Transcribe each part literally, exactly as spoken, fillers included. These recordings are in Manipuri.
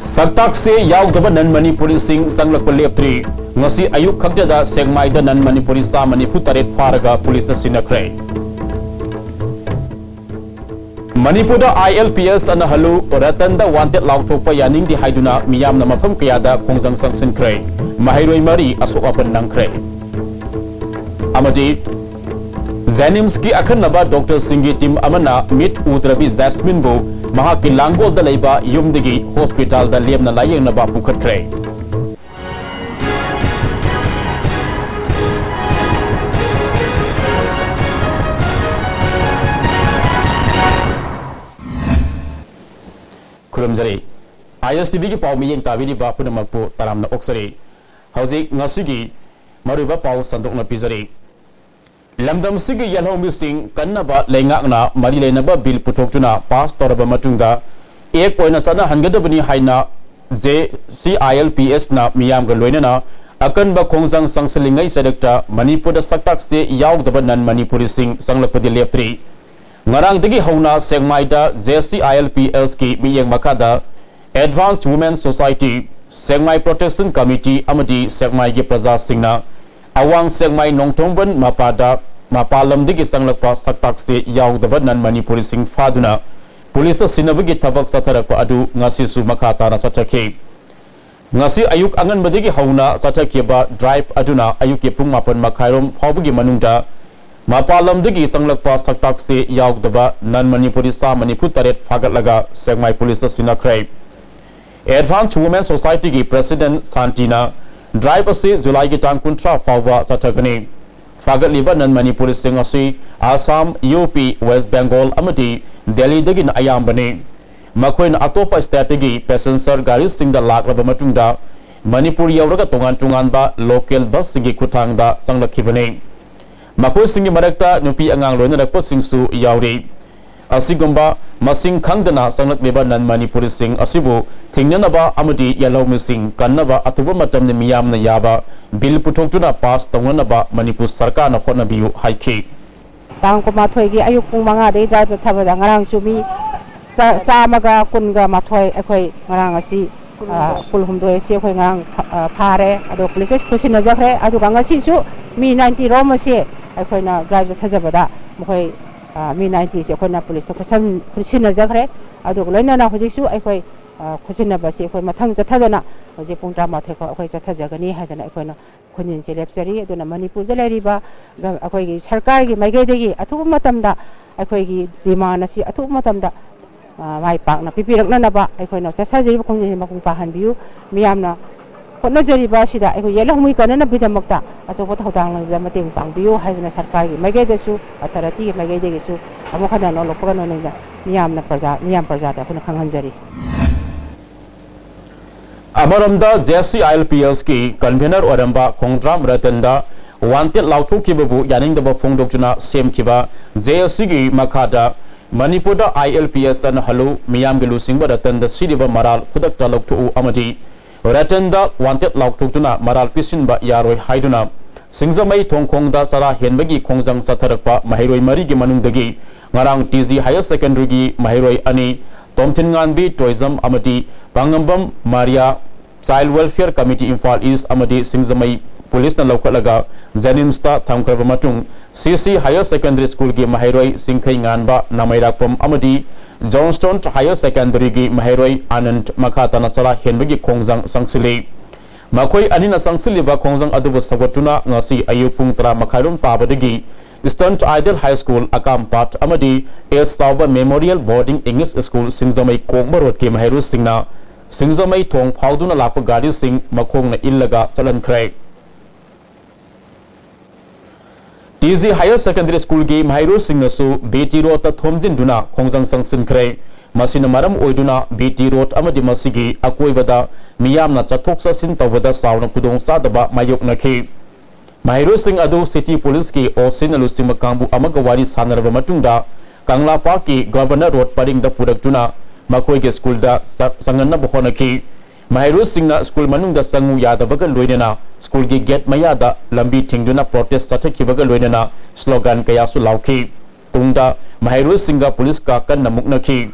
ꯁꯛꯇꯥꯛꯁꯦ ꯌꯥꯎꯗꯕ ꯅꯟ ꯃꯅꯤꯄꯨꯔꯤꯁꯤꯡ ꯆꯪꯂꯛꯄ ꯂꯦꯞꯇ꯭ꯔꯤ꯫ ꯉꯁꯤ ꯑꯌꯨꯛ ꯈꯛꯇꯗ ꯁꯦꯛꯃꯥꯏꯗ ꯅꯟ ꯃꯅꯤꯄꯨꯔꯤ ꯆꯥꯝꯃ ꯅꯤꯐꯨ ꯇꯔꯦꯠ ꯐꯥꯔꯒ ꯄꯨꯂꯤꯁꯅ ꯁꯤꯟꯅꯈ꯭ꯔꯦ꯫ ꯃꯅꯤꯄꯨꯔꯗ ꯑꯥꯏ ꯑꯦꯜ ꯄꯤ ꯑꯦꯁ ꯑꯅ ꯍꯜꯂꯨ, ꯔꯇꯟꯗ ꯋꯥꯟꯇꯦꯗ ꯂꯥꯎꯊꯣꯛꯄ ꯌꯥꯅꯤꯡꯗꯦ ꯍꯥꯏꯗꯨꯅ ꯃꯤꯌꯥꯝꯅ ꯃꯐꯝ ꯀꯌꯥꯗ ꯈꯣꯡꯖꯪ ꯆꯪꯁꯤꯟꯈ꯭ꯔꯦ꯫ ꯃꯍꯩꯔꯣꯏ ꯃꯔꯤ ꯑꯁꯣꯛ ꯑꯄꯟ ꯅꯪꯈ꯭ꯔꯦ꯫ ꯑꯃꯗꯤ ꯖꯦꯅꯤꯝꯁꯀꯤ ꯑꯈꯟꯅꯕ ꯗꯣꯛꯇꯔꯁꯤꯡꯒꯤ ꯇꯤꯝ ꯑꯃꯅ ꯃꯤꯠ ꯎꯗ꯭ꯔꯕꯤ ꯖꯦꯁꯃꯤꯟꯕꯨ ꯃꯍꯥꯛꯀꯤ ꯂꯥꯡꯒꯣꯜꯗ ꯂꯩꯕ ꯌꯨꯝꯗꯒꯤ ꯍꯣꯁꯄꯤꯇꯥꯜꯗ ꯂꯦꯝꯅ ꯂꯥꯌꯦꯡꯅꯕ ꯄꯨꯈꯠꯈ꯭ꯔꯦ꯫ ꯈꯨꯔꯨꯝꯖꯔꯤ꯫ ꯑꯥꯏ ꯑꯦꯁ ꯇꯤ ꯚꯤꯒꯤ ꯄꯥꯎ ꯃꯤꯠꯌꯦꯡ ꯇꯥꯕꯤꯔꯤꯕ ꯄꯨꯝꯅꯃꯛꯄꯨ ꯇꯔꯥꯝꯅ ꯑꯣꯛꯆꯔꯤ꯫ ꯍꯧꯖꯤꯛ ꯉꯁꯤꯒꯤ ꯃꯔꯨꯑꯣꯏꯕ ꯄꯥꯎ ꯁꯟꯗꯣꯛꯅ ꯄꯤꯖꯔꯤ꯫ ꯂꯝꯗꯝꯁꯤꯒꯤ ꯌꯦꯜꯍꯧꯃꯤꯁꯤꯡ ꯀꯟꯅꯕ ꯂꯩꯉꯥꯛꯅ ꯃꯔꯤ ꯂꯩꯅꯕ ꯕꯤꯜ ꯄꯨꯊꯣꯛꯇꯨꯅ ꯄꯥꯁ ꯇꯧꯔꯕ ꯃꯇꯨꯡꯗ ꯑꯦꯛ ꯑꯣꯏꯅ ꯆꯠꯅꯍꯟꯒꯗꯕꯅꯤ ꯍꯥꯏꯅ J C I L P ꯑꯦꯁꯅ ꯃꯤꯌꯥꯝꯒ ꯂꯣꯏꯅꯅ ꯑꯀꯟꯕ ꯈꯣꯡꯖꯪ ꯆꯪꯁꯤꯜꯂꯤꯉꯩ ꯁꯔꯛꯇ ꯃꯅꯤꯄꯨꯔꯗ ꯁꯛꯇꯥꯛꯁꯦ ꯌꯥꯎꯗꯕ ꯅꯟ ꯃꯅꯤꯄꯨꯔꯤꯁꯤꯡ ꯆꯪꯂꯛꯄꯗꯤ ꯂꯦꯞꯇ꯭ꯔꯤ꯫ ꯉꯔꯥꯡꯗꯒꯤ ꯍꯧꯅ ꯁꯦꯛꯃꯥꯏꯗ J C I L P ꯑꯦꯁꯀꯤ ꯃꯤꯠꯌꯦꯡ ꯃꯈꯥꯗ Advanced Women Society, ꯁꯦꯛꯃꯥꯏ Protection Committee ꯑꯃꯗꯤ ꯁꯦꯛꯃꯥꯏꯒꯤ ꯄ꯭ꯔꯖꯥꯁꯤꯡꯅ ꯑꯋꯥꯡ ꯁꯦꯛꯃꯥꯏ ꯅꯣꯡꯊꯣꯡꯕꯟ ꯃꯄꯥꯗ ꯃꯄꯥꯟ ꯂꯝꯗꯒꯤ ꯆꯪꯂꯛꯄ ꯁꯛꯇꯥꯛꯁꯦ ꯌꯥꯎꯗꯕ ꯅꯟ ꯃꯅꯤꯄꯨꯔꯤꯁꯤꯡ ꯐꯥꯗꯨꯅ ꯄꯨꯂꯤꯁꯇ ꯁꯤꯟꯅꯕꯒꯤ ꯊꯕꯛ ꯆꯠꯊꯔꯛꯄ ꯑꯗꯨ ꯉꯁꯤꯁꯨ ꯃꯈꯥ ꯇꯥꯅ ꯆꯠꯊꯈꯤ꯫ ꯉꯁꯤ ꯑꯌꯨꯛ ꯑꯉꯟꯕꯗꯒꯤ ꯍꯧꯅ ꯆꯠꯊꯈꯤꯕ ꯗ꯭ꯔꯥꯏꯚ ꯑꯗꯨꯅ ꯑꯌꯨꯛꯀꯤ ꯄꯨꯡ ꯃꯥꯄꯟ ꯃꯈꯥꯏꯔꯣꯝ ꯐꯥꯎꯕꯒꯤ ꯃꯅꯨꯡꯗ ꯃꯄꯥꯟ ꯂꯝꯗꯒꯤ ꯆꯪꯂꯛꯄ ꯁꯛꯇꯥꯛꯁꯦ ꯌꯥꯎꯗꯕ ꯅꯟ ꯃꯅꯤꯄꯨꯔꯤ ꯆꯥꯝꯃ ꯅꯤꯐꯨ ꯇꯔꯦꯠ ꯐꯥꯒꯠꯂꯒ ꯁꯦꯛꯃꯥꯏ ꯄꯨꯂꯤꯁꯇ ꯁꯤꯟꯅꯈ꯭ꯔꯦ꯫ Advanced Women Societyꯒꯤ President ꯁꯥꯟꯇꯤꯅ ꯗ꯭ꯔꯥꯏꯚ ꯑꯁꯤ ꯖꯨꯂꯥꯏꯒꯤ ꯇꯥꯡ ꯀꯨꯟꯊ꯭ꯔꯥ ꯐꯥꯎꯕ ꯆꯠꯊꯒꯅꯤ꯫ ꯐꯥꯒꯠꯂꯤꯕ ꯅꯟ ꯃꯅꯤꯄꯨꯔꯤꯁꯤꯡ ꯑꯁꯤ ꯑꯁꯥꯝ, ꯌꯨ ꯄꯤ, ꯋꯦꯁ ꯕꯦꯡꯒꯣꯜ ꯑꯃꯗꯤ ꯗꯦꯜꯂꯤꯗꯒꯤꯅ ꯑꯌꯥꯝꯕꯅꯤ꯫ ꯃꯈꯣꯏꯅ ꯑꯇꯣꯞꯄ ꯁ꯭ꯇꯦꯠꯇꯒꯤ ꯄꯦꯁꯦꯟꯖꯔ ꯒꯥꯔꯤꯁꯤꯡꯗ ꯂꯥꯛꯂꯕ ꯃꯇꯨꯡꯗ ꯃꯅꯤꯄꯨꯔ ꯌꯧꯔꯒ ꯇꯣꯉꯥꯟ ꯇꯣꯉꯥꯟꯕ ꯂꯣꯀꯦꯜ ꯕꯁꯁꯤꯡꯒꯤ ꯈꯨꯠꯊꯥꯡꯗ ꯆꯪꯂꯛꯈꯤꯕꯅꯤ꯫ ꯃꯈꯣꯏꯁꯤꯡꯒꯤ ꯃꯔꯛꯇ ꯅꯨꯄꯤ ꯑꯉꯥꯡ ꯂꯣꯏꯅꯔꯛꯄꯁꯤꯡꯁꯨ ꯌꯥꯎꯔꯤ꯫ ꯑꯁꯤꯒꯨꯝꯕ ꯃꯁꯤꯡ ꯈꯪꯗꯅ ꯆꯪꯂꯛꯂꯤꯕ ꯅꯟ ꯃꯅꯤꯄꯨꯔꯤꯁꯤꯡ ꯑꯁꯤꯕꯨ ꯊꯤꯡꯅꯅꯕ ꯑꯃꯗꯤ ꯌꯦꯜꯍꯧꯃꯤꯁꯤꯡ ꯀꯟꯅꯕ ꯑꯊꯨꯕ ꯃꯇꯝꯗ ꯃꯤꯌꯥꯝꯅ ꯌꯥꯕ ꯕꯤꯜ ꯄꯨꯊꯣꯛꯇꯨꯅ ꯄꯥꯁ ꯇꯧꯅꯅꯕ ꯃꯅꯤꯄꯨꯔ ꯁꯔꯀꯥꯔꯅ ꯍꯣꯠꯅꯕꯤꯌꯨ ꯍꯥꯏꯈꯤ꯫ ꯇꯥꯡ ꯀꯨꯟꯃꯥꯊꯣꯏꯒꯤ ꯑꯌꯨꯛ ꯄꯨꯡ ꯃꯉꯥꯗꯒꯤ ꯗ꯭ꯔꯥꯏꯚ ꯆꯠꯊꯕꯗ ꯉꯔꯥꯡꯁꯨ ꯃꯤ ꯆꯥ- ꯆꯥꯝꯃꯒ ꯀꯨꯟꯒ ꯃꯥꯊꯣꯏ ꯑꯩꯈꯣꯏ ꯉꯔꯥꯡ ꯑꯁꯤ, ꯑ, ꯀꯨꯜꯍꯨꯝꯗꯣꯏ ꯑꯁꯤ ꯑꯩꯈꯣꯏ ꯉꯔꯥꯡ ꯐ- ꯑ, ꯐꯥꯔꯦ꯫ ꯑꯗꯣ ꯄꯨꯂꯤꯁꯇ ꯈꯨꯠꯁꯤꯟꯅꯖꯈ꯭ꯔꯦ꯫ ꯑꯗꯨꯒ ꯉꯁꯤꯁꯨ ꯃꯤ ꯅꯥꯏꯟꯇꯤ ꯔꯣꯝ ꯑꯁꯤ ꯑꯩꯈꯣꯏꯅ ꯗ꯭ꯔꯥꯏꯚ ꯆꯠꯊꯖꯕꯗ ꯃꯈꯣꯏ, ꯑ, ꯃꯤ ꯅꯥꯏꯟꯇꯤꯁꯤ ꯑꯩꯈꯣꯏꯅ ꯄꯨꯂꯤꯁꯇ ꯈꯨꯠꯁꯝ- ꯈꯨꯠꯁꯤꯟꯅꯖꯈ꯭ꯔꯦ꯫ ꯑꯗꯨꯒ ꯂꯣꯏꯅꯅ ꯍꯧꯖꯤꯛꯁꯨ ꯑꯩꯈꯣꯏ, ꯑ, ꯈꯨꯠꯁꯤꯟꯅꯕꯁꯤ ꯑꯩꯈꯣꯏ ꯃꯊꯪ ꯆꯠꯊꯗꯅ ꯍꯧꯖꯤꯛ ꯄꯨꯡ ꯇꯔꯥꯃꯥꯊꯣꯏ ꯐꯥꯎ ꯑꯩꯈꯣꯏ ꯆꯠꯊꯖꯒꯅꯤ ꯍꯥꯏꯗꯅ ꯑꯩꯈꯣꯏꯅ ꯈꯣꯟꯖꯦꯜꯁꯦ ꯂꯦꯞꯆꯔꯤ꯫ ꯑꯗꯨꯅ ꯃꯅꯤꯄꯨꯔꯗ ꯂꯩꯔꯤꯕ ꯒ- ꯑꯩꯈꯣꯏꯒꯤ ꯁꯔꯀꯥꯔꯒꯤ ꯃꯥꯏꯀꯩꯗꯒꯤ ꯑꯊꯨꯕ ꯃꯇꯝꯗ ꯑꯩꯈꯣꯏꯒꯤ ꯗꯤꯃꯥꯟ ꯑꯁꯤ ꯑꯊꯨꯕ ꯃꯇꯝꯗ, ꯑ, ꯃꯥꯏ ꯄꯥꯛꯅ ꯄꯤꯕꯤꯔꯛꯅꯅꯕ ꯑꯩꯈꯣꯏꯅ ꯆꯠꯊꯖꯔꯤꯕ ꯈꯣꯡꯖꯦꯜꯁꯤ ꯃꯄꯨꯡ ꯐꯥꯍꯟꯕꯤꯌꯨ꯫ ꯃꯤꯌꯥꯝꯅ ꯍꯣꯠꯅꯖꯔꯤꯕ ꯑꯁꯤꯗ ꯑꯩꯈꯣꯏ ꯌꯦꯜꯍꯧꯃꯤ ꯀꯟꯅꯅꯕꯒꯤꯗꯃꯛꯇ ꯑꯆꯧꯕ ꯊꯧꯗꯥꯡ ꯂꯧꯕꯗ ꯃꯇꯦꯡ ꯄꯥꯡꯕꯤꯌꯨ ꯍꯥꯏꯗꯅ ꯁꯔꯀꯥꯔꯒꯤ ꯃꯥꯏꯀꯩꯗꯁꯨ, ꯑꯊꯣꯔꯤꯇꯤꯒꯤ ꯃꯥꯏꯀꯩꯗꯒꯤꯁꯨ ꯑꯃꯨꯛ ꯍꯟꯅ ꯅꯣꯜꯂꯛꯄꯒ ꯅꯣꯜꯂꯤꯕ ꯃꯤꯌꯥꯝꯅ ꯄ꯭ꯔꯖꯥ, ꯃꯤꯌꯥꯝ ꯄ꯭ꯔꯖꯥꯗ ꯑꯩꯈꯣꯏꯅ ꯈꯪꯍꯟꯖꯔꯤ꯫ ꯑꯃꯔꯣꯝꯗ, J S C I L P ꯑꯦꯁꯀꯤ convener ꯑꯣꯏꯔꯝꯕ ꯈꯣꯡꯗ꯭ꯔꯥꯝ ꯔꯇꯟꯗ ꯋꯥꯟꯇꯦꯗ ꯂꯥꯎꯊꯣꯛꯈꯤꯕꯕꯨ ꯌꯥꯅꯤꯡꯗꯕ ꯐꯣꯡꯗꯣꯛꯇꯨꯅ ꯁꯦꯝꯈꯤꯕ ꯖꯦ ꯑꯦꯁ ꯁꯤꯒꯤ ꯃꯈꯥꯗ ꯃꯅꯤꯄꯨꯔꯗ ꯑꯥꯏ ꯑꯦꯜ ꯄꯤ ꯑꯦꯁ ꯆꯠꯅꯍꯜꯂꯨ, ꯃꯤꯌꯥꯝꯒꯤ ꯂꯨꯆꯤꯡꯕ ꯔꯇꯟꯗ ꯁꯤꯔꯤꯕ ꯃꯔꯥꯜ ꯈꯨꯗꯛꯇ ꯂꯧꯊꯣꯛꯎ ꯑꯃꯗꯤ ꯔꯇꯟꯗ ꯋꯥꯟꯇꯦꯗ ꯂꯥꯎꯊꯣꯛꯇꯨꯅ ꯃꯔꯥꯜ ꯄꯤꯁꯤꯟꯕ ꯌꯥꯔꯣꯏ ꯍꯥꯏꯗꯨꯅ ꯁꯤꯡꯖꯃꯩ ꯊꯣꯡꯈꯣꯡꯗ ꯆꯔꯥ ꯍꯦꯟꯕꯒꯤ ꯈꯣꯡꯖꯪ ꯆꯠꯊꯔꯛꯄ ꯃꯍꯩꯔꯣꯏ ꯃꯔꯤꯒꯤ ꯃꯅꯨꯡꯗꯒꯤ ꯉꯔꯥꯡ ꯇꯤ ꯖꯤ ꯍꯥꯌꯔ ꯁꯦꯀꯦꯟꯗꯔꯤꯒꯤ ꯃꯍꯩꯔꯣꯏ ꯑꯅꯤ, ꯇꯣꯝꯊꯤꯟꯉꯥꯟꯕꯤ ꯇꯣꯏꯖꯝ ꯑꯃꯗꯤ Pangambam Maria, child welfare committee Imphal east ꯑꯃꯗꯤ ꯁꯤꯡꯖꯃꯩ ꯄꯨꯂꯤꯁꯅ ꯂꯧꯈꯠꯂꯒ ꯖꯦꯅꯤꯝꯁꯇ ꯊꯝꯈ꯭ꯔꯕ ꯃꯇꯨꯡ, ꯁꯤ ꯁꯤ ꯍꯥꯌꯔ ꯁꯦꯀꯦꯟꯗꯔꯤ ꯁ꯭ꯀꯨꯜꯒꯤ ꯃꯍꯩꯔꯣꯏ ꯆꯤꯡꯈꯩ ꯉꯥꯟꯕ, ꯅꯥꯃꯩꯔꯥꯛꯄꯝ ꯑꯃꯗꯤ ꯖꯣꯟꯁꯇꯣꯟ ꯍꯥꯌꯔ ꯁꯦꯀꯦꯟꯗꯔꯤꯒꯤ ꯃꯍꯩꯔꯣꯏ ꯑꯥꯅꯟꯗ ꯃꯈꯥ ꯇꯥꯅ ꯆꯔꯥ ꯍꯦꯟꯕꯒꯤ ꯈꯣꯡꯖꯪ ꯆꯪꯁꯤꯜꯂꯤ꯫ ꯃꯈꯣꯏ ꯑꯅꯤꯅ ꯆꯪꯁꯤꯜꯂꯤꯕ ꯈꯣꯡꯖꯪ ꯑꯗꯨꯕꯨ ꯁꯧꯒꯠꯇꯨꯅ ꯉꯁꯤ ꯑꯌꯨꯛ ꯄꯨꯡ ꯇꯔꯥ ꯃꯈꯥꯏꯔꯣꯝ ꯇꯥꯕꯗꯒꯤ ꯏꯁꯇꯔꯟ ꯑꯥꯏꯗꯜ ꯍꯥꯏ ꯁ꯭ꯀꯨꯜ ꯑꯀꯥꯝꯄꯥꯠ ꯑꯃꯗꯤ ꯑꯦꯁ ꯆꯥꯎꯕ ꯃꯦꯃꯣꯔꯤꯌꯦꯜ ꯕꯣꯔꯗꯤꯡ ꯏꯪꯂꯤꯁ ꯁ꯭ꯀꯨꯜ ꯁꯤꯡꯖꯃꯩ ꯀꯣꯡꯕ ꯔꯣꯗꯀꯤ ꯃꯍꯩꯔꯣꯏꯁꯤꯡꯅ ꯁꯤꯡꯖꯃꯩ ꯊꯣꯡ ꯐꯥꯎꯗꯨꯅ ꯂꯥꯛꯄ ꯒꯥꯔꯤꯁꯤꯡ ꯃꯈꯣꯡꯅ ꯏꯜꯂꯒ ꯆꯠꯍꯟꯈ꯭ꯔꯦ꯫ ꯇꯤ ꯖꯤ ꯍꯥꯌꯔ ꯁꯦꯀꯦꯟꯗꯔꯤ ꯁ꯭ꯀꯨꯜꯒꯤ ꯃꯍꯩꯔꯣꯏꯁꯤꯡꯅꯁꯨ ꯕꯤ ꯇꯤ ꯔꯣꯗꯇ ꯊꯣꯝꯖꯤꯟꯗꯨꯅ ꯈꯣꯡꯖꯪ ꯆꯪꯁꯤꯟꯈ꯭ꯔꯦ꯫ ꯃꯁꯤꯅ ꯃꯔꯝ ꯑꯣꯏꯗꯨꯅ ꯕꯤ ꯇꯤ ꯔꯣꯗ ꯑꯃꯗꯤ ꯃꯁꯤꯒꯤ ꯑꯀꯣꯏꯕꯗ ꯃꯤꯌꯥꯝꯅ ꯆꯠꯊꯣꯛ ꯆꯠꯁꯤꯟ ꯇꯧꯕꯗ ꯆꯥꯎꯅ ꯈꯨꯗꯣꯡꯆꯥꯗꯕ ꯃꯥꯌꯣꯛꯅꯈꯤ꯫ ꯃꯍꯩꯔꯣꯏꯁꯤꯡ ꯑꯗꯨ ꯁꯤꯇꯤ ꯄꯨꯂꯤꯁꯀꯤ ꯑꯣ ꯁꯤꯅ ꯂꯨꯆꯤꯡꯕ ꯀꯥꯡꯕꯨ ꯑꯃꯒ ꯋꯥꯔꯤ ꯁꯥꯟꯅꯔꯕ ꯃꯇꯨꯡꯗ ꯀꯪꯂꯥ ꯄꯥꯔꯛꯀꯤ ꯒꯚꯔꯅꯔ ꯔꯣꯗ ꯄꯔꯤꯡꯗ ꯄꯨꯔꯛꯇꯨꯅ ꯃꯈꯣꯏꯒꯤ ꯁ꯭ꯀꯨꯜꯗ ꯆ- ꯆꯪꯍꯟꯅꯕ ꯍꯣꯠꯅꯈꯤ꯫ ꯃꯍꯩꯔꯣꯏꯁꯤꯡꯅ ꯁ꯭ꯀꯨꯜ ꯃꯅꯨꯡꯗ ꯆꯪꯉꯨ ꯌꯥꯗꯕꯒ ꯂꯣꯏꯅꯅ ꯁ꯭ꯀꯨꯜꯒꯤ ꯒꯦꯠ ꯃꯌꯥꯗ ꯂꯝꯕꯤ ꯊꯤꯡꯗꯨꯅ ꯄ꯭ꯔꯣꯇꯦꯁ ꯆꯠꯊꯈꯤꯕꯒ ꯂꯣꯏꯅꯅ ꯁ꯭ꯂꯣꯒꯥꯟ ꯀꯌꯥꯁꯨ ꯂꯥꯎꯈꯤ꯫ ꯇꯨꯡꯗ ꯃꯍꯩꯔꯣꯏꯁꯤꯡꯒ ꯄꯨꯂꯤꯁꯀ ꯀꯟꯅ ꯃꯨꯛꯅꯈꯤ꯫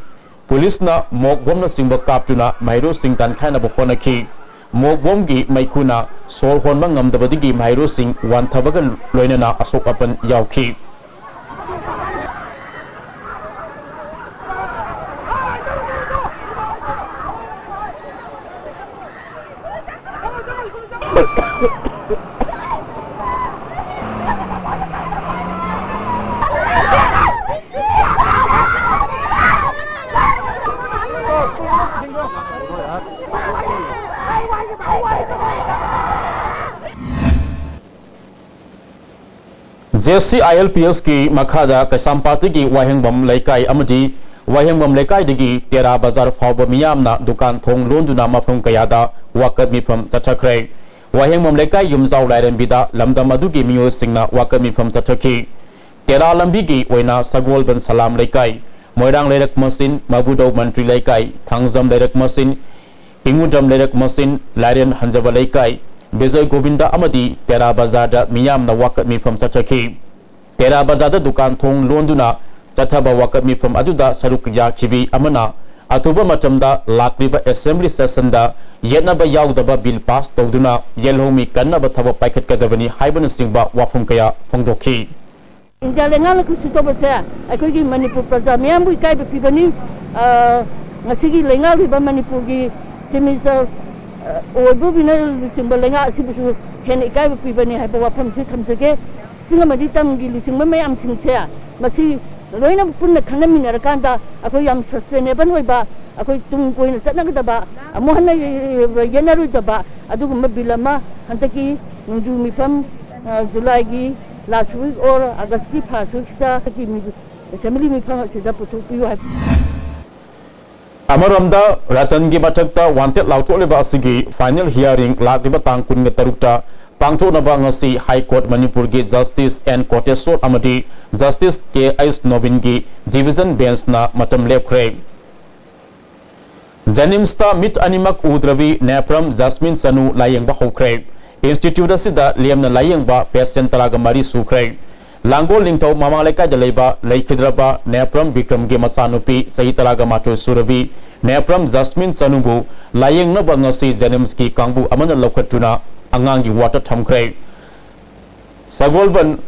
ꯄꯨꯂꯤꯁꯅ ꯃꯣꯛ ꯕꯣꯝꯅꯆꯤꯡꯕ ꯀꯥꯞꯇꯨꯅ ꯃꯍꯩꯔꯣꯏꯁꯤꯡ ꯇꯥꯟꯈꯥꯏꯅꯕ ꯍꯣꯠꯅꯈꯤ꯫ ꯃꯣꯛ ꯕꯣꯝꯒꯤ ꯃꯩꯈꯨꯅ ꯁꯣꯔ ꯍꯣꯟꯕ ꯉꯝꯗꯕꯗꯒꯤ ꯃꯍꯩꯔꯣꯏꯁꯤꯡ ꯋꯥꯟꯊꯕꯒ ꯂꯣꯏꯅꯅ ꯑꯁꯣꯛ ꯑꯄꯟ ꯌꯥꯎꯈꯤ꯫ J C I L P ꯑꯦꯁꯀꯤ ꯃꯈꯥꯗ ꯀꯩꯁꯥꯝꯄꯥꯠꯇꯒꯤ ꯋꯥꯍꯦꯡꯕꯝ ꯂꯩꯀꯥꯏ ꯑꯃꯗꯤ ꯋꯥꯍꯦꯡꯕꯝ ꯂꯩꯀꯥꯏꯗꯒꯤ ꯇꯦꯔꯥ ꯕꯖꯥꯔ ꯐꯥꯎꯕ ꯃꯤꯌꯥꯝꯅ ꯗꯨꯀꯥꯟ ꯊꯣꯡ ꯂꯣꯟꯗꯨꯅ ꯃꯐꯝ ꯀꯌꯥꯗ ꯋꯥꯀꯠ ꯃꯤꯐꯝ ꯆꯠꯊꯈ꯭ꯔꯦ꯫ ꯋꯥꯍꯦꯡꯕꯝ ꯂꯩꯀꯥꯏ ꯌꯨꯝꯖꯥꯎ ꯂꯥꯏꯔꯦꯝꯕꯤꯗ ꯂꯝꯗꯝ ꯑꯗꯨꯒꯤ ꯃꯤꯑꯣꯏꯁꯤꯡꯅ ꯋꯥꯀꯠ ꯃꯤꯐꯝ ꯆꯠꯊꯈꯤ꯫ ꯇꯦꯔꯥ ꯂꯝꯕꯤꯒꯤ ꯑꯣꯏꯅ ꯁꯒꯣꯜꯕꯟ ꯁꯂꯥꯝ ꯂꯩꯀꯥꯏ, ꯃꯣꯏꯔꯥꯡ ꯂꯩꯔꯛ ꯃꯆꯤꯟ, ꯃꯕꯨꯗꯧ ꯃꯟꯇ꯭ꯔꯤ ꯂꯩꯀꯥꯏ, ꯊꯥꯡꯖꯝ ꯂꯩꯔꯛ ꯃꯆꯤꯟ, ꯏꯉꯨꯗ꯭ꯔꯝ ꯂꯩꯔꯛ ꯃꯆꯤꯟ, ꯂꯥꯏꯔꯦꯟ ꯍꯟꯖꯕ ꯂꯩꯀꯥꯏ, ꯕꯤꯖꯣꯏ ꯒꯣꯕꯤꯟꯗ ꯑꯃꯗꯤ ꯇꯦꯔꯥ ꯕꯖꯥꯔꯗ ꯃꯤꯌꯥꯝꯅ ꯋꯥꯀꯠ ꯃꯤꯐꯝ ꯆꯠꯊꯈꯤ꯫ ꯇꯦꯔꯥ ꯕꯖꯥꯔꯗ ꯗꯨꯀꯥꯟ ꯊꯣꯡ ꯂꯣꯟꯗꯨꯅ ꯆꯠꯊꯕ ꯋꯥꯀꯠ ꯃꯤꯐꯝ ꯑꯗꯨꯗ ꯁꯔꯨꯛ ꯌꯥꯈꯤꯕꯤ ꯑꯃꯅ ꯑꯊꯨꯕ ꯃꯇꯝꯗ ꯂꯥꯛꯂꯤꯕ ꯑꯦꯁꯦꯝꯕ꯭ꯂꯤ ꯁꯦꯁꯟꯗ ꯌꯦꯠꯅꯕ ꯌꯥꯎꯗꯕ ꯕꯤꯜ ꯄꯥꯁ ꯇꯧꯗꯨꯅ ꯌꯦꯜꯍꯧꯃꯤ ꯀꯟꯅꯕ ꯊꯕꯛ ꯄꯥꯏꯈꯠꯀꯗꯕꯅꯤ ꯍꯥꯏꯕꯅꯆꯤꯡꯕ ꯋꯥꯐꯝ ꯀꯌꯥ ꯐꯣꯡꯗꯣꯛꯈꯤ꯫ ꯏꯟꯗꯤꯌꯥ ꯂꯩꯉꯥꯛꯅ ꯀꯩꯁꯨ ꯇꯧꯕꯁꯦ ꯑꯩꯈꯣꯏꯒꯤ ꯃꯅꯤꯄꯨꯔ ꯄ꯭ꯔꯖꯥ ꯃꯤꯌꯥꯝꯕꯨ ꯏꯀꯥꯏꯕ ꯄꯤꯕꯅꯤ꯫ ꯑ, ꯉꯁꯤꯒꯤ ꯂꯩꯉꯥꯛꯂꯤꯕ ꯃꯅꯤꯄꯨꯔꯒꯤ ꯆꯤꯐ ꯃꯤꯅꯤꯁꯇꯔ, ꯑ, ꯑꯣꯏꯕꯕꯨꯅ ꯂꯨꯆꯤꯡꯕ ꯂꯩꯉꯥꯛ ꯑꯁꯤꯕꯨꯁꯨ ꯍꯦꯟꯅ ꯏꯀꯥꯏꯕ ꯄꯤꯕꯅꯤ ꯍꯥꯏꯕ ꯋꯥꯐꯝꯁꯤ ꯊꯝꯖꯒꯦ꯫ ꯆꯤꯡ ꯑꯃꯗꯤ ꯇꯝꯒꯤ ꯂꯨꯆꯤꯡꯕ ꯃꯌꯥꯝꯁꯤꯡꯁꯦ ꯃꯁꯤ ꯂꯣꯏꯅ ꯄꯨꯟꯅ ꯈꯟꯅꯃꯤꯟꯅꯔꯀꯥꯟꯗ ꯑꯩꯈꯣꯏ ꯌꯥꯝ ꯁꯁꯇꯦꯅꯦꯕꯜ ꯑꯣꯏꯕ, ꯑꯩꯈꯣꯏ ꯇꯨꯡ ꯀꯣꯏꯅ ꯆꯠꯅꯒꯗꯕ, ꯑꯃꯨꯛ ꯍꯟꯅ ꯌꯦ-, ꯌꯦ-, ꯌꯦ-, ꯌꯦꯠꯅꯔꯣꯏꯗꯕ ꯑꯗꯨꯒꯨꯝꯕ ꯕꯤꯜ ꯑꯃ ꯍꯟꯗꯛꯀꯤ ꯅꯣꯡꯖꯨ ꯃꯤꯐꯝ, ꯑ, ꯖꯨꯂꯥꯏꯒꯤ ꯂꯥꯁ ꯋꯤꯛ ꯑꯣꯔ ꯑꯥꯒꯁꯀꯤ ꯐꯥꯔꯁ ꯋꯤꯛꯁꯤꯗ ꯍꯟꯗꯛꯀꯤ ꯃꯤ-, ꯑꯦꯁꯦꯝꯕ꯭ꯂꯤ ꯃꯤꯐꯝ ꯑꯁꯤꯗ ꯄꯨꯊꯣꯛꯄꯤꯌꯨ ꯍꯥꯏꯕ꯫ ꯑꯃꯔꯣꯝꯗ ꯔꯇꯟꯒꯤ ꯃꯊꯛꯇ ꯋꯥꯟꯇꯦꯠ ꯂꯥꯎꯊꯣꯛꯂꯤꯕ ꯑꯁꯤꯒꯤ ꯐꯥꯏꯅꯦꯜ ꯍꯤꯌꯥꯔꯤꯡ ꯂꯥꯛꯂꯤꯕ ꯇꯥꯡ ꯀꯨꯟꯒ ꯇꯔꯨꯛꯇ ꯄꯥꯡꯊꯣꯛꯅꯕ ꯉꯁꯤ ꯍꯥꯏ ꯀꯣꯔꯠ ꯃꯅꯤꯄꯨꯔꯒꯤ ꯖꯁꯇꯤꯁ ꯑꯦꯟ ꯀꯣꯇꯦꯁꯣꯔ ꯑꯃꯗꯤ ꯖꯁꯇꯤꯁ ꯀꯦ ꯑꯩꯆ ꯅꯣꯕꯤꯟꯒꯤ ꯗꯤꯚꯤꯖꯟ ꯕꯦꯟꯁꯅ ꯃꯇꯝ ꯂꯦꯞꯈ꯭ꯔꯦ꯫ ꯖꯦꯅꯤꯝꯁꯇ ꯃꯤꯠ ꯑꯅꯤꯃꯛ ꯎꯗ꯭ꯔꯕꯤ ꯅꯦꯐ꯭ꯔꯝ ꯖꯁꯃꯤꯟ ꯆꯅꯨ ꯂꯥꯌꯦꯡꯕ ꯍꯧꯈ꯭ꯔꯦ꯫ ꯏꯟꯁꯇꯤꯇ꯭ꯌꯨꯠ ꯑꯁꯤꯗ ꯂꯦꯝꯅ ꯂꯥꯌꯦꯡꯕ ꯄꯦꯁꯦꯟ ꯇꯔꯥꯒ ꯃꯔꯤ ꯁꯨꯈ꯭ꯔꯦ꯫ ꯂꯥꯡꯒꯣꯜ ꯅꯤꯡꯊꯧ ꯃꯃꯥꯡ ꯂꯩꯀꯥꯏꯗ ꯂꯩꯕ ꯂꯩꯈꯤꯗ꯭ꯔꯕ ꯅꯦꯄ꯭ꯔꯝ ꯕꯤꯀ꯭ꯔꯝꯒꯤ ꯃꯆꯥꯅꯨꯄꯤ ꯆꯍꯤ ꯇꯔꯥꯒ ꯃꯥꯊꯣꯏ ꯁꯨꯔꯕꯤ ꯅꯦꯄ꯭ꯔꯝ ꯖꯁꯃꯤꯟ ꯆꯅꯨꯕꯨ ꯂꯥꯌꯦꯡꯅꯕ ꯉꯁꯤ ꯖꯦꯅꯤꯝꯁꯀꯤ ꯀꯥꯡꯕꯨ ꯑꯃꯅ ꯂꯧꯈꯠꯇꯨꯅ ꯑꯉꯥꯡꯒꯤ ꯋꯥꯔꯗꯇ ꯊꯝꯈ꯭ꯔꯦ꯫ ꯁꯒꯣꯜꯕꯟ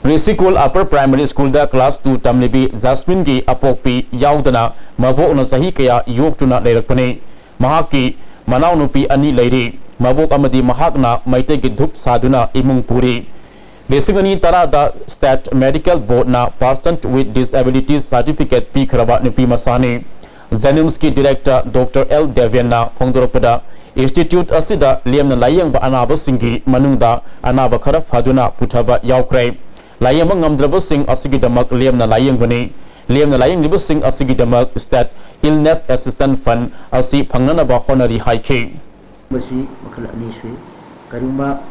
ꯔꯤꯁꯤꯀꯨꯜ ꯑꯄꯔ ꯄ꯭ꯔꯥꯏꯃꯥꯔꯤ ꯁ꯭ꯀꯨꯜꯗ ꯀ꯭ꯂꯥꯁ ꯇꯨ ꯇꯝꯂꯤꯕꯤ ꯖꯥꯁꯃꯤꯟꯒꯤ ꯑꯄꯣꯛꯄꯤ ꯌꯥꯎꯗꯅ ꯃꯕꯣꯛꯅ ꯆꯍꯤ ꯀꯌꯥ ꯌꯣꯛꯇꯨꯅ ꯂꯩꯔꯛꯄꯅꯤ꯫ ꯃꯍꯥꯛꯀꯤ ꯃꯅꯥꯎꯅꯨꯄꯤ ꯑꯅꯤ ꯂꯩꯔꯤ꯫ ꯃꯕꯣꯛ ꯑꯃꯗꯤ ꯃꯍꯥꯛꯅ ꯃꯩꯇꯩꯒꯤ ꯙꯨꯞ ꯁꯥꯗꯨꯅ ꯏꯃꯨꯡ ꯄꯨꯔꯤ꯫ ꯂꯤꯁꯤꯡ ꯑꯅꯤ ꯇꯔꯥꯗ State Medical Boardꯅ Person with Disabilities Certificate ꯄꯤꯈ꯭ꯔꯕ ꯅꯨꯄꯤ ꯃꯆꯥꯅꯤ꯫ ꯖꯦꯅꯤꯝꯁꯀꯤ ꯗꯤꯔꯦꯛꯇꯔ ꯗꯣꯛꯇꯔ ꯑꯦꯜ ꯗꯦꯕꯦꯟꯅ ꯐꯣꯡꯗꯣꯔꯛꯄꯗ, ꯏꯟꯁꯇꯤꯇ꯭ꯌꯨꯠ ꯑꯁꯤꯗ ꯂꯦꯝꯅ ꯂꯥꯌꯦꯡꯕ ꯑꯅꯥꯕꯁꯤꯡꯒꯤ ꯃꯅꯨꯡꯗ ꯑꯅꯥꯕ ꯈꯔ ꯐꯗꯨꯅ ꯄꯨꯊꯕ ꯌꯥꯎꯈ꯭ꯔꯦ꯫ ꯂꯥꯌꯦꯡꯕ ꯉꯝꯗ꯭ꯔꯕꯁꯤꯡ ꯑꯁꯤꯒꯤꯗꯃꯛ ꯂꯦꯝꯅ ꯂꯥꯌꯦꯡꯕꯅꯤ꯫ ꯂꯦꯝꯅ ꯂꯥꯌꯦꯡꯂꯤꯕꯁꯤꯡ ꯑꯁꯤꯒꯤꯗꯃꯛ State Illness Assistance Fund ꯑꯁꯤ ꯐꯪꯅꯅꯕ ꯍꯣꯠꯅꯔꯤ ꯍꯥꯏꯈꯤ꯫ ꯃꯁꯤ ꯃꯈꯜ ꯑꯅꯤ ꯁꯨꯏ꯫ ꯀꯔꯤꯒꯨꯝꯕ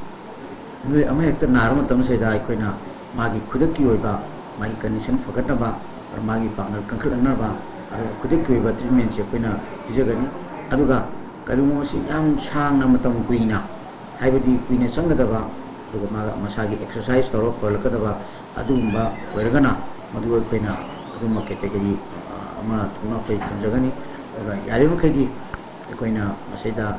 ꯃꯤꯑꯣꯏ ꯑꯃꯍꯦꯛꯇ ꯅꯥꯔꯕ ꯃꯇꯝꯁꯤꯗ ꯑꯩꯈꯣꯏꯅ ꯃꯥꯒꯤ ꯈꯨꯗꯛꯀꯤ ꯑꯣꯏꯕ, ꯃꯥꯒꯤ ꯀꯟꯗꯤꯁꯟ ꯐꯒꯠꯅꯕ, ꯃꯥꯒꯤ ꯄꯥꯡꯒꯜ ꯀꯟꯈꯠꯍꯟꯅꯕ, ꯑꯗꯨꯒ ꯈꯨꯗꯛꯀꯤ ꯑꯣꯏꯕ ꯇ꯭ꯔꯤꯠꯃꯦꯟꯁꯦ ꯑꯩꯈꯣꯏꯅ ꯄꯤꯖꯒꯅꯤ꯫ ꯑꯗꯨꯒ ꯀꯔꯤꯒꯨꯝꯕ ꯃꯁꯤ ꯌꯥꯝ ꯁꯥꯡꯅ, ꯃꯇꯝ ꯀꯨꯏꯅ, ꯍꯥꯏꯕꯗꯤ ꯀꯨꯏꯅ ꯆꯪꯒꯗꯕ, ꯑꯗꯨꯒ ꯃꯥꯒ ꯃꯁꯥꯒꯤ ꯑꯦꯛꯁꯔꯁꯥꯏꯁ ꯇꯧꯔꯒ ꯐꯒꯠꯂꯛꯀꯗꯕ ꯑꯗꯨꯒꯨꯝꯕ ꯑꯣꯏꯔꯒꯅ, ꯃꯗꯨ ꯑꯩꯈꯣꯏꯅ ꯑꯗꯨꯝꯕ ꯀꯦꯇꯦꯒꯣꯔꯤ ꯑꯃ ꯊꯣꯛꯅ ꯑꯩꯈꯣꯏ ꯊꯝꯖꯒꯅꯤ꯫ ꯑꯗꯨꯒ ꯌꯥꯔꯤꯕ ꯃꯈꯩꯗꯤ ꯑꯩꯈꯣꯏꯅ ꯃꯁꯤꯗ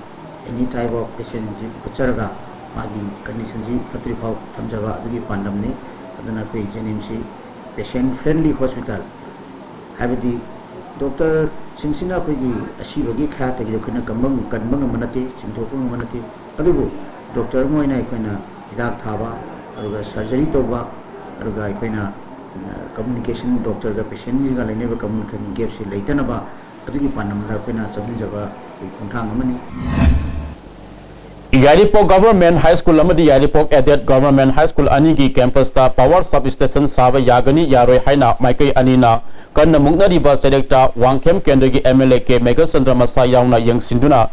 any type of patientꯁꯤ ꯄꯨꯈꯠꯆꯔꯒ ꯃꯥꯒꯤ ꯀꯟꯗꯤꯁꯟꯁꯤ ꯐꯠꯇ꯭ꯔꯤꯐꯥꯎ ꯊꯝꯖꯕ ꯑꯗꯨꯒꯤ ꯄꯥꯟꯗꯝꯅꯤ꯫ ꯑꯗꯨꯅ ꯑꯩꯈꯣꯏ ꯖꯦꯅꯤꯝꯁꯁꯤ patient friendly hospital, ꯍꯥꯏꯕꯗꯤ ꯗꯣꯛꯇꯔꯁꯤꯡꯁꯤꯅ ꯑꯩꯈꯣꯏꯒꯤ ꯑꯁꯤꯕꯒꯤ ꯈꯌꯥꯠꯇꯒꯤꯗꯤ ꯑꯩꯈꯣꯏꯅ ꯀꯟꯕ ꯀꯟꯕ ꯉꯝꯕ ꯅꯠꯇꯦ, ꯆꯤꯡꯊꯣꯛꯄ ꯉꯝꯕ ꯅꯠꯇꯦ꯫ ꯑꯗꯨꯕꯨ ꯗꯣꯛꯇꯔ ꯑꯃ ꯑꯣꯏꯅ ꯑꯩꯈꯣꯏꯅ ꯍꯤꯗꯥꯛ ꯊꯥꯕ, ꯑꯗꯨꯒ ꯁꯔꯖꯔꯤ ꯇꯧꯕ, ꯑꯗꯨꯒ ꯑꯩꯈꯣꯏꯅ ꯀꯝꯃꯨꯅꯤꯀꯦꯁꯟ ꯗꯣꯛꯇꯔꯒ ꯄꯦꯁꯦꯟꯁꯤꯡꯒ ꯂꯩꯅꯔꯤꯕ ꯀꯝꯃꯨꯅꯤꯀꯦꯁꯟ ꯒꯦꯞꯁꯤ ꯂꯩꯇꯅꯕ ꯑꯗꯨꯒꯤ ꯄꯥꯟꯗꯝꯗ ꯑꯩꯈꯣꯏꯅ ꯆꯪꯁꯤꯟꯖꯕ ꯑꯩꯈꯣꯏꯒꯤ ꯈꯣꯡꯊꯥꯡ ꯑꯃꯅꯤ꯫ ꯌꯥꯏꯔꯤꯄꯣꯛ ꯒꯚꯔꯟꯃꯦꯟꯠ ꯍꯥꯏ ꯁ꯭ꯀꯨꯜ ꯑꯃꯗꯤ ꯌꯥꯏꯔꯤꯄꯣꯛ ꯑꯦꯗꯦꯗ ꯒꯚꯔꯟꯃꯦꯟꯠ ꯍꯥꯏ ꯁ꯭ꯀꯨꯜ ꯑꯅꯤꯒꯤ ꯀꯦꯝꯄꯁꯇ ꯄꯥꯋꯔ ꯁꯕ ꯁ꯭ꯇꯦꯁꯟ ꯁꯥꯕ ꯌꯥꯒꯅꯤ ꯌꯥꯔꯣꯏ ꯍꯥꯏꯅ ꯃꯥꯏꯀꯩ ꯑꯅꯤꯅ ꯀꯟꯅ ꯃꯨꯛꯅꯔꯤꯕ ꯆꯩꯔꯛꯇ ꯋꯥꯡꯈꯦꯝ ꯀꯦꯟꯗ꯭ꯔꯒꯤ M L A K Meghachandra ꯃꯁꯥ ꯌꯥꯎꯅ ꯌꯦꯡꯁꯤꯟꯗꯨꯅ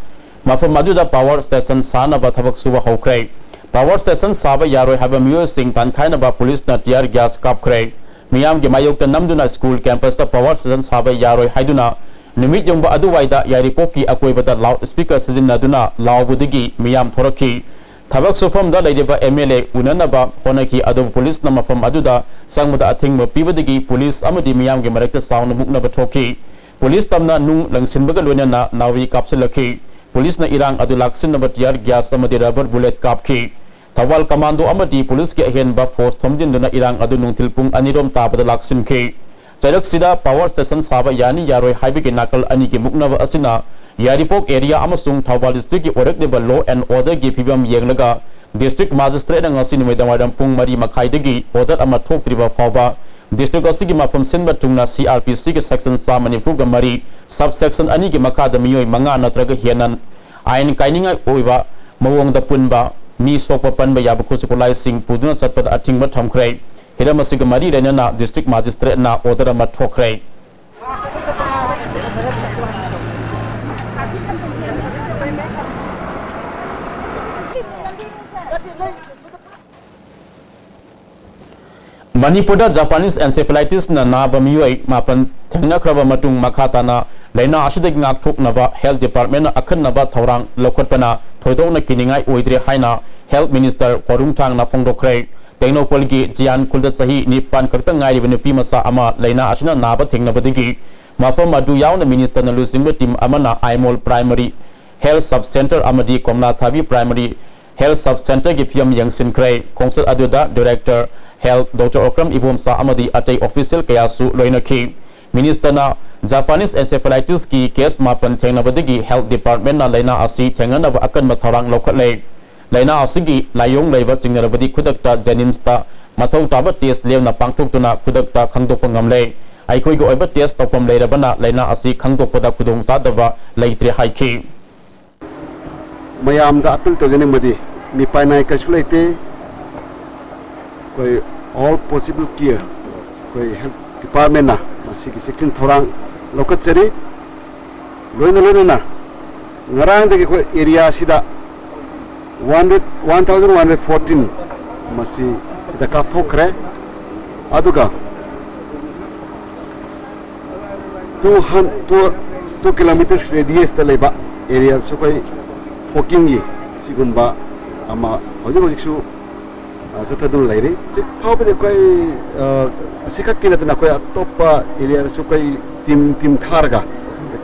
ꯃꯐꯝ ꯑꯗꯨꯗ ꯄꯥꯋꯔ ꯁ꯭ꯇꯦꯁꯟ ꯁꯥꯅꯕ ꯊꯕꯛ ꯁꯨꯕ ꯍꯧꯈ꯭ꯔꯦ꯫ ꯄꯥꯋꯔ ꯁ꯭ꯇꯦꯁꯟ ꯁꯥꯕ ꯌꯥꯔꯣꯏ ꯍꯥꯏꯕ ꯃꯤꯑꯣꯏꯁꯤꯡ ꯇꯥꯟꯈꯥꯏꯅꯕ ꯄꯨꯂꯤꯁꯅ ꯇꯤꯌꯥꯔ ꯒ꯭ꯌꯥꯁ ꯀꯥꯞꯈ꯭ꯔꯦ꯫ ꯃꯤꯌꯥꯝꯒꯤ ꯃꯥꯌꯣꯛꯇ ꯅꯝꯗꯨꯅ ꯁ꯭ꯀꯨꯜ ꯀꯦꯝꯄꯁꯇ ꯄꯥꯋꯔ ꯁ꯭ꯇꯦꯁꯟ ꯁꯥꯕ ꯌꯥꯔꯣꯏ ꯍꯥꯏꯗꯨꯅ ꯅꯨꯃꯤꯠ ꯌꯨꯡꯕ ꯑꯗꯨꯋꯥꯏꯗ ꯌꯥꯏꯔꯤꯄꯣꯛꯀꯤ ꯑꯀꯣꯏꯕꯗ ꯂꯥꯎꯗ ꯁ꯭ꯄꯤꯀꯔ ꯁꯤꯖꯤꯟꯅꯗꯨꯅ ꯂꯥꯎꯕꯗꯒꯤ ꯃꯤꯌꯥꯝ ꯊꯣꯔꯛꯈꯤ꯫ ꯊꯕꯛ ꯁꯨꯐꯝꯗ ꯂꯩꯔꯤꯕ MLA ꯎꯅꯅꯕ ꯍꯣꯠꯅꯈꯤ, ꯑꯗꯨꯕꯨ ꯄꯨꯂꯤꯁꯅ ꯃꯐꯝ ꯑꯗꯨꯗ ꯆꯪꯕꯗ ꯑꯊꯤꯡꯕ ꯄꯤꯕꯗꯒꯤ ꯄꯨꯂꯤꯁ ꯑꯃꯗꯤ ꯃꯤꯌꯥꯝꯒꯤ ꯃꯔꯛꯇ ꯆꯥꯎꯅ ꯃꯨꯛꯅꯕ ꯊꯣꯛꯈꯤ꯫ ꯄꯨꯂꯤꯁ ꯇꯝꯅ ꯅꯨꯡ ꯂꯪꯁꯤꯟꯕꯒ ꯂꯣꯏꯅꯅ ꯅꯥꯎꯔꯤ ꯀꯥꯞꯁꯤꯜꯂꯛꯈꯤ꯫ ꯄꯨꯂꯤꯁꯅ ꯏꯔꯥꯡ ꯑꯗꯨ ꯂꯥꯛꯁꯤꯟꯅꯕ tear gas ꯑꯃꯗꯤ rubber bullet ꯀꯥꯞꯈꯤ꯫ ꯊꯧꯕꯥꯜ commando ꯑꯃꯗꯤ ꯄꯨꯂꯤꯁꯀꯤ ꯑꯍꯦꯟꯕ force ꯊꯣꯝꯖꯤꯟꯗꯨꯅ ꯏꯔꯥꯡ ꯑꯗꯨ ꯅꯨꯡꯊꯤꯜ ꯄꯨꯡ ꯑꯅꯤꯔꯣꯝ ꯇꯥꯕꯗ ꯂꯥꯛꯁꯤꯟꯈꯤ꯫ ꯆꯩꯔꯛꯁꯤꯗ power station ꯁꯥꯕ ꯌꯥꯅꯤ ꯌꯥꯔꯣꯏ ꯍꯥꯏꯕꯒꯤ ꯅꯥꯀꯜ ꯑꯅꯤꯒꯤ ꯃꯨꯛꯅꯕ ꯑꯁꯤꯅ ꯌꯥꯏꯔꯤꯄꯣꯛ area ꯑꯃꯁꯨꯡ ꯊꯧꯕꯥꯜ districtꯀꯤ ꯑꯣꯏꯔꯛꯂꯤꯕ law and orderꯒꯤ ꯐꯤꯕꯝ ꯌꯦꯡꯂꯒ district magistrateꯅ ꯉꯁꯤ ꯅꯨꯃꯤꯗꯥꯡꯋꯥꯏꯔꯝ ꯄꯨꯡ ꯃꯔꯤ ꯃꯈꯥꯏꯗꯒꯤ order ꯑꯃ ꯊꯣꯛꯇ꯭ꯔꯤꯕ ꯐꯥꯎꯕ district ꯑꯁꯤꯒꯤ ꯃꯐꯝ ꯁꯤꯟꯕ ꯊꯨꯡꯅ CrPCꯒꯤ section ꯆꯥꯝꯃ ꯅꯤꯐꯨꯒ ꯃꯔꯤ, sub section ꯑꯅꯤꯒꯤ ꯃꯈꯥꯗ ꯃꯤꯑꯣꯏ ꯃꯉꯥ ꯅꯠꯇ꯭ꯔꯒ ꯍꯦꯟꯅ ꯑꯥꯏꯟ ꯀꯥꯏꯅꯤꯡꯉꯥꯏ ꯑꯣꯏꯕ ꯃꯑꯣꯡꯗ ꯄꯨꯟꯕ, ꯃꯤ ꯁꯣꯛꯄ ꯄꯟꯕ ꯌꯥꯕ ꯈꯨꯠꯁꯨ ꯈꯨꯠꯂꯥꯏꯁꯤꯡ ꯄꯨꯗꯨꯅ ꯆꯠꯄꯗ ꯑꯊꯤꯡꯕ ꯊꯝꯈ꯭ꯔꯦ꯫ ꯍꯤꯔꯝ ꯑꯁꯤꯒ ꯃꯔꯤ ꯂꯩꯅꯅ district magistrateꯅ order ꯑꯃ ꯊꯣꯛꯈ꯭ꯔꯦ꯫ ꯃꯅꯤꯄꯨꯔꯗ Japanese encephalitisꯅ ꯅꯥꯕ ꯃꯤꯑꯣꯏ ꯃꯥꯄꯟ ꯊꯦꯡꯅꯈ꯭ꯔꯕ ꯃꯇꯨꯡ, ꯃꯈꯥ ꯇꯥꯅ ꯂꯥꯏꯅꯥ ꯑꯁꯤꯗꯒꯤ ꯉꯥꯛꯊꯣꯛꯅꯕ health departmentꯅ ꯑꯈꯟꯅꯕ ꯊꯧꯔꯥꯡ ꯂꯧꯈꯠꯄꯅ ꯊꯣꯏꯗꯣꯛꯅ ꯀꯤꯅꯤꯡꯉꯥꯏ ꯑꯣꯏꯗ꯭ꯔꯦ ꯍꯥꯏꯅ health minister ꯋꯥꯔꯨꯡꯊꯥꯡꯅ ꯐꯣꯡꯗꯣꯛꯈ꯭ꯔꯦ꯫ ꯇꯦꯡꯅꯧꯄꯜꯒꯤ ꯖꯤꯌꯥꯟ ꯈꯨꯜꯗ ꯆꯍꯤ ꯅꯤꯄꯥꯟ ꯈꯛꯇ ꯉꯥꯏꯔꯤꯕ ꯅꯨꯄꯤ ꯃꯆꯥ ꯑꯃ ꯂꯥꯏꯅꯥ ꯑꯁꯤꯅ ꯅꯥꯕ ꯊꯦꯡꯅꯕꯗꯒꯤ ꯃꯐꯝ ꯑꯗꯨ ꯌꯥꯎꯅ ministerꯅ ꯂꯨꯆꯤꯡꯕ team ꯑꯃꯅ Aimol primary health sub centre ꯑꯃꯗꯤ ꯀꯣꯝꯂꯥꯊꯥꯕꯤ primary health sub centreꯒꯤ ꯐꯤꯕꯝ ꯌꯦꯡꯁꯤꯟꯈ꯭ꯔꯦ꯫ ꯈꯣꯡꯆꯠ ꯑꯗꯨꯗ director health Doctor Okram Ibomcha ꯑꯃꯗꯤ ꯑꯇꯩ official ꯀꯌꯥꯁꯨ ꯂꯣꯏꯅꯈꯤ꯫ ministerꯅ Japanese encephalitisꯀꯤ case ꯃꯥꯄꯟ ꯊꯦꯡꯅꯕꯗꯒꯤ health departmentꯅ ꯂꯥꯏꯅꯥ ꯑꯁꯤ ꯊꯦꯡꯅꯅꯕ ꯑꯀꯟꯕ ꯊꯧꯔꯥꯡ ꯂꯧꯈꯠꯂꯦ꯫ ꯂꯥꯏꯅꯥ ꯑꯁꯤꯒꯤ ꯂꯥꯏꯑꯣꯡ ꯂꯩꯕ ꯆꯤꯡꯅꯔꯕꯗꯤ ꯈꯨꯗꯛꯇ JNIMSꯇ ꯃꯊꯧ ꯇꯥꯕ test ꯂꯦꯝꯅ ꯄꯥꯡꯊꯣꯛꯇꯨꯅ ꯈꯨꯗꯛꯇ ꯈꯪꯗꯣꯛꯄ ꯉꯝꯂꯦ꯫ ꯑꯩꯈꯣꯏꯒꯤ ꯑꯣꯏꯕ test ꯇꯧꯐꯝ ꯂꯩꯔꯕꯅ ꯂꯥꯏꯅꯥ ꯑꯁꯤ ꯈꯪꯗꯣꯛꯄꯗ ꯈꯨꯗꯣꯡꯆꯥꯗꯕ ꯂꯩꯇ꯭ꯔꯦ ꯍꯥꯏꯈꯤ꯫ ꯃꯌꯥꯝꯗ appeal ꯇꯧꯖꯅꯤꯡꯕꯗꯤ ꯃꯤꯄꯥꯏꯅꯥꯏ ꯀꯩꯁꯨ ꯂꯩꯇꯦ꯫ ꯑꯩꯈꯣꯏ all possible care ꯑꯩꯈꯣꯏ health departmentꯅ ꯃꯁꯤꯒꯤ ꯆꯦꯛꯁꯤꯟ ꯊꯧꯔꯥꯡ ꯂꯧꯈꯠꯆꯔꯤ꯫ ꯂꯣꯏꯅ ꯂꯣꯏꯅꯅ ꯉꯔꯥꯡꯗꯒꯤ ꯑꯩꯈꯣꯏ area ꯑꯁꯤꯗ one hundred, one thousand one hundred fourteen ꯃꯁꯤ ꯍꯤꯗꯥꯛ ꯀꯥꯞꯊꯣꯛꯈ꯭ꯔꯦ꯫ ꯑꯗꯨꯒ two hundred, two, two kilometers radiusꯇ ꯂꯩꯕ areaꯁꯨ ꯑꯩꯈꯣꯏ foggingꯒꯤ ꯁꯤꯒꯨꯝꯕ ꯑꯃ ꯍꯧꯖꯤꯛ ꯍꯧꯖꯤꯛꯁꯨ, ꯑ, ꯆꯠꯊꯗꯨꯅ ꯂꯩꯔꯤ꯫ ꯍꯧꯖꯤꯛ ꯐꯥꯎꯕꯗꯤ ꯑꯩꯈꯣꯏ, ꯑ, ꯑꯁꯤꯈꯛꯀꯤ ꯅꯠꯇꯅ ꯑꯩꯈꯣꯏ ꯑꯇꯣꯞꯄ ꯑꯦꯔꯤꯌꯥꯗꯁꯨ ꯑꯩꯈꯣꯏ ꯇꯤꯝ, ꯇꯤꯝ ꯊꯥꯔꯒ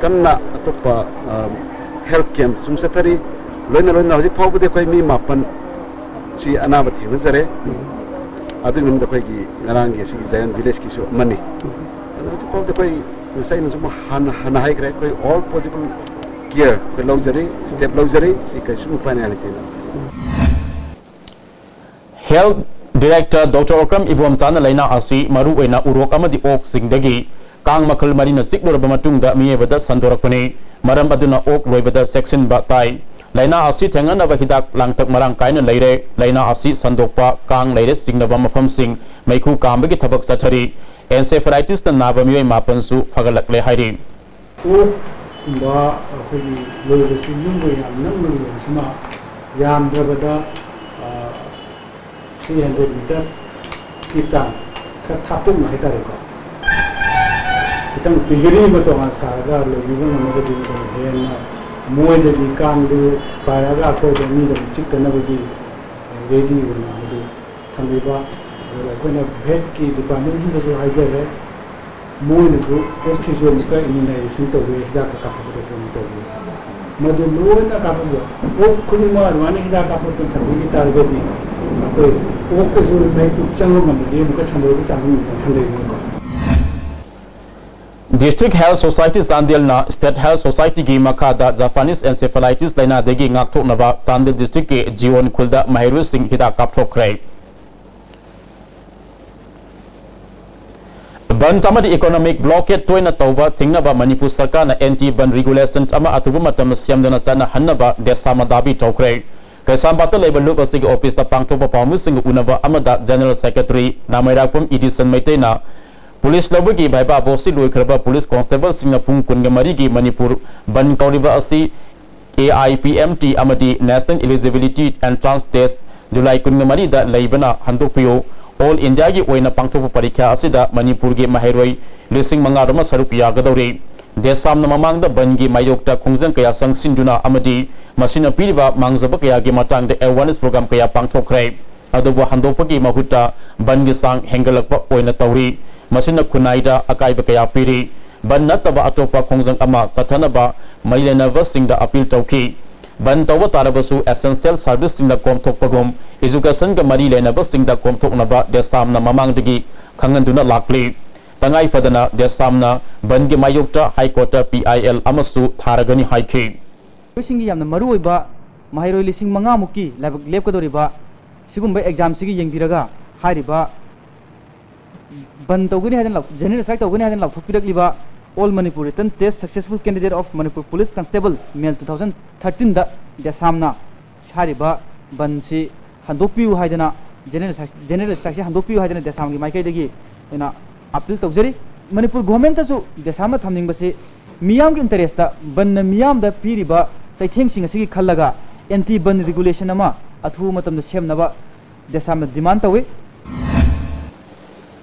ꯀꯟꯅ ꯑꯇꯣꯞꯄ, ꯑ, ꯍꯦꯜꯊ ꯀꯦꯝꯞ ꯁꯨꯝ ꯆꯠꯊꯔꯤ꯫ ꯂꯣꯏꯅ ꯂꯣꯏꯅ ꯍꯧꯖꯤꯛ ꯐꯥꯎꯕꯗꯤ ꯑꯩꯈꯣꯏ ꯃꯤ ꯃꯥꯄꯟ ꯁꯤ ꯑꯅꯥꯕ ꯊꯦꯡꯅꯖꯔꯦ꯫ ꯑꯗꯨꯒꯤ ꯃꯅꯨꯡꯗ ꯑꯩꯈꯣꯏꯒꯤ ꯉꯔꯥꯡꯒꯤ ꯑꯁꯤꯒꯤ ꯖꯌꯟ ꯚꯤꯂꯦꯖꯀꯤꯁꯨ ꯑꯃꯅꯤ꯫ ꯑꯗꯣ ꯍꯧꯖꯤꯛ ꯐꯥꯎꯕꯗꯤ ꯑꯩꯈꯣꯏ ꯉꯁꯥꯏ ꯑꯩꯅ ꯁꯨꯝ ꯍꯥꯟꯅ, ꯍꯥꯟꯅ ꯍꯥꯏꯈ꯭ꯔꯦ, ꯑꯩꯈꯣꯏ all possible care ꯑꯩꯈꯣꯏ ꯂꯧꯖꯔꯤ, ꯁ꯭ꯇꯦꯞ ꯂꯧꯖꯔꯤ꯫ ꯁꯤ ꯀꯩꯁꯨ ꯎꯄꯥꯏ ꯂꯩꯇꯦꯅ꯫ ꯍꯦꯜꯊ ꯗꯤꯔꯦꯛꯇꯔ ꯗꯣꯛꯇꯔ ꯑꯣꯀ꯭ꯔꯝ ꯏꯕꯣꯝꯆꯥꯅ ꯂꯥꯏꯅꯥ ꯑꯁꯤ ꯃꯔꯨꯑꯣꯏꯅ ꯎꯔꯣꯛ ꯑꯃꯗꯤ ꯑꯣꯛꯁꯤꯡꯗꯒꯤ ꯀꯥꯡ ꯃꯈꯜ ꯃꯔꯤꯅ ꯆꯤꯛꯂꯨꯔꯕ ꯃꯇꯨꯡꯗ ꯃꯤꯑꯣꯏꯕꯗ ꯁꯟꯗꯣꯔꯛꯄꯅꯤ꯫ ꯃꯔꯝ ꯑꯗꯨꯅ ꯑꯣꯛ ꯂꯣꯏꯕꯗ ꯆꯦꯛꯁꯤꯟꯕ ꯇꯥꯏ꯫ ꯂꯥꯏꯅꯥ ꯑꯁꯤ ꯊꯦꯡꯅꯅꯕ ꯍꯤꯗꯥꯛ ꯂꯥꯡꯊꯛ ꯃꯔꯥꯡ ꯀꯥꯏꯅ ꯂꯩꯔꯦ꯫ ꯂꯥꯏꯅꯥ ꯑꯁꯤ ꯁꯟꯗꯣꯛꯄ, ꯀꯥꯡ ꯂꯩꯔꯦ ꯆꯤꯡꯅꯕ ꯃꯐꯝꯁꯤꯡ ꯃꯩꯈꯨ ꯀꯥꯝꯕꯒꯤ ꯊꯕꯛ ꯆꯠꯊꯔꯤ꯫ ꯑꯦꯟꯁꯦꯐꯦꯂꯥꯏꯇꯤꯁꯅ ꯅꯥꯕ ꯃꯤꯑꯣꯏ ꯃꯥꯄꯟꯁꯨ ꯐꯒꯠꯂꯛꯂꯦ ꯍꯥꯏꯔꯤ꯫ ꯑꯣꯛꯀꯨꯝꯕ ꯑꯩꯈꯣꯏꯒꯤ ꯂꯣꯏꯕꯁꯤ ꯌꯨꯝꯒ ꯌꯥꯝ ꯅꯛꯅ ꯂꯣꯏꯕꯁꯤꯅ ꯌꯥꯝꯗ꯭ꯔꯕꯗ, ꯑ, ꯊ꯭ꯔꯤ ꯍꯟꯗ꯭ꯔꯦꯠ ꯃꯤꯇꯔꯒꯤ ꯆꯥꯡ ꯈꯔ ꯊꯥꯞꯇꯣꯛꯅ ꯍꯥꯏꯇꯥꯔꯦꯀꯣ, ꯈꯤꯇꯪ ꯄꯤꯖꯔꯤ ꯑꯃ ꯇꯣꯉꯥꯟ ꯁꯥꯔꯒ ꯂꯣꯏꯕꯤꯕ ꯉꯝꯃꯒꯗꯤ ꯃꯗꯨꯅ ꯍꯦꯟꯅ ꯃꯣꯏꯗꯒꯤ ꯀꯥꯡꯗꯨ ꯄꯥꯏꯔꯛꯑꯒ ꯑꯩꯈꯣꯏꯗ ꯃꯤꯗ ꯑꯃꯨꯛ ꯆꯤꯛꯇꯅꯕꯒꯤ ꯔꯦꯗꯤ ꯑꯣꯏꯅ ꯃꯗꯨ ꯊꯝꯕꯤꯕ꯫ ꯑꯗꯨꯒ ꯑꯩꯈꯣꯏꯅ ꯚꯦꯠꯀꯤ ꯗꯤꯄꯥꯔꯠꯃꯦꯟꯁꯤꯡꯗꯁꯨ ꯍꯥꯏꯖꯔꯦ, ꯃꯣꯏꯅꯁꯨ ꯑꯣꯛꯁꯤꯁꯨ ꯑꯃꯨꯛꯀ ꯏꯃ꯭ꯌꯨꯅꯥꯏꯖꯦꯁꯟ ꯇꯧꯕꯤ, ꯍꯤꯗꯥꯛꯀ ꯀꯥꯞꯊꯣꯛꯄꯗ ꯇꯧꯕꯤ꯫ ꯃꯗꯨ ꯂꯣꯏꯅ ꯀꯥꯞꯊꯣꯛꯄ꯫ ꯑꯣꯛ ꯈꯨꯗꯤꯡꯃꯛ ꯑꯗꯨꯃꯥꯏꯅ ꯍꯤꯗꯥꯛ ꯀꯥꯞꯊꯣꯛꯇꯅ ꯊꯝꯕꯤꯈꯤ ꯇꯥꯔꯒꯗꯤ ꯑꯩꯈꯣꯏ ꯑꯣꯛꯇꯁꯨ ꯃꯍꯤꯛꯇꯨ ꯆꯪꯕ ꯉꯝꯕꯗꯤ ꯑꯃꯨꯛꯀ ꯁꯟꯗꯣꯛꯄꯒꯤ ꯆꯥꯡꯁꯨ ꯑꯃꯨꯛꯀ ꯍꯟꯊꯩꯗꯅꯀꯣ꯫ District Health Society ꯆꯥꯟꯗꯦꯜꯅ State Health Societyꯒꯤ ꯃꯈꯥꯗ Japanese encephalitis ꯂꯥꯏꯅꯥꯗꯒꯤ ꯉꯥꯛꯊꯣꯛꯅꯕ ꯆꯥꯟꯗꯦꯜ districtꯀꯤ ꯖꯤꯌꯣꯟ ꯈꯨꯜꯗ ꯃꯍꯩꯔꯣꯏꯁꯤꯡ ꯍꯤꯗꯥꯛ ꯀꯥꯞꯊꯣꯛꯈ꯭ꯔꯦ꯫ ꯕꯟꯗ ꯑꯃꯗꯤ economic blockade ꯇꯣꯏꯅ ꯇꯧꯕ ꯊꯤꯡꯅꯕ ꯃꯅꯤꯄꯨꯔ ꯁꯔꯀꯥꯔꯅ anti ꯕꯟꯗ regulation ꯑꯃ ꯑꯊꯨꯕ ꯃꯇꯝꯗ ꯁꯦꯝꯗꯨꯅ ꯆꯠꯅꯍꯟꯅꯕ ꯗꯦꯁꯥꯃ ꯗꯥꯕꯤ ꯇꯧꯈ꯭ꯔꯦ꯫ ꯀꯩꯁꯥꯝꯄꯥꯠꯇ ꯂꯩꯕ ꯂꯨꯞ ꯑꯁꯤꯒꯤ ꯑꯣꯐꯤꯁꯇ ꯄꯥꯡꯊꯣꯛꯄ ꯄꯥꯎꯃꯤꯁꯤꯡꯒ ꯎꯅꯕ ꯑꯃꯗ General Secretary ꯅꯥꯃꯩꯔꯥꯛꯄꯝ ꯏꯗꯤꯁꯟ ꯃꯩꯇꯩꯅ ꯄꯨꯂꯤꯁ ꯂꯧꯕꯒꯤ ꯚꯥꯏꯕꯥ ꯕꯣꯁꯁꯤ ꯂꯣꯏꯈ꯭ꯔꯕ ꯄꯨꯂꯤꯁ ꯀꯣꯟꯁꯇꯦꯕꯜꯁꯤꯡꯅ ꯄꯨꯡ ꯀꯨꯟꯒ ꯃꯔꯤꯒꯤ ꯃꯅꯤꯄꯨꯔ ꯕꯟꯗ ꯀꯧꯔꯤꯕ ꯑꯁꯤ A I P M T ꯑꯃꯗꯤ National Eligibility Entrance Test July ꯀꯨꯟꯃꯔꯤꯗ ꯂꯩꯕꯅ ꯍꯟꯗꯣꯛꯄꯤꯌꯨ꯫ All Indiaꯒꯤ ꯑꯣꯏꯅ ꯄꯥꯡꯊꯣꯛꯄ ꯄꯔꯤꯈ꯭ꯌꯥ ꯑꯁꯤꯗ ꯃꯅꯤꯄꯨꯔꯒꯤ ꯃꯍꯩꯔꯣꯏ ꯂꯤꯁꯤꯡ ꯃꯉꯥ ꯔꯣꯝ ꯁꯔꯨꯛ ꯌꯥꯒꯗꯧꯔꯤ꯫ ꯗꯦꯁꯥꯝꯅ ꯃꯃꯥꯡꯗ ꯕꯟꯒꯤ ꯃꯥꯌꯣꯛꯇ ꯈꯣꯡꯖꯪ ꯀꯌꯥ ꯆꯪꯁꯤꯟꯗꯨꯅ ꯑꯃꯗꯤ ꯃꯁꯤꯅ ꯄꯤꯔꯤꯕ ꯃꯥꯡꯖꯕ ꯀꯌꯥꯒꯤ ꯃꯇꯥꯡꯗ awareness program ꯀꯌꯥ ꯄꯥꯡꯊꯣꯛꯈ꯭ꯔꯦ꯫ ꯑꯗꯨꯕꯨ ꯍꯟꯗꯣꯛꯄꯒꯤ ꯃꯍꯨꯠꯇ ꯕꯟꯒꯤ ꯆꯥꯡ ꯍꯦꯟꯒꯠꯂꯛꯄ ꯑꯣꯏꯅ ꯇꯧꯔꯤ꯫ ꯃꯁꯤꯅ ꯈꯨꯟꯅꯥꯏꯗ ꯑꯀꯥꯏꯕ ꯀꯌꯥ ꯄꯤꯔꯤ꯫ ꯕꯟ ꯅꯠꯇꯕ ꯑꯇꯣꯞꯄ ꯈꯣꯡꯖꯪ ꯑꯃ ꯆꯠꯊꯅꯕ ꯃꯔꯤ ꯂꯩꯅꯕꯁꯤꯡꯗ appeal ꯇꯧꯈꯤ꯫ ꯕꯟ ꯇꯧꯕ ꯇꯥꯔꯕꯁꯨ essential serviceꯁꯤꯡꯗ ꯀꯣꯝꯊꯣꯛꯄꯒꯨꯝ educationꯒ ꯃꯔꯤ ꯂꯩꯅꯕꯁꯤꯡꯗ ꯀꯣꯝꯊꯣꯛꯅꯕ ꯗꯦꯁꯥꯝꯅ ꯃꯃꯥꯡꯗꯒꯤ ꯈꯪꯍꯟꯗꯨꯅ ꯂꯥꯛꯂꯤ꯫ ꯇꯉꯥꯏ ꯐꯗꯅ ꯗꯦꯁꯥꯝꯅ ꯕꯟꯒꯤ ꯃꯥꯌꯣꯛꯇ High Courtꯇ P I L ꯑꯃꯁꯨ ꯊꯥꯔꯒꯅꯤ ꯍꯥꯏꯈꯤ꯫ ꯃꯍꯩꯔꯣꯏꯁꯤꯡꯒꯤ ꯌꯥꯝꯅ ꯃꯔꯨꯑꯣꯏꯕ ꯃꯍꯩꯔꯣꯏ ꯂꯤꯁꯤꯡ ꯃꯉꯥ ꯃꯨꯛꯀꯤ ꯂꯥꯏꯕꯛ ꯂꯦꯞꯀꯗꯧꯔꯤꯕ ꯁꯤꯒꯨꯝꯕ examꯁꯤꯒꯤ ꯌꯦꯡꯕꯤꯔꯒ ꯍꯥꯏꯔꯤꯕ ꯕꯟ ꯇꯧꯒꯅꯤ ꯍꯥꯏꯗꯅ ꯂꯥꯎ-, general strike ꯇꯧꯒꯅꯤ ꯍꯥꯏꯗꯅ ꯂꯥꯎꯊꯣꯛꯄꯤꯔꯛꯂꯤꯕ All Manipur Written Test Successful Candidate of Manipur Police Constable Male two thousand thirteenꯗ ꯗꯦꯁꯥꯝꯅ ꯍꯥꯏꯔꯤꯕ ꯕꯟꯁꯤ ꯍꯟꯗꯣꯛꯄꯤꯌꯨ ꯍꯥꯏꯗꯅ, general strike, general strikeꯁꯤ ꯍꯟꯗꯣꯛꯄꯤꯌꯨ ꯍꯥꯏꯗꯅ ꯗꯦꯁꯥꯝꯒꯤ ꯃꯥꯏꯀꯩꯗꯒꯤ ꯑꯩꯅ appeal ꯇꯧꯖꯔꯤ꯫ ꯃꯅꯤꯄꯨꯔ governmentꯇꯁꯨ ꯗꯦꯁꯥꯝꯅ ꯊꯝꯅꯤꯡꯕꯁꯤ ꯃꯤꯌꯥꯝꯒꯤ interestꯇ ꯕꯟꯅ ꯃꯤꯌꯥꯝꯗ ꯄꯤꯔꯤꯕ ꯆꯩꯊꯦꯡꯁꯤꯡ ꯑꯁꯤꯒꯤ ꯈꯜꯂꯒ anti ban regulation ꯑꯃ ꯑꯊꯨꯕ ꯃꯇꯝꯗ ꯁꯦꯝꯅꯕ ꯗꯦꯁꯥꯝꯅ demand ꯇꯧꯏ꯫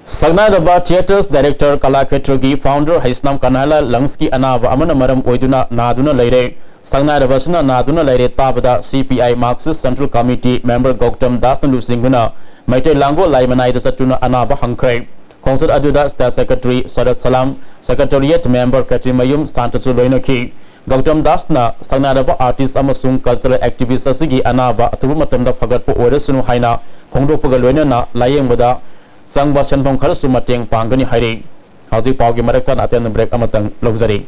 ꯁꯛꯅꯥꯏꯔꯕ theatres director ꯀꯂꯥꯈꯦꯇ꯭ꯔꯒꯤ founder Heisnam ꯀꯅꯥꯂꯥꯜ lungs ꯀꯤ ꯑꯅꯥꯕ ꯑꯃꯅ ꯃꯔꯝ ꯑꯣꯏꯗꯨꯅ ꯅꯥꯗꯨꯅ ꯂꯩꯔꯦ꯫ ꯁꯛꯅꯥꯏꯔꯕ ꯑꯁꯤꯅ ꯅꯥꯗꯨꯅ ꯂꯩꯔꯦ ꯇꯥꯕꯗ C P I Marxist Central Committee member Gautam ꯗꯥꯁꯅ ꯂꯨꯆꯤꯡꯗꯨꯅ ꯃꯩꯇꯩ ꯂꯥꯡꯒꯣꯜ ꯂꯥꯏꯃꯅꯥꯏꯗ ꯆꯠꯇꯨꯅ ꯑꯅꯥꯕ ꯍꯪꯈ꯭ꯔꯦ꯫ ꯈꯣꯡꯆꯠ ꯑꯗꯨꯗ state secretary ꯁꯔꯠ ꯁꯂꯥꯝ, secretariat member ꯈꯦꯇ꯭ꯔꯤꯃꯌꯨꯝ ꯁꯥꯟꯇꯁꯨ ꯂꯣꯏꯅꯈꯤ꯫ ꯒꯧꯇꯝ ꯗꯥꯁꯅ ꯁꯛꯅꯥꯏꯔꯕ artist ꯑꯃꯁꯨꯡ cultural activist ꯑꯁꯤꯒꯤ ꯑꯅꯥꯕ ꯑꯊꯨꯕ ꯃꯇꯝꯗ ꯐꯒꯠꯄ ꯑꯣꯏꯔꯁꯅꯨ ꯍꯥꯏꯅ ꯐꯣꯡꯗꯣꯛꯄꯒ ꯂꯣꯏꯅꯅ ꯂꯥꯌꯦꯡꯕꯗ ꯆꯪꯕ ꯁꯦꯟꯐꯝ ꯈꯔꯁꯨ ꯃꯇꯦꯡ ꯄꯥꯡꯒꯅꯤ ꯍꯥꯏꯔꯤ꯫ ꯍꯧꯖꯤꯛ ꯄꯥꯎꯒꯤ ꯃꯔꯛꯇ ꯑꯇꯦꯟꯕ break ꯑꯃꯇꯪ ꯂꯧꯖꯔꯤ꯫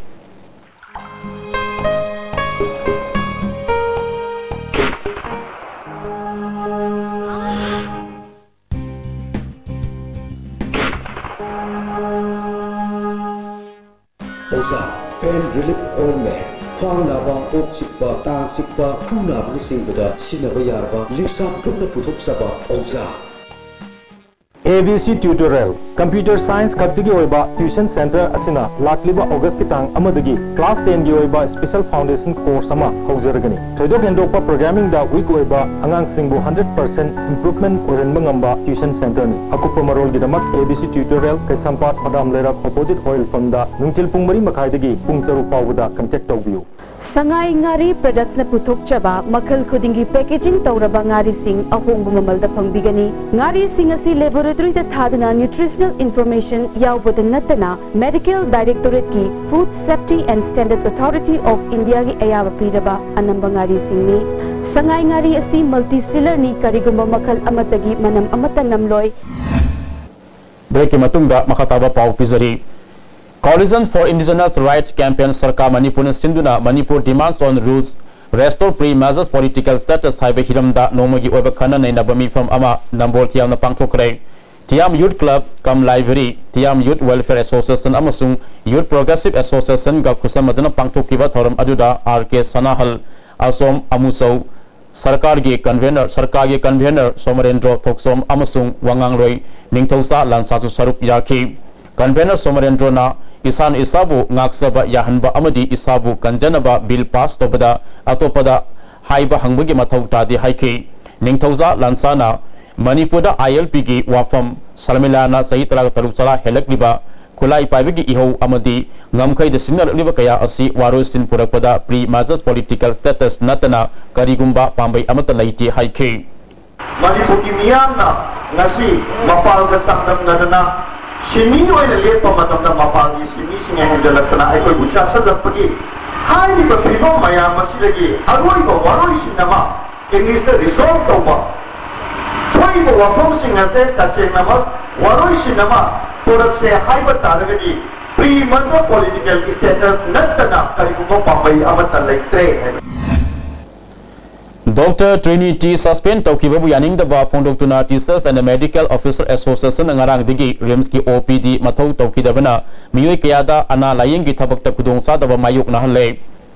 ꯑꯣꯖꯥ, pain relief ointment, ꯈ꯭ꯋꯥꯡ ꯅꯥꯕ, ꯀꯣꯛ ꯆꯤꯛꯄ, ꯇꯥꯡ ꯆꯤꯛꯄ, ꯈꯨ ꯅꯥꯕꯅꯆꯤꯡꯕꯗ ꯁꯤꯖꯤꯟꯅꯕ ꯌꯥꯔꯕ ꯂꯤꯞꯁꯥꯞ ꯒ꯭ꯔꯨꯞꯅ ꯄꯨꯊꯣꯛꯆꯕ ꯑꯣꯖꯥ꯫ A B C Tutorial, Computer Science ꯈꯛꯇꯒꯤ ꯑꯣꯏꯕ tuition center ꯑꯁꯤꯅ ꯂꯥꯛꯂꯤꯕ August ꯀꯤ ꯇꯥꯡ ꯑꯃꯗꯒꯤ class ten ꯒꯤ ꯑꯣꯏꯕ special foundation course ꯑꯃ ꯍꯧꯖꯔꯒꯅꯤ꯫ ꯊꯣꯏꯗꯣꯛ ꯍꯦꯟꯗꯣꯛꯄ programming ꯗ weak ꯑꯣꯏꯕ ꯑꯉꯥꯡꯁꯤꯡꯕꯨ hundred percent improvement ꯑꯣꯏꯍꯟꯕ ꯉꯝꯕ tuition center ꯅꯤ꯫ ꯑꯀꯨꯞꯄ ꯃꯔꯣꯜꯒꯤꯗꯃꯛ A B C Tutorial, ꯀꯩꯁꯥꯝꯄꯥꯠ ꯐꯗꯥꯝ ꯂꯩꯔꯛ opposite oil pump ꯗ ꯅꯨꯡꯊꯤꯜ ꯄꯨꯡ ꯃꯔꯤ ꯃꯈꯥꯏꯗꯒꯤ ꯄꯨꯡ ꯇꯔꯨꯛ ꯐꯥꯎꯕꯗ contact ꯇꯧꯕꯤꯌꯨ꯫ ꯁꯉꯥꯏ ꯉꯥꯔꯤ products ꯅ ꯄꯨꯊꯣꯛꯆꯕ ꯃꯈꯜ ꯈꯨꯗꯤꯡꯒꯤ packaging ꯇꯧꯔꯕ ꯉꯥꯔꯤꯁꯤꯡ ꯑꯍꯣꯡꯕ ꯃꯃꯜꯗ ꯐꯪꯕꯤꯒꯅꯤ꯫ ꯉꯥꯔꯤꯁꯤꯡ ꯑꯁꯤ laboratory ꯗ ꯊꯥꯗꯨꯅ nutritional information ꯌꯥꯎꯕꯗ ꯅꯠꯇꯅ Medical Directorate ꯀꯤ Food Safety and Standard Authority of India ꯒꯤ ꯑꯌꯥꯕ ꯄꯤꯔꯕ ꯑꯅꯝꯕ ꯉꯥꯔꯤꯁꯤꯡꯅꯤ꯫ ꯁꯉꯥꯏ ꯉꯥꯔꯤ ꯑꯁꯤ multi sealer ꯅꯤ, ꯀꯔꯤꯒꯨꯝꯕ ꯃꯈꯜ ꯑꯃꯠꯇꯒꯤ ꯃꯅꯝ ꯑꯃꯠꯇ ꯅꯝꯂꯣꯏ꯫ Break ꯀꯤ ꯃꯇꯨꯡꯗ ꯃꯈꯥ ꯇꯥꯕ ꯄꯥꯎ ꯄꯤꯖꯔꯤ꯫ Coalition for Indigenous Rights Campaign ꯁꯔꯀꯥꯔ ꯃꯅꯤꯄꯨꯔꯅ ꯁꯤꯟꯗꯨꯅ Manipur Demands on Rules Restore Pre-Merger Political Status ꯍꯥꯏꯕ ꯍꯤꯔꯝꯗ ꯅꯣꯡꯃꯒꯤ ꯑꯣꯏꯕ ꯈꯟꯅ ꯅꯩꯅꯕ ꯃꯤꯐꯝ ꯑꯃ ꯅꯝꯕꯣꯜ ꯊꯤꯌꯥꯝꯅ ꯄꯥꯡꯊꯣꯛꯈ꯭ꯔꯦ꯫ ꯊꯤꯌꯥꯝ Youth Club cum Library, ꯊꯤꯌꯥꯝ Youth Welfare Association ꯑꯃꯁꯨꯡ Youth Progressive Association ꯒ ꯈꯨꯠꯁꯝꯅꯗꯨꯅ ꯄꯥꯡꯊꯣꯛꯈꯤꯕ ꯊꯧꯔꯝ ꯑꯗꯨꯗ R K ꯁꯅꯥꯍꯜ, ꯑꯁꯣꯝ ꯑꯃꯨꯆꯧ, ꯁꯔꯀꯥꯔꯒꯤ convener, ꯁꯔꯀꯥꯔꯒꯤ convener ꯁꯣꯃꯔꯦꯟꯗ꯭ꯔꯣ ꯊꯣꯛꯆꯣꯝ ꯑꯃꯁꯨꯡ ꯋꯥꯉꯥꯡꯂꯣꯏ ꯅꯤꯡꯊꯧꯖꯥ ꯂꯥꯟꯁꯥꯁꯨ ꯁꯔꯨꯛ ꯌꯥꯈꯤ꯫ Convener ꯁꯣꯃꯔꯦꯟꯗ꯭ꯔꯣꯅ ꯏꯁꯥꯅ ꯏꯁꯥꯕꯨ ꯉꯥꯛꯆꯕ ꯌꯥꯍꯟꯕ ꯑꯃꯗꯤ ꯏꯁꯥꯕꯨ ꯀꯟꯖꯅꯕ bill pass ꯇꯧꯕꯗ ꯑꯇꯣꯞꯄꯗ ꯍꯥꯏꯕ ꯍꯪꯕꯒꯤ ꯃꯊꯧ ꯇꯥꯗꯦ ꯍꯥꯏꯈꯤ꯫ ꯅꯤꯡꯊꯧꯖꯥ ꯂꯥꯟꯁꯥꯅ ꯃꯅꯤꯄꯨꯔꯗ I L P ꯒꯤ ꯋꯥꯐꯝ, ꯁꯔꯃꯤꯂꯥꯅ ꯆꯍꯤ ꯇꯔꯥꯇꯔꯨꯛ ꯆꯔꯥ ꯍꯦꯜꯂꯛꯂꯤꯕ ꯈꯨꯠꯂꯥꯏ ꯄꯥꯏꯕꯒꯤ ꯏꯍꯧ ꯑꯃꯗꯤ ꯉꯝꯈꯩꯗ ꯁꯤꯖꯤꯟꯅꯔꯛꯂꯤꯕ ꯀꯌꯥ ꯑꯁꯤ ꯋꯥꯔꯣꯏꯁꯤꯟ ꯄꯨꯔꯛꯄꯗ pre-merger political status ꯅꯠꯇꯅ ꯀꯔꯤꯒꯨꯝꯕ ꯄꯥꯝꯕꯩ ꯑꯃꯠꯇ ꯂꯩꯇꯦ ꯍꯥꯏꯈꯤ꯫ ꯃꯅꯤꯄꯨꯔꯒꯤ ꯃꯤꯌꯥꯝꯅ ꯉꯁꯤ ꯃꯄꯥꯟꯒ ꯆꯥꯡꯗꯝꯅꯗꯅ ꯁꯤꯟꯃꯤ ꯑꯣꯏꯅ ꯂꯦꯞꯄ ꯃꯇꯝꯗ ꯃꯄꯥꯟꯒꯤ ꯁꯤꯟꯃꯤꯁꯤꯡꯅ ꯍꯦꯟꯖꯜꯂꯛꯇꯅ ꯑꯩꯈꯣꯏꯕꯨ ꯆꯥꯁꯤꯜꯂꯛꯄꯒꯤ ꯍꯥꯏꯔꯤꯕ ꯐꯤꯕꯝ ꯃꯌꯥꯝ ꯑꯁꯤꯗꯒꯤ ꯑꯔꯣꯏꯕ ꯋꯥꯔꯣꯏꯁꯤꯟ ꯑꯃ English ꯇ resolve ꯇꯧꯕ, ꯊꯣꯛꯏꯕ ꯋꯥꯐꯝꯁꯤꯡ ꯑꯁꯦ ꯇꯁꯦꯡꯅꯃꯛ ꯋꯥꯔꯣꯏꯁꯤꯟ ꯑꯃ ꯄꯨꯔꯛꯁꯦ ꯍꯥꯏꯕ ꯇꯥꯔꯒꯗꯤ pre-merger political status ꯅꯠꯇꯅ ꯀꯔꯤꯒꯨꯝꯕ ꯄꯥꯝꯕꯩ ꯑꯃꯠꯇ ꯂꯩꯇ꯭ꯔꯦ ꯍꯥꯏꯕ꯫ Doctor Trinity suspend ꯇꯧꯈꯤꯕꯕꯨ ꯌꯥꯅꯤꯡꯗꯕ ꯐꯣꯡꯗꯣꯛꯇꯨꯅ Teachers and Medical Officer Association ꯅ ꯉꯔꯥꯡꯗꯒꯤ RIMS ꯀꯤ O P D ꯃꯊꯧ ꯇꯧꯈꯤꯗꯕꯅ ꯃꯤꯑꯣꯏ ꯀꯌꯥꯗ ꯑꯅꯥ ꯂꯥꯌꯦꯡꯒꯤ ꯊꯕꯛꯇ ꯈꯨꯗꯣꯡꯆꯥꯗꯕ ꯃꯥꯌꯣꯛꯅꯍꯜꯂꯦ꯫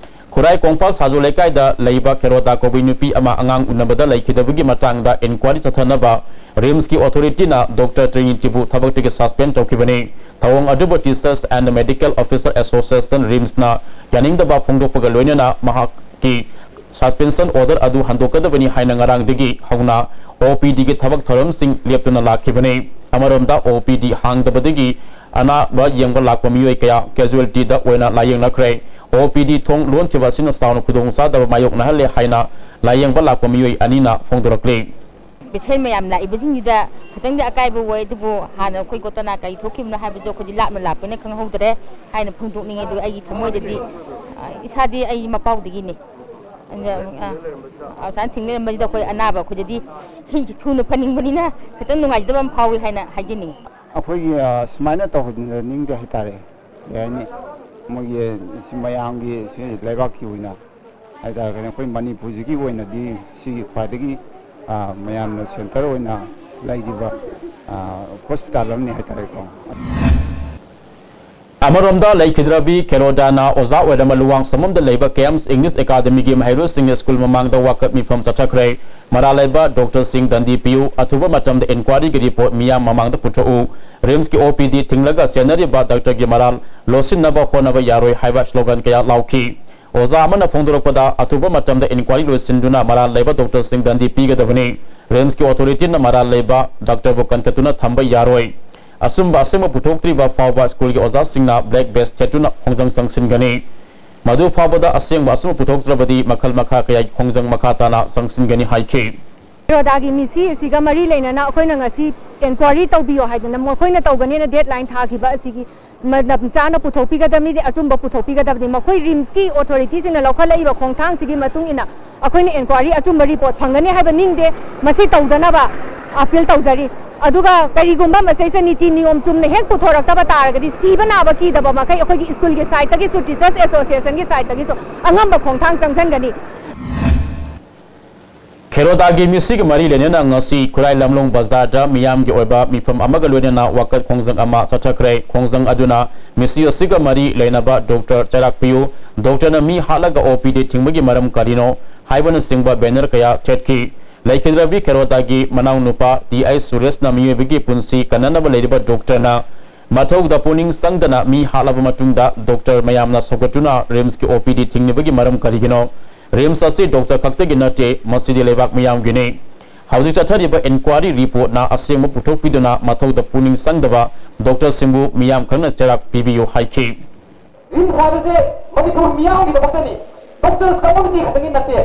ꯈꯨꯔꯥꯏ ꯀꯣꯡꯄꯥꯜ ꯁꯥꯖꯨ ꯂꯩꯀꯥꯏꯗ ꯂꯩꯕ ꯈꯦꯔꯣꯗꯥ ꯀꯧꯕꯤ ꯅꯨꯄꯤ ꯑꯃ ꯑꯉꯥꯡ ꯎꯅꯕꯗ ꯂꯩꯈꯤꯗꯕꯒꯤ ꯃꯇꯥꯡꯗ ꯏꯟꯀ꯭ꯋꯥꯔꯤ ꯆꯠꯊꯅꯕ ꯔꯤꯝꯁꯀꯤ ꯑꯣꯊꯣꯔꯤꯇꯤꯅ ꯗꯣꯛꯇꯔ ꯇ꯭ꯔꯤꯅꯤꯇꯤꯕꯨ ꯊꯕꯛꯇꯒꯤ ꯁꯁꯄꯦꯟ ꯇꯧꯈꯤꯕꯅꯤ꯫ ꯊꯧꯑꯣꯡ ꯑꯗꯨꯕꯨ Teachers and Medical Officer Association, ꯔꯤꯝꯁꯅ ꯌꯥꯅꯤꯡꯗꯕ ꯐꯣꯡꯗꯣꯛꯄꯒ ꯂꯣꯏꯅꯅ ꯃꯍꯥꯛꯀꯤ ꯁꯁꯄꯦꯟꯁꯟ ꯑꯣꯔꯗꯔ ꯑꯗꯨ ꯍꯟꯗꯣꯛꯀꯗꯕꯅꯤ ꯍꯥꯏꯅ ꯉꯔꯥꯡꯗꯒꯤ ꯍꯧꯅ ꯑꯣ ꯄꯤ ꯗꯤꯒꯤ ꯊꯕꯛ ꯊꯧꯔꯝꯁꯤꯡ ꯂꯦꯞꯇꯨꯅ ꯂꯥꯛꯈꯤꯕꯅꯤ꯫ ꯑꯃꯔꯣꯝꯗ, ꯑꯣ ꯄꯤ ꯗꯤ ꯍꯥꯡꯗꯕꯗꯒꯤ ꯑꯅꯥꯕ ꯌꯦꯡꯕ ꯂꯥꯛꯄ ꯃꯤꯑꯣꯏ ꯀꯌꯥ ꯀꯦꯖꯨꯋꯦꯜꯇꯤꯗ ꯑꯣꯏꯅ ꯂꯥꯌꯦꯡꯅꯈ꯭ꯔꯦ꯫ ꯑꯣ ꯄꯤ ꯗꯤ ꯊꯣꯡ ꯂꯣꯟꯈꯤꯕ ꯑꯁꯤꯅ ꯆꯥꯎꯅ ꯈꯨꯗꯣꯡꯆꯥꯗꯕ ꯃꯥꯌꯣꯛꯅꯍꯜꯂꯦ ꯍꯥꯏꯅ ꯂꯥꯌꯦꯡꯕ ꯂꯥꯛꯄ ꯃꯤꯑꯣꯏ ꯑꯅꯤꯅ ꯐꯣꯡꯗꯣꯔꯛꯂꯤ꯫ ꯄꯦꯁꯦꯟ ꯃꯌꯥꯝ ꯂꯥꯛꯏꯕꯁꯤꯡꯁꯤꯗ ꯈꯤꯇꯪꯗꯤ ꯑꯀꯥꯏꯕ ꯑꯣꯏ, ꯑꯗꯨꯕꯨ ꯍꯥꯟꯅ ꯑꯩꯈꯣꯏ ꯒꯣꯇꯅꯥ ꯀꯔꯤ ꯊꯣꯛꯈꯤꯕꯅꯣ ꯍꯥꯏꯕꯗꯨ ꯑꯩꯈꯣꯏꯗꯤ ꯂꯥꯞꯅ ꯂꯥꯛꯄꯅ ꯈꯪꯍꯧꯗ꯭ꯔꯦ ꯍꯥꯏꯅ ꯐꯣꯡꯗꯣꯛꯅꯤꯡꯉꯤ꯫ ꯑꯗꯨꯒ ꯑꯩꯒꯤ ꯊꯃꯣꯏꯗꯗꯤ, ꯑ, ꯏꯁꯥꯗꯤ ꯑꯩ ꯃꯄꯥꯎꯗꯒꯤꯅꯤ꯫ ꯑꯗ, ꯑ, ꯑꯁꯨꯃꯥꯏꯅ ꯊꯦꯡꯅꯔꯝꯕꯁꯤꯗ ꯑꯩꯈꯣꯏ ꯑꯅꯥꯕ ꯑꯩꯈꯣꯏꯗꯗꯤ ꯍꯤ-, ꯊꯨꯅ ꯐꯅꯤꯡꯕꯅꯤꯅ ꯈꯤꯇꯪ ꯅꯨꯡꯉꯥꯏꯖꯗꯕ ꯑꯃ ꯐꯥꯎꯏ ꯍꯥꯏꯅ ꯍꯥꯏꯖꯅꯤꯡꯉꯤ꯫ ꯑꯩꯈꯣꯏꯒꯤ, ꯑ, ꯁꯨꯃꯥꯏꯅ ꯇꯧꯍꯟꯅꯤꯡꯗꯦ ꯍꯥꯏꯇꯥꯔꯦ꯫ ꯀꯩ ꯍꯥꯏꯅꯤ? ꯃꯣꯏꯒꯤ ꯁꯤ ꯃꯌꯥꯝꯒꯤ, ꯁꯤ ꯂꯩꯕꯥꯛꯀꯤ ꯑꯣꯏꯅ ꯍꯥꯏꯇꯥꯔꯒꯗꯤ ꯑꯩꯈꯣꯏ ꯃꯅꯤꯄꯨꯔꯁꯤꯒꯤ ꯑꯣꯏꯅꯗꯤ ꯁꯤꯒꯤ ꯈ꯭ꯋꯥꯏꯗꯒꯤ, ꯑ, ꯃꯌꯥꯝꯅ ꯁꯦꯟꯇꯔ ꯑꯣꯏꯅ ꯂꯩꯔꯤꯕ, ꯑ, ꯍꯣꯁꯄꯤꯇꯥꯜ ꯑꯃꯅꯤ ꯍꯥꯏꯇꯥꯔꯦꯀꯣ꯫ ꯑꯃꯔꯣꯝꯗ, ꯂꯩꯈꯤꯗ꯭ꯔꯕꯤ ꯈꯦꯔꯣꯗꯥꯅ ꯑꯣꯖꯥ ꯑꯣꯏꯔꯝꯕ ꯂꯨꯋꯥꯡꯁꯪꯕꯝꯗ ꯂꯩꯕ ꯀꯦꯝꯁ ꯏꯪꯂꯤꯁ ꯑꯦꯀꯥꯗꯃꯤꯒꯤ ꯃꯍꯩꯔꯣꯏꯁꯤꯡꯅ ꯁ꯭ꯀꯨꯜ ꯃꯃꯥꯡꯗ ꯋꯥꯀꯠ ꯃꯤꯐꯝ ꯆꯠꯊꯈ꯭ꯔꯦ꯫ ꯃꯔꯥꯜ ꯂꯩꯕ ꯗꯣꯛꯇꯔꯁꯤꯡ ꯗꯟꯗꯤ ꯄꯤꯌꯨ, ꯑꯊꯨꯕ ꯃꯇꯝꯗ ꯏꯟꯀ꯭ꯋꯥꯔꯤꯒꯤ ꯔꯤꯄꯣꯔꯠ ꯃꯤꯌꯥꯝ ꯃꯃꯥꯡꯗ ꯄꯨꯊꯣꯛꯎ, ꯔꯤꯝꯁꯀꯤ ꯑꯣ ꯄꯤ ꯗꯤ ꯊꯤꯡꯂꯒ ꯆꯦꯟꯅꯔꯤꯕ ꯗꯥꯛꯇꯔꯒꯤ ꯃꯔꯥꯜ ꯂꯣꯠꯁꯤꯟꯅꯕ ꯍꯣꯠꯅꯕ ꯌꯥꯔꯣꯏ ꯍꯥꯏꯕ ꯁ꯭ꯂꯣꯒꯟ ꯀꯌꯥ ꯂꯥꯎꯈꯤ꯫ ꯑꯣꯖꯥ ꯑꯃꯅ ꯐꯣꯡꯗꯣꯔꯛꯄꯗ, ꯑꯊꯨꯕ ꯃꯇꯝꯗ ꯏꯟꯀ꯭ꯋꯥꯔꯤ ꯂꯣꯏꯁꯤꯟꯗꯨꯅ ꯃꯔꯥꯜ ꯂꯩꯕ ꯗꯣꯛꯇꯔꯁꯤꯡ ꯗꯟꯗꯤ ꯄꯤꯒꯗꯕꯅꯤ꯫ ꯔꯤꯝꯁꯀꯤ ꯑꯣꯊꯣꯔꯤꯇꯤꯅ ꯃꯔꯥꯜ ꯂꯩꯕ ꯗꯥꯛꯇꯔꯕꯨ ꯀꯟꯈꯠꯇꯨꯅ ꯊꯝꯕ ꯌꯥꯔꯣꯏ꯫ ꯑꯆꯨꯝꯕ ꯑꯁꯦꯡꯕ ꯄꯨꯊꯣꯛꯇ꯭ꯔꯤꯕ ꯐꯥꯎꯕ ꯁ꯭ꯀꯨꯜꯒꯤ ꯑꯣꯖꯥꯁꯤꯡꯅ ꯕ꯭ꯂꯦꯛ ꯕꯦꯖ ꯊꯦꯠꯇꯨꯅ ꯈꯣꯡꯖꯪ ꯆꯪꯁꯤꯟꯒꯅꯤ꯫ ꯃꯗꯨ ꯐꯥꯎꯕꯗ ꯑꯁꯦꯡꯕ ꯑꯆꯨꯝꯕ ꯄꯨꯊꯣꯛꯇ꯭ꯔꯕꯗꯤ ꯃꯈꯜ ꯃꯈꯥ ꯀꯌꯥꯒꯤ ꯈꯣꯡꯖꯪ ꯃꯈꯥ ꯇꯥꯅ ꯆꯪꯁꯤꯟꯒꯅꯤ ꯍꯥꯏꯈꯤ꯫ ꯈꯦꯔꯣꯗꯥꯒꯤ ꯃꯤꯁꯤ ꯑꯁꯤꯒ ꯃꯔꯤ ꯂꯩꯅꯅ ꯑꯩꯈꯣꯏꯅ ꯉꯁꯤ ꯏꯟꯀ꯭ꯋꯥꯔꯤ ꯇꯧꯕꯤꯌꯣ ꯍꯥꯏꯗꯅ ꯃꯈꯣꯏꯅ ꯇꯧꯒꯅꯦꯅ ꯗꯦꯗꯂꯥꯏꯟ ꯊꯥꯈꯤꯕ ꯑꯁꯤꯒꯤ ꯃꯇꯝ ꯆꯥꯅ ꯄꯨꯊꯣꯛꯄꯤꯒꯗꯕꯅꯤ, ꯑꯆꯨꯝꯕ ꯄꯨꯊꯣꯛꯄꯤꯒꯗꯕꯅꯤ꯫ ꯃꯈꯣꯏ ꯔꯤꯝꯁꯀꯤ ꯑꯣꯊꯣꯔꯤꯇꯤꯁꯤꯡꯅ ꯂꯧꯈꯠꯂꯛꯏꯕ ꯈꯣꯡꯊꯥꯡꯁꯤꯒꯤ ꯃꯇꯨꯡ ꯏꯟꯅ ꯑꯩꯈꯣꯏꯅ ꯏꯟꯀ꯭ꯋꯥꯔꯤ ꯑꯆꯨꯝꯕ ꯔꯤꯄꯣꯔꯠ ꯐꯪꯒꯅꯤ ꯍꯥꯏꯕ ꯅꯤꯡꯗꯦ꯫ ꯃꯁꯤ ꯇꯧꯗꯅꯕ ꯑꯄꯤꯜ ꯇꯧꯖꯔꯤ꯫ ꯑꯗꯨꯒ ꯀꯔꯤꯒꯨꯝꯕ ꯃꯁꯤꯁꯦ ꯅꯤꯇꯤ ꯅꯤꯌꯣꯝ ꯆꯨꯝꯅ ꯍꯦꯛ ꯄꯨꯊꯣꯔꯛꯇꯕ ꯇꯥꯔꯒꯗꯤ ꯁꯤꯕ ꯅꯥꯕ ꯀꯤꯗꯕ ꯃꯈꯩ ꯑꯩꯈꯣꯏꯒꯤ ꯁ꯭ꯀꯨꯜꯒꯤ ꯁꯥꯏꯠꯇꯒꯤꯁꯨ, ꯇꯤꯆꯔꯁ ꯑꯦꯁꯣꯁꯤꯌꯦꯁꯟꯒꯤ ꯁꯥꯏꯠꯇꯒꯤꯁꯨ ꯑꯉꯝꯕ ꯈꯣꯡꯊꯥꯡ ꯆꯪꯁꯤꯟꯒꯅꯤ꯫ ꯈꯦꯔꯣꯗꯥꯒꯤ ꯃꯤꯁꯤꯒ ꯃꯔꯤ ꯂꯩꯅꯅ ꯉꯁꯤ ꯈꯨꯔꯥꯏ ꯂꯝꯂꯣꯡ ꯕꯖꯥꯔꯗ ꯃꯤꯌꯥꯝꯒꯤ ꯑꯣꯏꯕ ꯃꯤꯐꯝ ꯑꯃꯒ ꯂꯣꯏꯅꯅ ꯋꯥꯀꯠ ꯈꯣꯡꯖꯪ ꯑꯃ ꯆꯠꯊꯈ꯭ꯔꯦ꯫ ꯈꯣꯡꯖꯪ ꯑꯗꯨꯅ ꯃꯤꯁꯤ ꯑꯁꯤꯒ ꯃꯔꯤ ꯂꯩꯅꯕ ꯗꯣꯛꯇꯔ ꯆꯩꯔꯥꯛꯄꯤꯌꯨ, ꯗꯣꯛꯇꯔꯅ ꯃꯤ ꯍꯥꯠꯂꯒ ꯑꯣ ꯄꯤ ꯗꯤ ꯊꯤꯡꯕꯒꯤ ꯃꯔꯝ ꯀꯔꯤꯅꯣ ꯍꯥꯏꯕꯅꯆꯤꯡꯕ ꯕꯦꯅꯔ ꯀꯌꯥ ꯊꯦꯠꯈꯤ꯫ ꯂꯩꯈꯤꯗ꯭ꯔꯕꯤ ꯈꯦꯔꯣꯗꯥꯒꯤ ꯃꯅꯥꯎꯅꯨꯄꯥ ꯇꯤ ꯑꯥꯏ ꯁꯨꯔꯦꯁꯅ ꯃꯤꯑꯣꯏꯕꯒꯤ ꯄꯨꯟꯁꯤ ꯀꯟꯅꯅꯕ ꯂꯩꯔꯤꯕ ꯗꯣꯛꯇꯔꯅ ꯃꯊꯧꯗ ꯄꯨꯛꯅꯤꯡ ꯆꯪꯗꯅ ꯃꯤ ꯍꯥꯠꯂꯕ ꯃꯇꯨꯡꯗ ꯗꯣꯛꯇꯔ ꯃꯌꯥꯝꯅ ꯁꯧꯒꯠꯇꯨꯅ ꯔꯤꯝꯁꯀꯤ ꯑꯣ ꯄꯤ ꯗꯤ ꯊꯤꯡꯂꯤꯕꯒꯤ ꯃꯔꯝ ꯀꯔꯤꯒꯤꯅꯣ? ꯔꯤꯝꯁ ꯑꯁꯤ ꯗꯣꯛꯇꯔ ꯈꯛꯇꯒꯤ ꯅꯠꯇꯦ, ꯃꯁꯤꯗꯤ ꯂꯩꯕꯥꯛ ꯃꯤꯌꯥꯝꯒꯤꯅꯤ꯫ ꯍꯧꯖꯤꯛ ꯆꯠꯊꯔꯤꯕ ꯏꯟꯀ꯭ꯋꯥꯔꯤ ꯔꯤꯄꯣꯔꯠꯅ ꯑꯁꯦꯡꯕ ꯄꯨꯊꯣꯛꯄꯤꯗꯨꯅ ꯃꯊꯧꯗ ꯄꯨꯛꯅꯤꯡ ꯆꯪꯗꯕ ꯗꯣꯛꯇꯔꯁꯤꯡꯕꯨ ꯃꯤꯌꯥꯝ ꯈꯪꯅ ꯆꯩꯔꯥꯛ ꯄꯤꯕꯤꯌꯨ ꯍꯥꯏꯈꯤ꯫ ꯔꯤꯝꯁ ꯍꯥꯏꯕꯁꯦ ꯃꯅꯤꯄꯨꯔ ꯃꯤꯌꯥꯝꯒꯤꯗꯃꯛꯇꯅꯤ꯫ ꯗꯣꯛꯇꯔ ꯀꯝꯃ꯭ꯌꯨꯅꯤꯇꯤ ꯈꯛꯇꯒꯤ ꯅꯠꯇꯦ,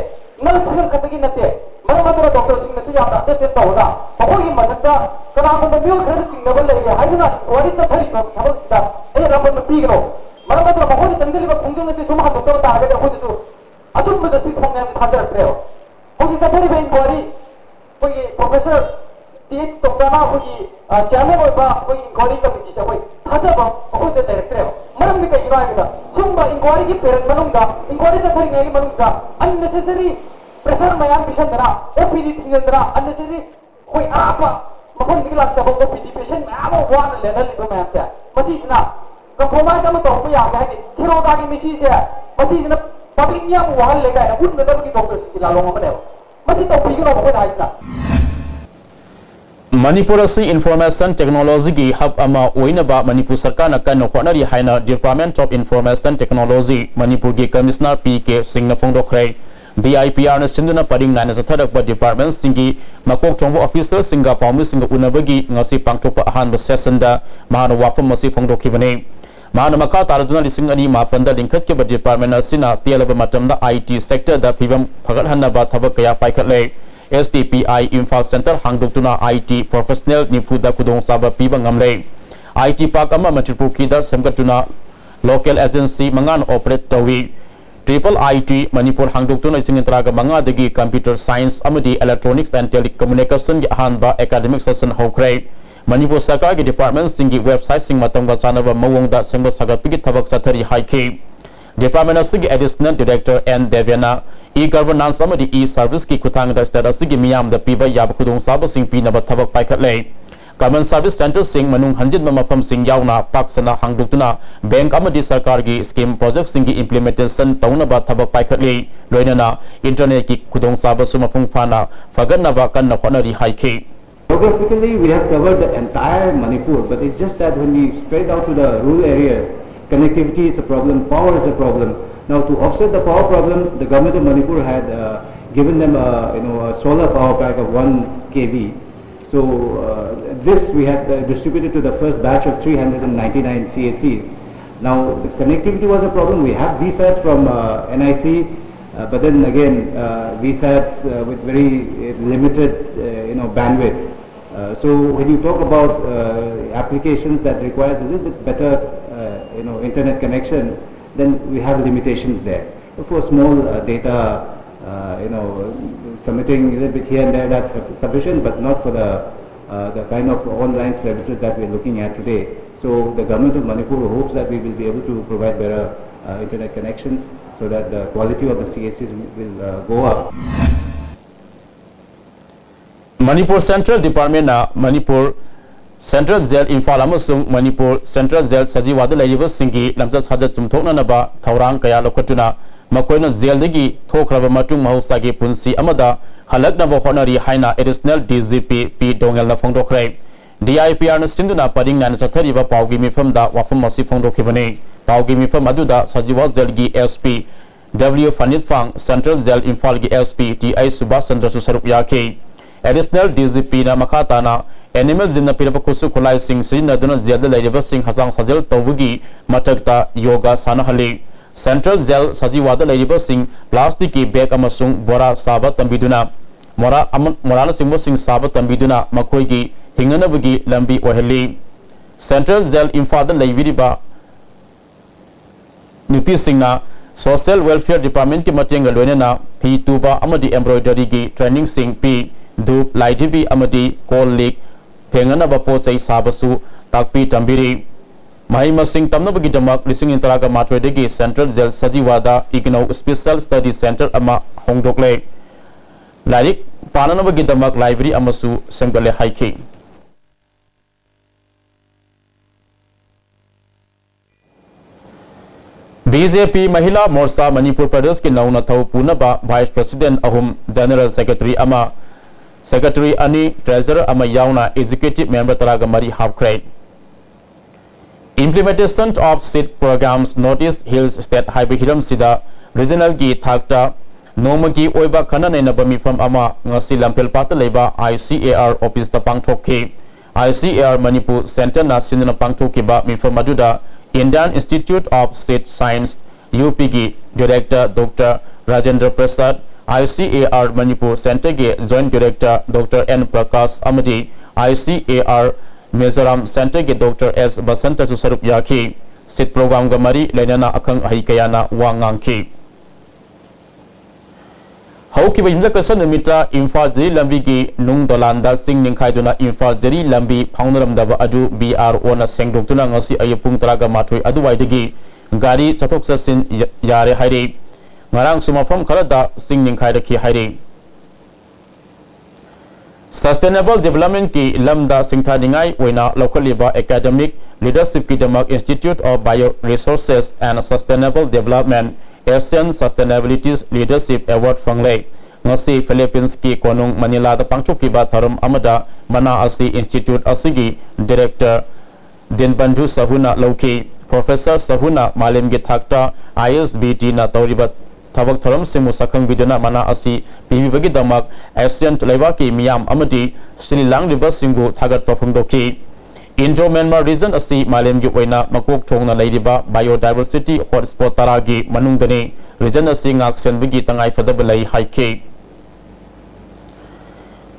ꯅꯔꯁꯁꯤꯡ ꯈꯛꯇꯒꯤ ꯅꯠꯇꯦ, ꯃꯔꯝ ꯑꯗꯨꯅ ꯗꯣꯛꯇꯔꯁꯤꯡꯅꯁꯨ ꯌꯥꯝꯅ ꯑꯟꯗꯔꯁ꯭ꯇꯦꯟ ꯇꯧꯔꯒ ꯃꯈꯣꯏꯒꯤ ꯃꯊꯛꯇ ꯀꯅꯥꯒꯨꯝꯕ ꯃꯤꯑꯣꯏ ꯈꯔꯅ ꯆꯤꯡꯅꯕ ꯂꯩꯔꯦ ꯍꯥꯏꯗꯨꯅ ꯏꯟꯀ꯭ꯋꯥꯔꯤ ꯆꯠꯊꯔꯤꯕ ꯊꯕꯛꯁꯤꯗ ꯑꯩꯅ ꯑꯄꯟꯕ ꯄꯤꯒꯅꯣ꯫ ꯃꯔꯝ ꯑꯗꯨꯅ ꯃꯈꯣꯏꯅ ꯆꯪꯁꯤꯜꯂꯤꯕ ꯈꯣꯡꯖꯪ ꯑꯁꯤ ꯁꯨꯝ ꯍꯟꯗꯣꯛꯇꯕ ꯇꯥꯔꯒꯗꯤ ꯑꯩꯈꯣꯏꯗꯁꯨ ꯑꯆꯨꯝꯕ ꯖꯁꯇꯤꯁ ꯐꯪꯅꯤ ꯍꯥꯏꯕꯁꯤ ꯊꯥꯖꯔꯛꯇ꯭ꯔꯦꯕ꯫ ꯍꯧꯖꯤꯛ ꯆꯠꯊꯔꯤꯕ ꯏꯟꯀ꯭ꯋꯥꯔꯤ ꯑꯩꯈꯣꯏꯒꯤ ꯄ꯭ꯔꯣꯐꯦꯁꯔ ꯇꯤ ꯑꯩꯆ ꯇꯣꯞꯆꯥꯅ ꯑꯩꯈꯣꯏꯒꯤ, ꯑ, ꯆꯤꯌꯔꯃꯦꯟ ꯑꯣꯏꯕ ꯑꯩꯈꯣꯏꯒꯤ ꯏꯟꯀ꯭ꯋꯥꯔꯤ ꯀꯃꯤꯇꯤꯁꯦ ꯑꯩꯈꯣꯏ ꯊꯥꯖꯕ ꯑꯩꯈꯣꯏꯗ ꯂꯩꯔꯛꯇ꯭ꯔꯦꯕ꯫ ꯃꯔꯝꯗꯤ ꯀꯩꯒꯤꯅꯣ ꯍꯥꯏꯕꯗ ꯁꯨꯝꯕ ꯏꯟꯀ꯭ꯋꯥꯔꯤꯒꯤ ꯄꯦꯔꯠ ꯃꯅꯨꯡꯗ, ꯏꯟꯀ꯭ꯋꯥꯔꯤ ꯆꯠꯊꯔꯤꯉꯩꯒꯤ ꯃꯅꯨꯡꯗ unnecessary pressure ꯃꯌꯥꯝ ꯄꯤꯁꯟꯗꯅ, ꯑꯣ ꯄꯤ ꯗꯤ ꯊꯤꯡꯖꯤꯟꯗꯅ, unnecessary ꯑꯩꯈꯣꯏ ꯑꯔꯥꯞꯄ ꯃꯐꯝꯗꯒꯤ ꯂꯥꯛꯆꯕ ꯑꯣ ꯄꯤ ꯗꯤ ꯄꯦꯁꯦꯟ ꯃꯌꯥꯝ ꯑꯃ ꯋꯥꯅ ꯂꯦꯟꯍꯜꯂꯤꯕ ꯃꯌꯥꯝꯁꯦ, ꯃꯁꯤꯁꯤꯅ ꯀꯝꯄ꯭ꯔꯣꯃꯥꯏꯁ ꯑꯃ ꯇꯧꯔꯛꯄ ꯌꯥꯒꯦ ꯍꯥꯏꯗꯤ ꯈꯦꯔꯣꯗꯥꯒꯤ ꯃꯤꯁꯤꯁꯦ, ꯃꯁꯤꯁꯤꯅ ꯄꯕ꯭ꯂꯤꯛ ꯃꯤꯌꯥꯝꯕꯨ ꯋꯥꯍꯜꯂꯦ ꯀꯥꯏꯅ ꯎꯠꯅꯅꯕꯒꯤ ꯗꯣꯛꯇꯔꯁꯤꯡꯒꯤ ꯂꯥꯂꯣꯡ ꯑꯃꯅꯦꯕ꯫ ꯃꯁꯤ ꯇꯧꯕꯤꯒꯅꯣ ꯑꯩꯈꯣꯏꯅ ꯍꯥꯏꯁꯤꯅ꯫ ꯃꯅꯤꯄꯨꯔ ꯑꯁꯤ ꯏꯟꯐꯣꯔꯃꯦꯁꯟ ꯇꯦꯛꯅꯣꯂꯣꯖꯤꯒꯤ ꯍꯕ ꯑꯃ ꯑꯣꯏꯅꯕ ꯃꯅꯤꯄꯨꯔ ꯁꯔꯀꯥꯔꯅ ꯀꯟꯅ ꯍꯣꯠꯅꯔꯤ ꯍꯥꯏꯅ Department of Information Technology ꯃꯅꯤꯄꯨꯔꯒꯤ ꯀꯃꯤꯁꯅꯔ ꯄꯤ ꯀꯦ ꯁꯤꯡꯅ ꯐꯣꯡꯗꯣꯛꯈ꯭ꯔꯦ꯫ ꯗꯤ ꯑꯥꯏ ꯄꯤ ꯑꯥꯔꯅ ꯁꯤꯟꯗꯨꯅ ꯄꯔꯤꯡ ꯅꯥꯏꯅ ꯆꯠꯊꯔꯛꯄ ꯗꯤꯄꯥꯔꯠꯃꯦꯟꯁꯤꯡꯒꯤ ꯃꯀꯣꯛ ꯊꯣꯡꯕ ꯑꯣꯐꯤꯁꯔꯁꯤꯡꯒ ꯄꯥꯎꯃꯤꯁꯤꯡꯒ ꯎꯅꯕꯒꯤ ꯉꯁꯤ ꯄꯥꯡꯊꯣꯛꯄ ꯑꯍꯥꯟꯕ ꯁꯦꯁꯟꯗ ꯃꯍꯥꯛꯅ ꯋꯥꯐꯝ ꯑꯁꯤ ꯐꯣꯡꯗꯣꯛꯈꯤꯕꯅꯤ꯫ ꯃꯍꯥꯛꯅ ꯃꯈꯥ ꯇꯥꯔꯗꯨꯅ ꯂꯤꯁꯤꯡ ꯑꯅꯤ ꯃꯥꯄꯟꯗ ꯂꯤꯡꯈꯠꯈꯤꯕ ꯗꯤꯄꯥꯔꯠꯃꯦꯟ ꯑꯁꯤꯅ ꯇꯦꯜꯂꯕ ꯃꯇꯝꯗ ꯑꯥꯏ ꯇꯤ ꯁꯦꯛꯇꯔꯗ ꯐꯤꯕꯝ ꯐꯒꯠꯍꯟꯅꯕ ꯊꯕꯛ ꯀꯌꯥ ꯄꯥꯏꯈꯠꯂꯦ꯫ S T P I Imphal center ꯍꯥꯡꯗꯣꯛꯇꯨꯅ ꯑꯥꯏ ꯇꯤ ꯄ꯭ꯔꯣꯐꯦꯁꯅꯦꯜ ꯅꯤꯐꯨꯗ ꯈꯨꯗꯣꯡꯆꯥꯕ ꯄꯤꯕ ꯉꯝꯂꯦ꯫ ꯑꯥꯏ ꯇꯤ ꯄꯥꯔꯛ ꯑꯃ ꯃꯟꯇ꯭ꯔꯤꯄꯨꯈ꯭ꯔꯤꯗ ꯁꯦꯝꯒꯠꯇꯨꯅ ꯂꯣꯀꯦꯜ ꯑꯦꯖꯦꯟꯁꯤ ꯃꯉꯥꯅ ꯑꯣꯄꯔꯦꯠ ꯇꯧꯏ꯫ ꯇ꯭ꯔꯤꯄꯜ ꯑꯥꯏ ꯇꯤ ꯃꯅꯤꯄꯨꯔ ꯍꯥꯡꯗꯣꯛꯇꯨꯅ ꯂꯤꯁꯤꯡ ꯇꯔꯥꯒ ꯃꯉꯥꯗꯒꯤ computer science ꯑꯃꯗꯤ electronics and telecommunication ꯒꯤ ꯑꯍꯥꯟꯕ ꯑꯦꯀꯥꯗꯃꯤꯛ ꯁꯦꯁꯟ ꯍꯧꯈ꯭ꯔꯦ꯫ ꯃꯅꯤꯄꯨꯔ ꯁꯔꯀꯥꯔꯒꯤ ꯗꯤꯄꯥꯔꯠꯃꯦꯟꯁꯤꯡꯒꯤ ꯋꯦꯕꯁꯥꯏꯠꯁꯤꯡ ꯃꯇꯝꯒ ꯆꯥꯟꯅꯕ ꯃꯑꯣꯡꯗ ꯁꯦꯝꯒꯠ ꯁꯥꯒꯠꯄꯒꯤ ꯊꯕꯛ ꯆꯠꯊꯔꯤ ꯍꯥꯏꯈꯤ꯫ Department ꯑꯁꯤꯒꯤ Additional Director N ꯗꯦꯕ꯭ꯌꯅ e-governance ꯑꯃꯗꯤ e-serviceꯀꯤ ꯈꯨꯠꯊꯥꯡꯗ state ꯑꯁꯤꯒꯤ ꯃꯤꯌꯥꯝꯗ ꯄꯤꯕ ꯌꯥꯕ ꯈꯨꯗꯣꯡꯆꯥꯕꯁꯤꯡ ꯄꯤꯅꯕ ꯊꯕꯛ ꯄꯥꯏꯈꯠꯂꯦ꯫ Common Service Centreꯁꯤꯡ ꯃꯅꯨꯡ ꯍꯟꯖꯤꯟꯕ ꯃꯐꯝꯁꯤꯡ ꯌꯥꯎꯅ ꯄꯥꯛ ꯁꯟꯅ ꯍꯥꯡꯗꯣꯛꯇꯨꯅ bank ꯑꯃꯗꯤ ꯁꯔꯀꯥꯔꯒꯤ scheme projectꯁꯤꯡꯒꯤ implementation ꯇꯧꯅꯕ ꯊꯕꯛ ꯄꯥꯏꯈꯠꯂꯤ꯫ ꯂꯣꯏꯅꯅ internetꯀꯤ ꯈꯨꯗꯣꯡꯆꯥꯕꯁꯨ ꯃꯄꯨꯡ ꯐꯥꯅ ꯐꯒꯠꯅꯕ ꯀꯟꯅ ꯍꯣꯠꯅꯔꯤ ꯍꯥꯏꯈꯤ꯫ Geographically, we have covered the entire Manipur, but it's just that when we spread out to the rural areas, connectivity is a problem, power is a problem. Now, to offset the power problem, the government of Manipur had uh, given them a, you know, a solar power pack of one K V. So uh, this we had uh, distributed to the first batch of three hundred ninety-nine C S Cs. Now, the connectivity was a problem. We have V SATs from uh, N I C, uh, but then again, uh, V SATs uh, with very uh, limited, uh, you know, bandwidth. Uh, so when you talk about uh, applications that requires a little bit better, uh, you know, internet connection, then we have limitations there. For small uh, data, uh, you know, submitting a little bit here and there, that's sufficient, but not for the uh, the kind of online services that we're looking at today. So the government of Manipur hopes that we will be able to provide better uh, internet connections so that the quality of the C S Cs will uh, go up. Manipur Central Departmentꯅ Manipur Central Jail Imphal ꯑꯃꯁꯨꯡ Manipur Central Jail ꯁꯖꯤꯋꯥꯗ ꯂꯩꯔꯤꯕꯁꯤꯡꯒꯤ ꯂꯝꯆꯠ ꯁꯥꯖꯠ ꯆꯨꯝꯊꯣꯛꯅꯅꯕ ꯊꯧꯔꯥꯡ ꯀꯌꯥ ꯂꯧꯈꯠꯇꯨꯅ ꯃꯈꯣꯏꯅ ꯖꯦꯜꯗꯒꯤ ꯊꯣꯛꯈ꯭ꯔꯕ ꯃꯇꯨꯡ ꯃꯍꯧꯁꯥꯒꯤ ꯄꯨꯟꯁꯤ ꯑꯃꯗ ꯍꯜꯂꯛꯅꯕ ꯍꯣꯠꯅꯔꯤ ꯍꯥꯏꯅ Additional D G P P ꯗꯣꯉꯦꯜꯅ ꯐꯣꯡꯗꯣꯛꯈ꯭ꯔꯦ꯫ D I P Rꯅ ꯁꯤꯟꯗꯨꯅ ꯄꯔꯤꯡ ꯅꯥꯏꯅ ꯆꯠꯊꯔꯤꯕ ꯄꯥꯎꯒꯤ ꯃꯤꯐꯝꯗ ꯋꯥꯐꯝ ꯑꯁꯤ ꯐꯣꯡꯗꯣꯛꯈꯤꯕꯅꯤ꯫ ꯄꯥꯎꯒꯤ ꯃꯤꯐꯝ ꯑꯗꯨꯗ Sajiwa ꯖꯦꯜꯒꯤ S P W ꯐꯅꯤꯠꯐꯥꯡ, Central Jail ꯏꯝꯐꯥꯜꯒꯤ S P T I Subhas ꯆꯟꯗ꯭ꯔꯁꯨ ꯁꯔꯨꯛ ꯌꯥꯈꯤ꯫ Additional D G Pꯅ ꯃꯈꯥ ꯇꯥꯅ animalꯁꯤꯡꯅ ꯄꯤꯔꯛꯄ ꯈꯨꯠꯁꯨ ꯈꯨꯠꯂꯥꯏꯁꯤꯡ ꯁꯤꯖꯤꯟꯅꯗꯨꯅ ꯖꯦꯜꯗ ꯂꯩꯔꯤꯕꯁꯤꯡ ꯍꯛꯆꯥꯡ ꯁꯥꯖꯦꯜ ꯇꯧꯕꯒꯤ ꯃꯊꯛꯇ ꯌꯣꯒꯥ ꯁꯥꯟꯅꯍꯜꯂꯤ꯫ Central Jail ꯁꯖꯤꯋꯥꯗ ꯂꯩꯔꯤꯕꯁꯤꯡ plasticꯀꯤ bag ꯑꯃꯁꯨꯡ ꯕꯣꯔꯥ ꯁꯥꯕ ꯇꯝꯕꯤꯗꯨꯅ ꯃꯣꯔꯥ ꯑꯃ-, ꯃꯣꯔꯥꯅꯆꯤꯡꯕꯁꯤꯡ ꯁꯥꯕ ꯇꯝꯕꯤꯗꯨꯅ ꯃꯈꯣꯏꯒꯤ ꯍꯤꯡꯅꯅꯕꯒꯤ ꯂꯝꯕꯤ ꯑꯣꯏꯍꯜꯂꯤ꯫ Central Jail ꯏꯝꯐꯥꯜꯗ ꯂꯩꯕꯤꯔꯤꯕ ꯅꯨꯄꯤꯁꯤꯡꯅ Social Welfare Departmentꯀꯤ ꯃꯇꯦꯡꯒ ꯂꯣꯏꯅꯅ ꯐꯤ ꯇꯨꯕ ꯑꯃꯗꯤ embroideryꯒꯤ trainingꯁꯤꯡ ꯄꯤ꯫ ꯙꯨꯞ, ꯂꯥꯏꯙꯤꯕꯤ ꯑꯃꯗꯤ ꯀꯣꯜ ꯂꯤꯛ ꯐꯦꯡꯅꯅꯕ ꯄꯣꯠ ꯆꯩ ꯁꯥꯕꯁꯨ ꯇꯥꯛꯄꯤ ꯇꯝꯕꯤꯔꯤ꯫ ꯃꯍꯩ ꯃꯁꯤꯡ ꯇꯝꯅꯕꯒꯤꯗꯃꯛ ꯂꯤꯁꯤꯡ ꯇꯔꯥꯒ ꯃꯥꯊꯣꯏꯗꯒꯤ Central Jail ꯁꯖꯤꯋꯥꯗ IGNOU Special Study Center ꯑꯃ ꯍꯣꯡꯗꯣꯛꯂꯦ꯫ ꯂꯥꯏꯔꯤꯛ ꯄꯥꯅꯅꯕꯒꯤꯗꯃꯛ library ꯑꯃꯁꯨ ꯁꯦꯝꯒꯠꯂꯦ ꯍꯥꯏꯈꯤ꯫ BJP Mahila Morcha Manipur Pradeshꯀꯤ ꯅꯧꯅ ꯊꯧ ꯄꯨꯅꯕ Vice President ꯑꯍꯨꯝ, General Secretary ꯑꯃ, Secretary ꯑꯅꯤ, Treasurer ꯑꯃ ꯌꯥꯎꯅ Executive Member ꯇꯔꯥꯒ ꯃꯔꯤ ꯍꯥꯞꯈ꯭ꯔꯦ꯫ Implementation of Seat Programs North East Hill State ꯍꯥꯏꯕ ꯍꯤꯔꯝꯁꯤꯗ regionalꯒꯤ ꯊꯥꯛꯇ ꯅꯣꯡꯃꯒꯤ ꯑꯣꯏꯕ ꯈꯟꯅ ꯅꯩꯅꯕ ꯃꯤꯐꯝ ꯑꯃ ꯉꯁꯤ ꯂꯝꯐꯦꯜꯄꯥꯠꯇ ꯂꯩꯕ ICAR officeꯇ ꯄꯥꯡꯊꯣꯛꯈꯤ꯫ ICAR Manipur Centreꯅ ꯁꯤꯟꯗꯨꯅ ꯄꯥꯡꯊꯣꯛꯈꯤꯕ ꯃꯤꯐꯝ ꯑꯗꯨꯗ Indian Institute of State Science, UPꯒꯤ Director Doctor Rajendra Prasad, ICAR Manipur Centreꯒꯤ Joint Director Doctor N Prakash ꯑꯃꯗꯤ ICAR Mizoram Centreꯒꯤ Doctor S ꯕꯁꯟꯇꯁꯨ ꯁꯔꯨꯛ ꯌꯥꯈꯤ꯫ Seat programꯒ ꯃꯔꯤ ꯂꯩꯅꯅ ꯑꯈꯪ ꯑꯍꯩ ꯀꯌꯥꯅ ꯋꯥ ꯉꯥꯡꯈꯤ꯫ ꯍꯧꯈꯤꯕ ꯌꯨꯝꯁꯀꯩꯁ ꯅꯨꯃꯤꯠꯇ ꯏꯝꯐꯥꯜ ꯖꯤꯔꯤ ꯂꯝꯕꯤꯒꯤ ꯅꯨꯡ ꯗꯣꯂꯥꯟꯗ ꯆꯤꯡ ꯅꯤꯡꯈꯥꯏꯗꯨꯅ ꯏꯝꯐꯥꯜ ꯖꯤꯔꯤ ꯂꯝꯕꯤ ꯐꯥꯎꯅꯔꯝꯗꯕ ꯑꯗꯨ BROꯅ ꯁꯦꯡꯗꯣꯛꯇꯨꯅ ꯉꯁꯤ ꯑꯌꯨꯛ ꯄꯨꯡ ꯇꯔꯥꯒ ꯃꯥꯊꯣꯏ ꯑꯗꯨꯋꯥꯏꯗꯒꯤ ꯒꯥꯔꯤ ꯆꯠꯊꯣꯛ ꯆꯠꯁꯤꯟ ꯌ-, ꯌꯥꯔꯦ ꯍꯥꯏꯔꯤ꯫ ꯉꯔꯥꯡꯁꯨ ꯃꯐꯝ ꯈꯔꯗ ꯆꯤꯡ ꯅꯤꯡꯈꯥꯏꯔꯛꯈꯤ ꯍꯥꯏꯔꯤ꯫ Sustainable Developmentꯀꯤ ꯂꯝꯗ ꯁꯤꯡꯊꯥꯅꯤꯡꯉꯥꯏ ꯑꯣꯏꯅ ꯂꯧꯈꯠꯂꯤꯕ academic leadershipꯀꯤꯗꯃꯛ Institute of Bioresources and Sustainable Development Asian Sustainability Leadership Award ꯐꯪꯂꯦ꯫ ꯉꯁꯤ Philippines ꯀꯤ ꯀꯣꯅꯨꯡ Manila ꯗ ꯄꯥꯡꯊꯣꯛꯈꯤꯕ ꯊꯧꯔꯝ ꯑꯃꯗ ꯃꯅꯥ ꯑꯁꯤ institute ꯑꯁꯤꯒꯤ director ꯗꯤꯟꯕꯟꯙꯨ ꯁꯍꯨꯅ ꯂꯧꯈꯤ꯫ Professor ꯁꯍꯨꯅ ꯃꯥꯂꯦꯝꯒꯤ ꯊꯥꯛꯇ ISBT ꯅ ꯇꯧꯔꯤꯕ ꯊꯕꯛ ꯊꯧꯔꯝꯁꯤꯡꯕꯨ ꯁꯛꯈꯪꯕꯤꯗꯨꯅ ꯃꯅꯥ ꯑꯁꯤ ꯄꯤꯕꯤꯕꯒꯤꯗꯃꯛ ASEAN ꯂꯩꯕꯥꯛꯀꯤ ꯃꯤꯌꯥꯝ ꯑꯃꯗꯤ ꯁꯤꯜꯂꯤ ꯂꯥꯡꯂꯤꯕꯁꯤꯡꯕꯨ ꯊꯥꯒꯠꯄ ꯐꯣꯡꯗꯣꯛꯈꯤ꯫ Indo Myanmar region ꯑꯁꯤ ꯃꯥꯂꯦꯝꯒꯤ ꯑꯣꯏꯅ ꯃꯀꯣꯛ ꯊꯣꯡꯅ ꯂꯩꯔꯤꯕ biodiversity hotspot ꯇꯔꯥꯒꯤ ꯃꯅꯨꯡꯗꯅꯤ꯫ Region ꯑꯁꯤ ꯉꯥꯛ ꯁꯦꯟꯕꯒꯤ ꯇꯉꯥꯏ ꯐꯗꯕ ꯂꯩ ꯍꯥꯏꯈꯤ꯫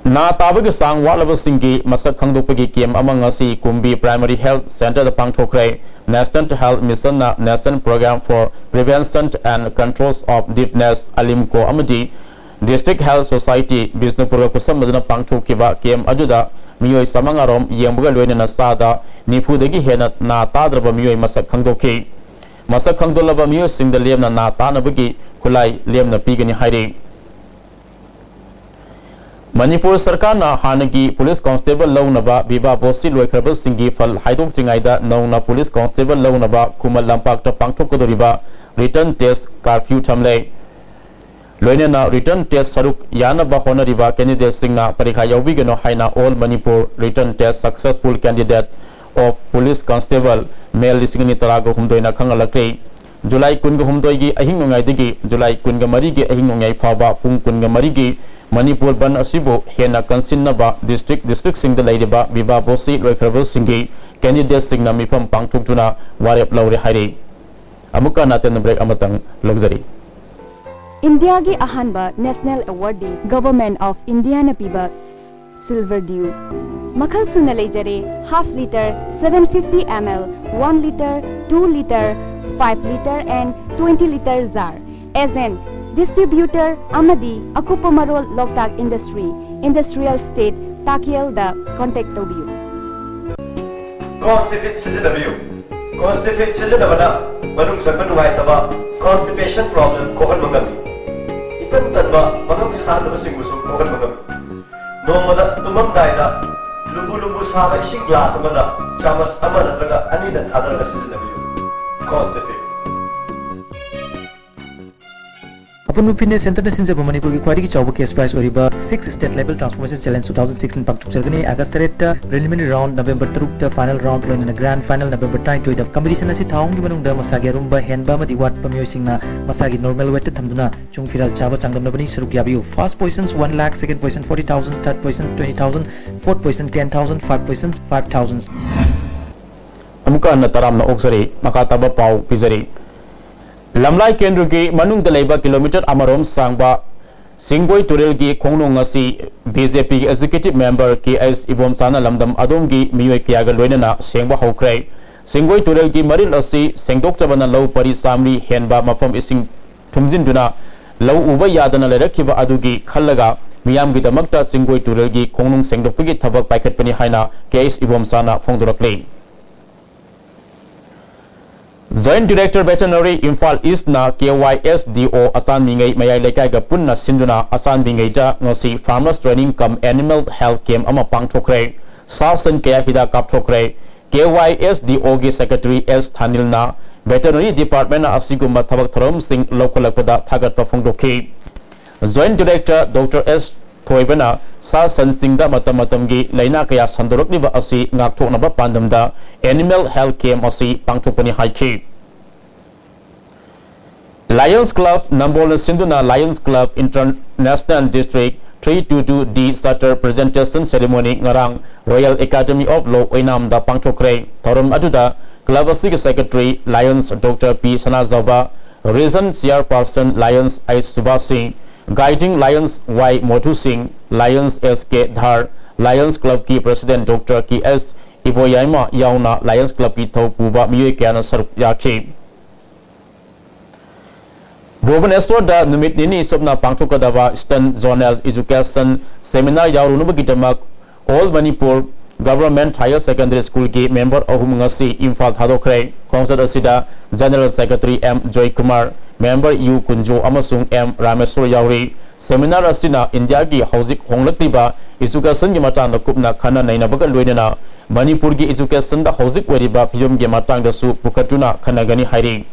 ꯅꯥ ꯇꯥꯕꯒꯤ ꯆꯥꯡ ꯋꯥꯠꯂꯕꯁꯤꯡꯒꯤ ꯃꯁꯛ ꯈꯪꯗꯣꯛꯄꯒꯤ camp ꯑꯃ ꯉꯁꯤ ꯀꯨꯝꯕꯤ Primary Health Centre ꯗ ꯄꯥꯡꯊꯣꯛꯈ꯭ꯔꯦ꯫ National Health Mission ꯅ National Program for Prevention and Controls of Deafness, ꯑꯂꯤꯝꯀꯣ, ꯑꯃꯗꯤ District Health Society ꯕꯤꯁꯅꯨꯄꯨꯔꯒ ꯈꯨꯠꯁꯝꯅꯗꯨꯅ ꯄꯥꯡꯊꯣꯛꯈꯤꯕ ꯀꯦꯝꯞ ꯑꯗꯨꯗ ꯃꯤꯑꯣꯏ ꯆꯥꯃꯉꯥ ꯔꯣꯝ ꯌꯦꯡꯕꯒ ꯂꯣꯏꯅꯅ ꯆꯥꯗ ꯅꯤꯐꯨꯗꯒꯤ ꯍꯦꯟꯅ ꯅꯥ ꯇꯥꯗ꯭ꯔꯕ ꯃꯤꯑꯣꯏ ꯃꯁꯛ ꯈꯪꯗꯣꯛꯈꯤ꯫ ꯃꯁꯛ ꯈꯪꯗꯣꯛꯂꯕ ꯃꯤꯑꯣꯏꯁꯤꯡꯗ ꯂꯦꯝꯅ ꯅꯥ ꯇꯥꯅꯕꯒꯤ ꯈꯨꯠꯂꯥꯏ ꯂꯦꯝꯅ ꯄꯤꯒꯅꯤ ꯍꯥꯏꯔꯤ꯫ ꯃꯅꯤꯄꯨꯔ ꯁꯔꯀꯥꯔꯅ ꯍꯥꯟꯅꯒꯤ ꯄꯨꯂꯤꯁ ꯀꯣꯟꯁꯇꯦꯕꯜ ꯂꯧꯅꯕ ꯕꯤꯕꯥ ꯕꯣꯁꯁꯤ ꯂꯣꯏꯈ꯭ꯔꯕꯁꯤꯡꯒꯤ ꯐꯜ ꯍꯥꯏꯗꯣꯛꯇ꯭ꯔꯤꯉꯩꯗ ꯅꯧꯅ ꯄꯨꯂꯤꯁ ꯀꯣꯟꯁꯇꯦꯕꯜ ꯂꯧꯅꯕ ꯈꯨꯃꯟ ꯂꯝꯄꯥꯛꯇ ꯄꯥꯡꯊꯣꯛꯀꯗꯧꯔꯤꯕ ꯔꯤꯇꯟ ꯇꯦꯁ ꯀꯥꯔꯐ꯭ꯌꯨ ꯊꯝꯂꯦ꯫ ꯂꯣꯏꯅꯅ ꯔꯤꯇꯟ ꯇꯦꯁ ꯁꯔꯨꯛ ꯌꯥꯅꯕ ꯍꯣꯠꯅꯔꯤꯕ ꯀꯦꯟꯗꯤꯗꯦꯠꯁꯤꯡꯅ ꯄꯔꯤꯈꯥ ꯌꯥꯎꯕꯤꯒꯅꯨ ꯍꯥꯏꯅ All Manipur Written Test Successful Candidate of Police Constable ꯃꯦꯜ ꯂꯤꯁꯤꯡ ꯑꯅꯤ ꯇꯔꯥꯒ ꯍꯨꯝꯗꯣꯏꯅ ꯈꯪꯍꯜꯂꯛꯈ꯭ꯔꯦ꯫ ꯖꯨꯂꯥꯏ ꯀꯨꯟꯒ ꯍꯨꯝꯗꯣꯏꯒꯤ ꯑꯍꯤꯡ ꯅꯣꯡꯌꯥꯏꯗꯒꯤ ꯖꯨꯂꯥꯏ ꯀꯨꯟꯒ ꯃꯔꯤꯒꯤ ꯑꯍꯤꯡ ꯅꯣꯡꯌꯥꯏ ꯐꯥꯎꯕ ꯄꯨꯡ ꯀꯨꯟꯒ ꯃꯔꯤꯒꯤ ꯃꯅꯤꯄꯨꯔ ꯕꯟ ꯑꯁꯤꯕꯨ ꯍꯦꯟꯅ ꯀꯟꯁꯤꯟꯅꯕ ꯗꯤꯁꯇ꯭ꯔꯤꯛ ꯗꯤꯁꯇ꯭ꯔꯤꯛꯁꯤꯡꯗ ꯂꯩꯔꯤꯕ ꯕꯤꯕꯥ ꯕꯣꯁꯁꯤ ꯂꯣꯏꯈ꯭ꯔꯕꯁꯤꯡꯒꯤ ꯀꯦꯟꯗꯤꯗꯦꯠꯁꯤꯡꯅ ꯃꯤꯐꯝ ꯄꯥꯡꯊꯣꯛꯇꯨꯅ ꯋꯥꯔꯦꯞ ꯂꯧꯔꯦ ꯍꯥꯏꯔꯤ꯫ ꯑꯃꯨꯛꯀ ꯍꯟꯅ ꯑꯇꯦꯟꯕ ꯕ꯭ꯔꯦꯛ ꯑꯃꯇꯪ ꯂꯧꯖꯔꯤ꯫ ꯏꯟꯗꯤꯌꯥꯒꯤ ꯑꯍꯥꯟꯕ ꯅꯦꯁꯅꯦꯜ ꯑꯦꯋꯥꯔꯗꯤ ꯒꯚꯔꯟꯃꯦꯟꯠ ꯑꯣꯐ ꯏꯟꯗꯤꯌꯥꯅ ꯄꯤꯕ ꯁꯤꯜꯚꯔ ꯗ꯭ꯌꯨ꯫ ꯃꯈꯜ ꯁꯨꯅ ꯂꯩꯖꯔꯦ: half litre, seven fifty ml, one litre, two litre, five litre and twenty litre jar꯫ Agent, distributor ꯑꯃꯗꯤ ꯑꯀꯨꯞꯄ ꯃꯔꯣꯜ ꯂꯣꯛꯇꯥꯛ ꯏꯟꯗꯁꯇ꯭ꯔꯤ, ꯏꯟꯗꯁꯇ꯭ꯔꯤꯌꯦꯜ ꯏꯁꯇꯦꯠ, ꯇꯥꯀꯦꯜꯗ ꯀꯣꯟꯇꯦꯛ ꯇꯧꯕꯤꯌꯨ꯫ ꯀꯣꯟꯁꯇꯤꯐꯤꯠ ꯁꯤꯖꯤꯟꯅꯕꯤꯌꯨ꯫ ꯀꯣꯟꯁꯇꯤꯐꯤꯠ ꯁꯤꯖꯤꯟꯅꯕꯅ ꯃꯅꯨꯡ ꯆꯪꯕ ꯅꯨꯡꯉꯥꯏꯇꯕ, ꯀꯣꯟꯁꯇꯤꯄꯦꯁꯟ ꯄ꯭ꯔꯣꯕ꯭ꯂꯦꯝ ꯀꯣꯛꯍꯟꯕ ꯉꯝꯃꯤ꯫ ꯏꯇꯟ ꯇꯟꯕ ꯃꯉꯝ ꯁꯥꯟꯗꯕꯁꯤꯡꯕꯨꯁꯨ ꯀꯣꯛꯍꯟꯕ ꯉꯝꯃꯤ꯫ ꯅꯣꯡꯃꯗ ꯇꯨꯝꯃꯝꯗꯥꯏꯗ ꯂꯨꯝꯕꯨ ꯂꯨꯝꯕꯨ ꯁꯥꯕ ꯏꯁꯤꯡ ꯒ꯭ꯂꯥꯁ ꯑꯃꯗ ꯆꯥꯃꯁ ꯑꯃ ꯅꯠꯇ꯭ꯔꯒ ꯑꯅꯤꯗ ꯊꯥꯗꯔꯒ ꯁꯤꯖꯤꯟꯅꯕꯤꯌꯨ꯫ ꯀꯣꯟꯁꯇꯤꯐꯤꯠ꯫ ꯑꯄꯨꯟꯕ ꯐꯤꯠꯅꯦꯁ ꯁꯦꯟꯇꯔꯅ ꯁꯤꯟꯖꯕ ꯃꯅꯤꯄꯨꯔꯒꯤ ꯈ꯭ꯋꯥꯏꯗꯒꯤ ꯆꯥꯎꯕ ꯀꯦꯁ ꯄ꯭ꯔꯥꯏꯖ ꯑꯣꯏꯔꯤꯕ Six State Level Transformation Challenge two thousand sixteen ꯄꯥꯡꯊꯣꯛꯆꯔꯒꯅꯤ꯫ ꯑꯥꯒꯁ ꯇꯔꯦꯠꯇ ꯄ꯭ꯔꯤꯂꯤꯃꯤꯅꯔꯤ ꯔꯥꯎꯟꯗ, ꯅꯕꯦꯝꯕꯔ ꯇꯔꯨꯛꯇ ꯐꯥꯏꯅꯦꯜ ꯔꯥꯎꯟꯗ, ꯂꯣꯏꯅꯅ ꯒ꯭ꯔꯥꯟꯗ ꯐꯥꯏꯅꯦꯜ ꯅꯕꯦꯝꯕꯔ ꯇꯔꯥꯅꯤꯊꯣꯏꯗ꯫ ꯀꯝꯄꯤꯇꯤꯁꯟ ꯑꯁꯤ ꯊꯥ ꯑꯍꯨꯝꯒꯤ ꯃꯅꯨꯡꯗ ꯃꯁꯥꯒꯤ ꯑꯔꯨꯝꯕ ꯍꯦꯟꯕ ꯑꯃꯗꯤ ꯋꯥꯠꯄ ꯃꯤꯑꯣꯏꯁꯤꯡꯅ ꯃꯁꯥꯒꯤ ꯅꯣꯔꯃꯦꯜ ꯋꯦꯠꯇ ꯊꯝꯗꯨꯅ ꯆꯨꯡ ꯐꯤꯔꯥꯜ ꯆꯥꯕ ꯆꯥꯡꯗꯝꯅꯕꯅꯤ꯫ ꯁꯔꯨꯛ ꯌꯥꯕꯤꯌꯨ꯫ First position one lakh, second position forty thousand, third position twenty thousand, fourth position ten thousand, five position five thousand꯫ ꯑꯃꯨꯛꯀ ꯍꯟꯅ ꯇꯔꯥꯝꯅ ꯑꯣꯛꯆꯔꯤ꯫ ꯃꯈꯥ ꯇꯥꯕ ꯄꯥꯎ ꯄꯤꯖꯔꯤ꯫ ꯂꯝꯂꯥꯏ ꯀꯦꯟꯗ꯭ꯔꯒꯤ ꯃꯅꯨꯡꯗ ꯂꯩꯕ ꯀꯤꯂꯣꯃꯤꯇꯔ ꯑꯃꯔꯣꯝ ꯁꯥꯡꯕ ꯁꯤꯡꯒꯣꯏ ꯇꯨꯔꯦꯜꯒꯤ ꯈꯣꯡꯅꯨꯡ ꯑꯁꯤ ꯕꯤ ꯖꯦ ꯄꯤꯒꯤ ꯑꯦꯛꯖꯤꯀ꯭ꯌꯨꯇꯤꯚ ꯃꯦꯝꯕꯔ ꯀꯦ ꯑꯩꯆ ꯏꯕꯣꯝꯆꯥꯅ ꯂꯝꯗꯝ ꯑꯗꯣꯝꯒꯤ ꯃꯤꯑꯣꯏ ꯀꯌꯥꯒ ꯂꯣꯏꯅꯅ ꯁꯦꯡꯕ ꯍꯧꯈ꯭ꯔꯦ꯫ ꯁꯤꯡꯒꯣꯏ ꯇꯨꯔꯦꯜꯒꯤ ꯃꯔꯤꯜ ꯑꯁꯤ ꯁꯦꯡꯗꯣꯛꯆꯕꯅ ꯂꯧ ꯄꯔꯤ ꯆꯥꯃꯔꯤ ꯍꯦꯟꯕ ꯃꯐꯝ ꯏꯁꯤꯡ ꯊꯨꯝꯖꯤꯟꯗꯨꯅ ꯂꯧ ꯎꯕ ꯌꯥꯗꯅ ꯂꯩꯔꯛꯈꯤꯕ ꯑꯗꯨꯒꯤ ꯈꯜꯂꯒ ꯃꯤꯌꯥꯝꯒꯤꯗꯃꯛꯇ ꯆꯤꯡꯒꯣꯏ ꯇꯨꯔꯦꯜꯒꯤ ꯈꯣꯡꯅꯨꯡ ꯁꯦꯡꯗꯣꯛꯄꯒꯤ ꯊꯕꯛ ꯄꯥꯏꯈꯠꯄꯅꯤ ꯍꯥꯏꯅ ꯀꯦ H ꯏꯕꯣꯝꯆꯥꯅ ꯐꯣꯡꯗꯣꯔꯛꯂꯤ꯫ Joint Director Veterinary, Imphal East ꯅ K Y S D O ꯑꯆꯥꯟꯕꯤꯉꯩ ꯃꯌꯥꯏ ꯂꯩꯀꯥꯏꯒ ꯄꯨꯟꯅ ꯁꯤꯟꯗꯨꯅ ꯑꯆꯥꯟꯕꯤꯉꯩꯗ ꯉꯁꯤ Farmers Training cum Animal Health Camp ꯑꯃ ꯄꯥꯡꯊꯣꯛꯈ꯭ꯔꯦ꯫ ꯁꯥ ꯁꯟ ꯀꯌꯥ ꯍꯤꯗꯥꯛ ꯀꯥꯞꯊꯣꯛꯈ꯭ꯔꯦ꯫ K Y S D O ꯒꯤ Secretary S ꯊꯥꯅꯤꯜꯅ Veterinary Department ꯅ ꯑꯁꯤꯒꯨꯝꯕ ꯊꯕꯛ ꯊꯧꯔꯝꯁꯤꯡ ꯂꯧꯈꯠꯂꯛꯄꯗ ꯊꯥꯒꯠꯄ ꯐꯣꯡꯗꯣꯛꯈꯤ꯫ Joint Director Doctor S ꯊꯣꯏꯕꯅ ꯁꯥ ꯁꯟꯁꯤꯡꯗ ꯃꯇꯝ ꯃꯇꯝꯒꯤ ꯂꯥꯏꯅꯥ ꯀꯌꯥ ꯁꯟꯗꯣꯔꯛꯂꯤꯕ ꯑꯁꯤ ꯉꯥꯛꯊꯣꯛꯅꯕ ꯄꯥꯟꯗꯝꯗ Animal Health Camp ꯑꯁꯤ ꯄꯥꯡꯊꯣꯛꯄꯅꯤ ꯍꯥꯏꯈꯤ꯫ Lions Club ꯅꯝꯕꯣꯜꯅ ꯁꯤꯟꯗꯨꯅ Lions Club International District three two two D Charter Presentation Ceremony ꯉꯔꯥꯡ Royal Academy of Law ꯑꯣꯏꯅꯥꯝꯗ ꯄꯥꯡꯊꯣꯛꯈ꯭ꯔꯦ꯫ ꯊꯧꯔꯝ ꯑꯗꯨꯗ club ꯑꯁꯤꯒꯤ Secretary Lions Doctor P Sanajaoba, Region Chairperson Lions I Subhas ꯁꯤꯡ, Guiding Lions Y ꯃꯣꯊꯨ ꯁꯤꯡ, Lions S ꯀꯦ ꯙꯥꯔ, Lions Club ꯀꯤ President Doctor ꯀꯦ ꯑꯦꯁ ꯏꯕꯣꯌꯥꯏꯃ ꯌꯥꯎꯅ Lions Club ꯀꯤ ꯊꯧ ꯄꯨꯕ ꯃꯤꯑꯣꯏ ꯀꯌꯥꯅ ꯁꯔꯨꯛ ꯌꯥꯈꯤ꯫ ꯚꯨꯕꯅꯦꯁ꯭ꯋꯔꯗ ꯅꯨꯃꯤꯠ ꯅꯤꯅꯤ ꯆꯨꯞꯅ ꯄꯥꯡꯊꯣꯛꯀꯗꯕ Eastern Zonal Education Seminar ꯌꯥꯎꯔꯨꯅꯕꯒꯤꯗꯃꯛ All Manipur Government Higher Secondary School ꯒꯤ member ꯑꯍꯨꯝ ꯉꯁꯤ ꯏꯝꯐꯥꯜ ꯊꯥꯗꯣꯛꯈ꯭ꯔꯦ꯫ ꯈꯣꯡꯆꯠ ꯑꯁꯤꯗ General Secretary M Joykumar, member U Kunjo ꯑꯃꯁꯨꯡ M ꯔꯥꯃꯦꯁ꯭ꯋꯔ ꯌꯥꯎꯔꯤ꯫ Seminar ꯑꯁꯤꯅ ꯏꯟꯗꯤꯌꯥꯒꯤ ꯍꯧꯖꯤꯛ ꯍꯣꯡꯂꯛꯂꯤꯕ education ꯒꯤ ꯃꯇꯥꯡꯗ ꯀꯨꯞꯅ ꯈꯟꯅ ꯅꯩꯅꯕꯒ ꯂꯣꯏꯅꯅ ꯃꯅꯤꯄꯨꯔꯒꯤ education ꯗ ꯍꯧꯖꯤꯛ ꯑꯣꯏꯔꯤꯕ ꯐꯤꯕꯝꯒꯤ ꯃꯇꯥꯡꯗꯁꯨ ꯄꯨꯈꯠꯇꯨꯅ ꯈꯟꯅꯒꯅꯤ ꯍꯥꯏꯔꯤ꯫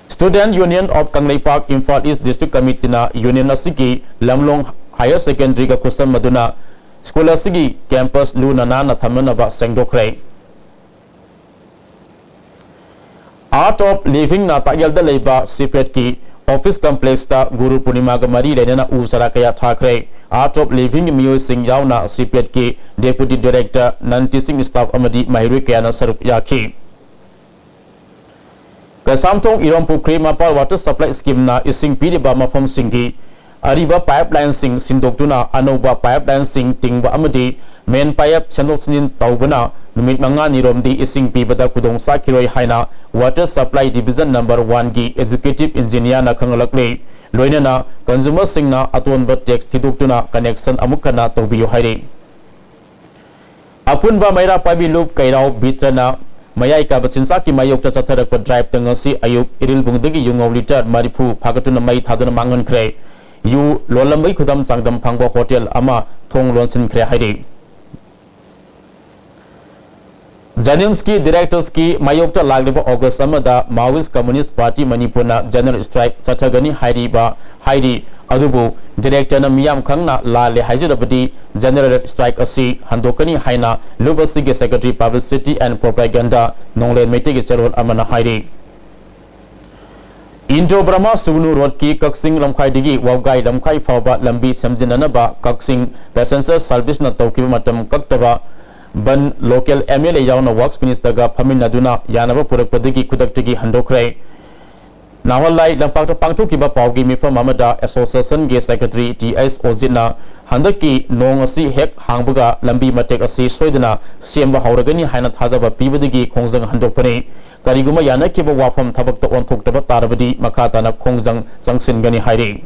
Student Union of Kangleipak Imphal East District Committee ꯅ union ꯑꯁꯤꯒꯤ ꯂꯝꯂꯣꯡ Higher Secondary ꯒ ꯈꯨꯠꯁꯝꯅꯗꯨꯅ school ꯑꯁꯤꯒꯤ campus ꯂꯨꯅ ꯅꯥꯟꯅ ꯊꯝꯅꯅꯕ ꯁꯦꯡꯗꯣꯛꯈ꯭ꯔꯦ꯫ Art of Living ꯅ ꯇꯥꯛꯌꯦꯜꯗ ꯂꯩꯕ CPET ꯀꯤ office complex ꯇ ꯒꯨꯔꯨ ꯄꯨꯔꯅꯤꯃꯥꯒ ꯃꯔꯤ ꯂꯩꯅꯅ ꯎ ꯆꯥꯔꯥ ꯀꯌꯥ ꯊꯥꯈ꯭ꯔꯦ꯫ Art of Living ꯒꯤ ꯃꯤꯑꯣꯏꯁꯤꯡ ꯌꯥꯎꯅ CPET ꯀꯤ deputy director, non teaching staff ꯑꯃꯗꯤ ꯃꯍꯩꯔꯣꯏ ꯀꯌꯥꯅ ꯁꯔꯨꯛ ꯌꯥꯈꯤ꯫ ꯀꯩꯁꯥꯝꯊꯣꯡ ꯏꯔꯣꯝꯄꯨꯈ꯭ꯔꯤ ꯃꯄꯥꯜ water supply scheme ꯅ ꯏꯁꯤꯡ ꯄꯤꯔꯤꯕ ꯃꯐꯝꯁꯤꯡꯒꯤ ꯑꯔꯤꯕ ꯄꯥꯏꯞ ꯂꯥꯏꯟꯁꯤꯡ ꯁꯤꯟꯗꯣꯛꯇꯨꯅ ꯑꯅꯧꯕ ꯄꯥꯏꯞ ꯂꯥꯏꯟꯁꯤꯡ ꯇꯤꯡꯕ ꯑꯃꯗꯤ ꯃꯦꯟ ꯄꯥꯏꯞ ꯁꯦꯝꯗꯣꯛ ꯁꯦꯝꯖꯤꯟ ꯇꯧꯕꯅ ꯅꯨꯃꯤꯠ ꯃꯉꯥꯅꯤꯔꯣꯝꯗꯤ ꯏꯁꯤꯡ ꯄꯤꯕꯗ ꯈꯨꯗꯣꯡ ꯆꯥꯈꯤꯔꯣꯏ ꯍꯥꯏꯅ Water Supply Division Number One ꯒꯤ Executive Engineer ꯅ ꯈꯪꯍꯜꯂꯛꯂꯤ꯫ ꯂꯣꯏꯅꯅ ꯀꯟꯖꯨꯃꯔꯁꯤꯡꯅ ꯑꯇꯣꯟꯕ ꯇꯦꯛꯁ ꯊꯤꯗꯣꯛꯇꯨꯅ ꯀꯅꯦꯛꯁꯟ ꯑꯃꯨꯛ ꯍꯟꯅ ꯇꯧꯕꯤꯌꯨ ꯍꯥꯏꯔꯤ꯫ ꯑꯄꯨꯟꯕ ꯃꯩꯔꯥ ꯄꯥꯏꯕꯤ ꯂꯨꯞ ꯀꯩꯔꯥꯎ ꯕꯤꯇ꯭ꯔꯅ ꯃꯌꯥꯏ ꯀꯥꯕ ꯆꯤꯟꯖꯥꯛꯀꯤ ꯃꯥꯌꯣꯛꯇ ꯆꯠꯊꯔꯛꯄ ꯗ꯭ꯔꯥꯏꯚꯇ ꯉꯁꯤ ꯑꯌꯨꯛ ꯏꯔꯤꯜ ꯄꯨꯡꯗꯒꯤ ꯌꯨ ꯉꯧ ꯂꯤꯇꯔ ꯃꯔꯤꯐꯨ ꯐꯥꯒꯠꯇꯨꯅ ꯃꯩ ꯊꯥꯗꯨꯅ ꯃꯥꯡꯍꯟꯈ꯭ꯔꯦ꯫ ꯌꯨ ꯂꯣꯜꯂꯝꯕꯒꯤ ꯈꯨꯗꯝ ꯆꯥꯡꯗꯝ ꯐꯪꯕ ꯍꯣꯇꯦꯜ ꯑꯃ ꯊꯣꯡ ꯂꯣꯟꯁꯤꯟꯈ꯭ꯔꯦ ꯍꯥꯏꯔꯤ꯫ ꯖꯦꯅꯤꯝꯁꯀꯤ ꯗꯤꯔꯦꯛꯇꯔꯁꯀꯤ ꯃꯥꯌꯣꯛꯇ ꯂꯥꯛꯂꯤꯕ ꯑꯣꯒꯁ ꯑꯃꯗ Maoist Communist Party ꯃꯅꯤꯄꯨꯔꯅ ꯖꯦꯅꯔꯦꯜ ꯁ꯭ꯇ꯭ꯔꯥꯏꯛ ꯆꯠꯊꯒꯅꯤ ꯍꯥꯏꯔꯤꯕ ꯍꯥꯏꯔꯤ꯫ ꯑꯗꯨꯕꯨ ꯗꯤꯔꯦꯛꯇꯔꯅ ꯃꯤꯌꯥꯝ ꯈꯪꯅ ꯂꯥꯜꯂꯦ ꯍꯥꯏꯖꯔꯕꯗꯤ ꯖꯦꯅꯔꯦꯜ ꯁ꯭ꯇ꯭ꯔꯥꯏꯛ ꯑꯁꯤ ꯍꯟꯗꯣꯛꯀꯅꯤ ꯍꯥꯏꯅ ꯂꯨꯞ ꯑꯁꯤꯒꯤ Secretary Publicity and Propaganda ꯅꯣꯡꯂꯦꯟ ꯃꯩꯇꯩꯒꯤ ꯆꯦꯔꯣꯜ ꯑꯃꯅ ꯍꯥꯏꯔꯤ꯫ ꯏꯟꯗꯣ ꯕꯔꯃꯥ ꯁꯨꯒꯅꯨ ꯔꯣꯗꯀꯤ ꯀꯛꯆꯤꯡ ꯂꯝꯈꯥꯏꯗꯒꯤ ꯋꯥꯕꯒꯥꯏ ꯂꯝꯈꯥꯏ ꯐꯥꯎꯕ ꯂꯝꯕꯤ ꯁꯦꯝꯖꯤꯟꯅꯅꯕ ꯀꯛꯆꯤꯡ ꯄꯦꯁꯦꯟꯖꯔ ꯁꯔꯚꯤꯁꯅ ꯇꯧꯈꯤꯕ ꯃꯇꯝ ꯀꯛꯇꯕ ꯕꯟ ꯂꯣꯀꯦꯜ ꯑꯦꯝ ꯑꯦꯜ ꯑꯦ ꯌꯥꯎꯅ ꯋꯥꯔꯛꯁ ꯃꯤꯅꯤꯁꯇꯔꯒ ꯐꯝꯃꯤꯟꯅꯗꯨꯅ ꯌꯥꯅꯕ ꯄꯨꯔꯛꯄꯗꯒꯤ ꯈꯨꯗꯛꯇꯒꯤ ꯍꯟꯗꯣꯛꯈ꯭ꯔꯦ꯫ ꯅꯍꯥꯟꯋꯥꯏ ꯂꯝꯄꯥꯛꯇ ꯄꯥꯡꯊꯣꯛꯈꯤꯕ ꯄꯥꯎꯒꯤ ꯃꯤꯐꯝ ꯑꯃꯗ ꯑꯦꯁꯣꯁꯤꯌꯦꯁꯟꯒꯤ ꯁꯦꯀ꯭ꯔꯦꯇꯔꯤ ꯇꯤ ꯑꯩꯆ ꯑꯣꯖꯤꯠꯅ ꯍꯟꯗꯛꯀꯤ ꯅꯣꯡ ꯑꯁꯤ ꯍꯦꯛ ꯍꯥꯡꯕꯒ ꯂꯝꯕꯤ ꯃꯇꯦꯛ ꯑꯁꯤ ꯁꯣꯏꯗꯅ ꯁꯦꯝꯕ ꯍꯧꯔꯒꯅꯤ ꯍꯥꯏꯅ ꯊꯥꯖꯕ ꯄꯤꯕꯗꯒꯤ ꯈꯣꯡꯖꯪ ꯍꯟꯗꯣꯛꯄꯅꯤ꯫ ꯀꯔꯤꯒꯨꯝꯕ ꯌꯥꯅꯈꯤꯕ ꯋꯥꯐꯝ ꯊꯕꯛꯇ ꯑꯣꯟꯊꯣꯛꯇꯕ ꯇꯥꯔꯕꯗꯤ ꯃꯈꯥ ꯇꯥꯅ ꯈꯣꯡꯖꯪ ꯆꯪꯁꯤꯟꯒꯅꯤ ꯍꯥꯏꯔꯤ꯫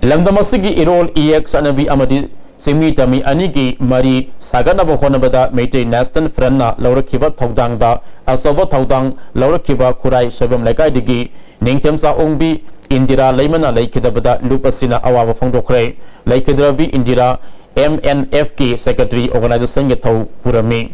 ꯂꯝꯗꯝ ꯑꯁꯤꯒꯤ ꯏꯔꯣꯜ ꯏꯌꯦꯛ ꯆꯠꯅꯕꯤ ꯑꯃꯗꯤ ꯆꯤꯡꯃꯤ ꯇꯝꯃꯤ ꯑꯅꯤꯒꯤ ꯃꯔꯤ ꯁꯥꯒꯠꯅꯕ ꯍꯣꯠꯅꯕꯗ ꯃꯩꯇꯩ ꯅꯦꯁꯅꯦꯜ ꯐ꯭ꯔꯟꯠꯅ ꯂꯧꯔꯛꯈꯤꯕ ꯊꯧꯗꯥꯡꯗ ꯑꯆꯧꯕ ꯊꯧꯗꯥꯡ ꯂꯧꯔꯛꯈꯤꯕ ꯈꯨꯔꯥꯏ ꯁꯣꯏꯕꯝ ꯂꯩꯀꯥꯏꯗꯒꯤ ꯅꯤꯡꯊꯦꯝꯆꯥ ꯑꯣꯡꯕꯤ ꯏꯟꯗꯤꯔꯥ ꯂꯩꯃꯅ ꯂꯩꯈꯤꯗꯕꯗ ꯂꯨꯞ ꯑꯁꯤꯅ ꯑꯋꯥꯕ ꯐꯣꯡꯗꯣꯛꯈ꯭ꯔꯦ꯫ ꯂꯩꯈꯤꯗ꯭ꯔꯕꯤ ꯏꯟꯗꯤꯔꯥ ꯑꯦꯝ ꯑꯦꯟ ꯑꯦꯐ ꯀꯤ ꯁꯦꯀ꯭ꯔꯦꯇꯔꯤ ꯑꯣꯔꯒꯅꯥꯏꯖꯦꯁꯟꯒꯤ ꯊꯧ ꯄꯨꯔꯝꯃꯤ꯫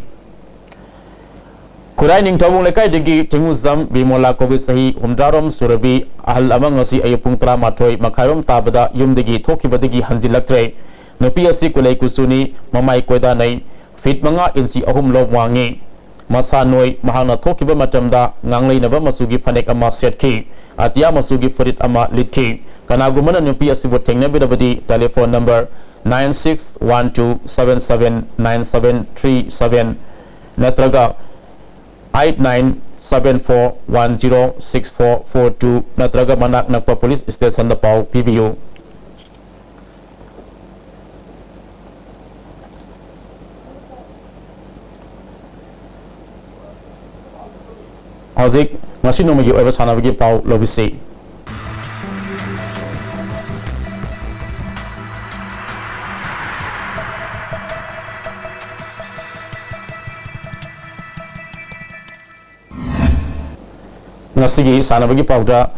ꯈꯨꯔꯥꯏ ꯅꯤꯡꯊꯧꯕꯨꯡ ꯂꯩꯀꯥꯏꯗꯒꯤ ꯊꯤꯡꯉꯨꯖꯝ ꯕꯤꯃꯣꯂꯥ ꯀꯧꯕꯤ ꯆꯍꯤ ꯍꯨꯝꯗ꯭ꯔꯥꯔꯣꯝ ꯁꯨꯔꯕꯤ ꯑꯍꯜ ꯑꯃ ꯉꯁꯤ ꯑꯌꯨꯛ ꯄꯨꯡ ꯇꯔꯥꯃꯥꯊꯣꯏ ꯃꯈꯥꯏꯔꯣꯝ ꯇꯥꯕꯗ ꯌꯨꯝꯗꯒꯤ ꯊꯣꯛꯈꯤꯕꯗꯒꯤ ꯍꯟꯖꯤꯜꯂꯛꯇ꯭ꯔꯦ꯫ ꯅꯨꯄꯤ ꯑꯁꯤ ꯀꯨꯂꯩ ꯀꯨꯆꯨꯅꯤ, ꯃꯃꯥꯏ ꯀꯣꯏꯗꯥꯅꯩ, ꯐꯤꯠ ꯃꯉꯥ ꯏꯟꯆꯤ ꯑꯍꯨꯝ ꯂꯣꯝ ꯋꯥꯡꯉꯤ꯫ ꯃꯁꯥ ꯅꯣꯏ, ꯃꯍꯥꯛꯅ ꯊꯣꯛꯈꯤꯕ ꯃꯇꯝꯗ ꯉꯥꯡꯂꯩꯅꯕ ꯃꯆꯨꯒꯤ ꯐꯅꯦꯛ ꯑꯃ ꯁꯦꯠꯈꯤ, ꯑꯇꯤꯌꯥ ꯃꯆꯨꯒꯤ ꯐꯨꯔꯤꯠ ꯑꯃ ꯂꯤꯠꯈꯤ꯫ ꯀꯅꯥꯒꯨꯝꯕꯅ ꯅꯨꯄꯤ ꯑꯁꯤꯕꯨ ꯊꯦꯡꯅꯕꯤꯔꯕꯗꯤ telephone number nine six one two seven seven nine seven three seven ꯅꯠꯇ꯭ꯔꯒ eight nine seven four one zero six four four two ꯅꯠꯇ꯭ꯔꯒ ꯃꯅꯥꯛ ꯅꯛꯄ ꯄꯨꯂꯤꯁ ꯁ꯭ꯇꯦꯁꯟꯗ ꯄꯥꯎ ꯄꯤꯕꯤꯌꯨ꯫ ꯍꯧꯖꯤꯛ ꯉꯁꯤ ꯅꯣꯡꯃꯒꯤ ꯑꯣꯏꯕ ꯁꯥꯟꯅꯕꯒꯤ ꯄꯥꯎ ꯂꯧꯕꯤꯁꯤ꯫ ꯉꯁꯤꯒꯤ ꯁꯥꯟꯅꯕꯒꯤ ꯄꯥꯎꯗ,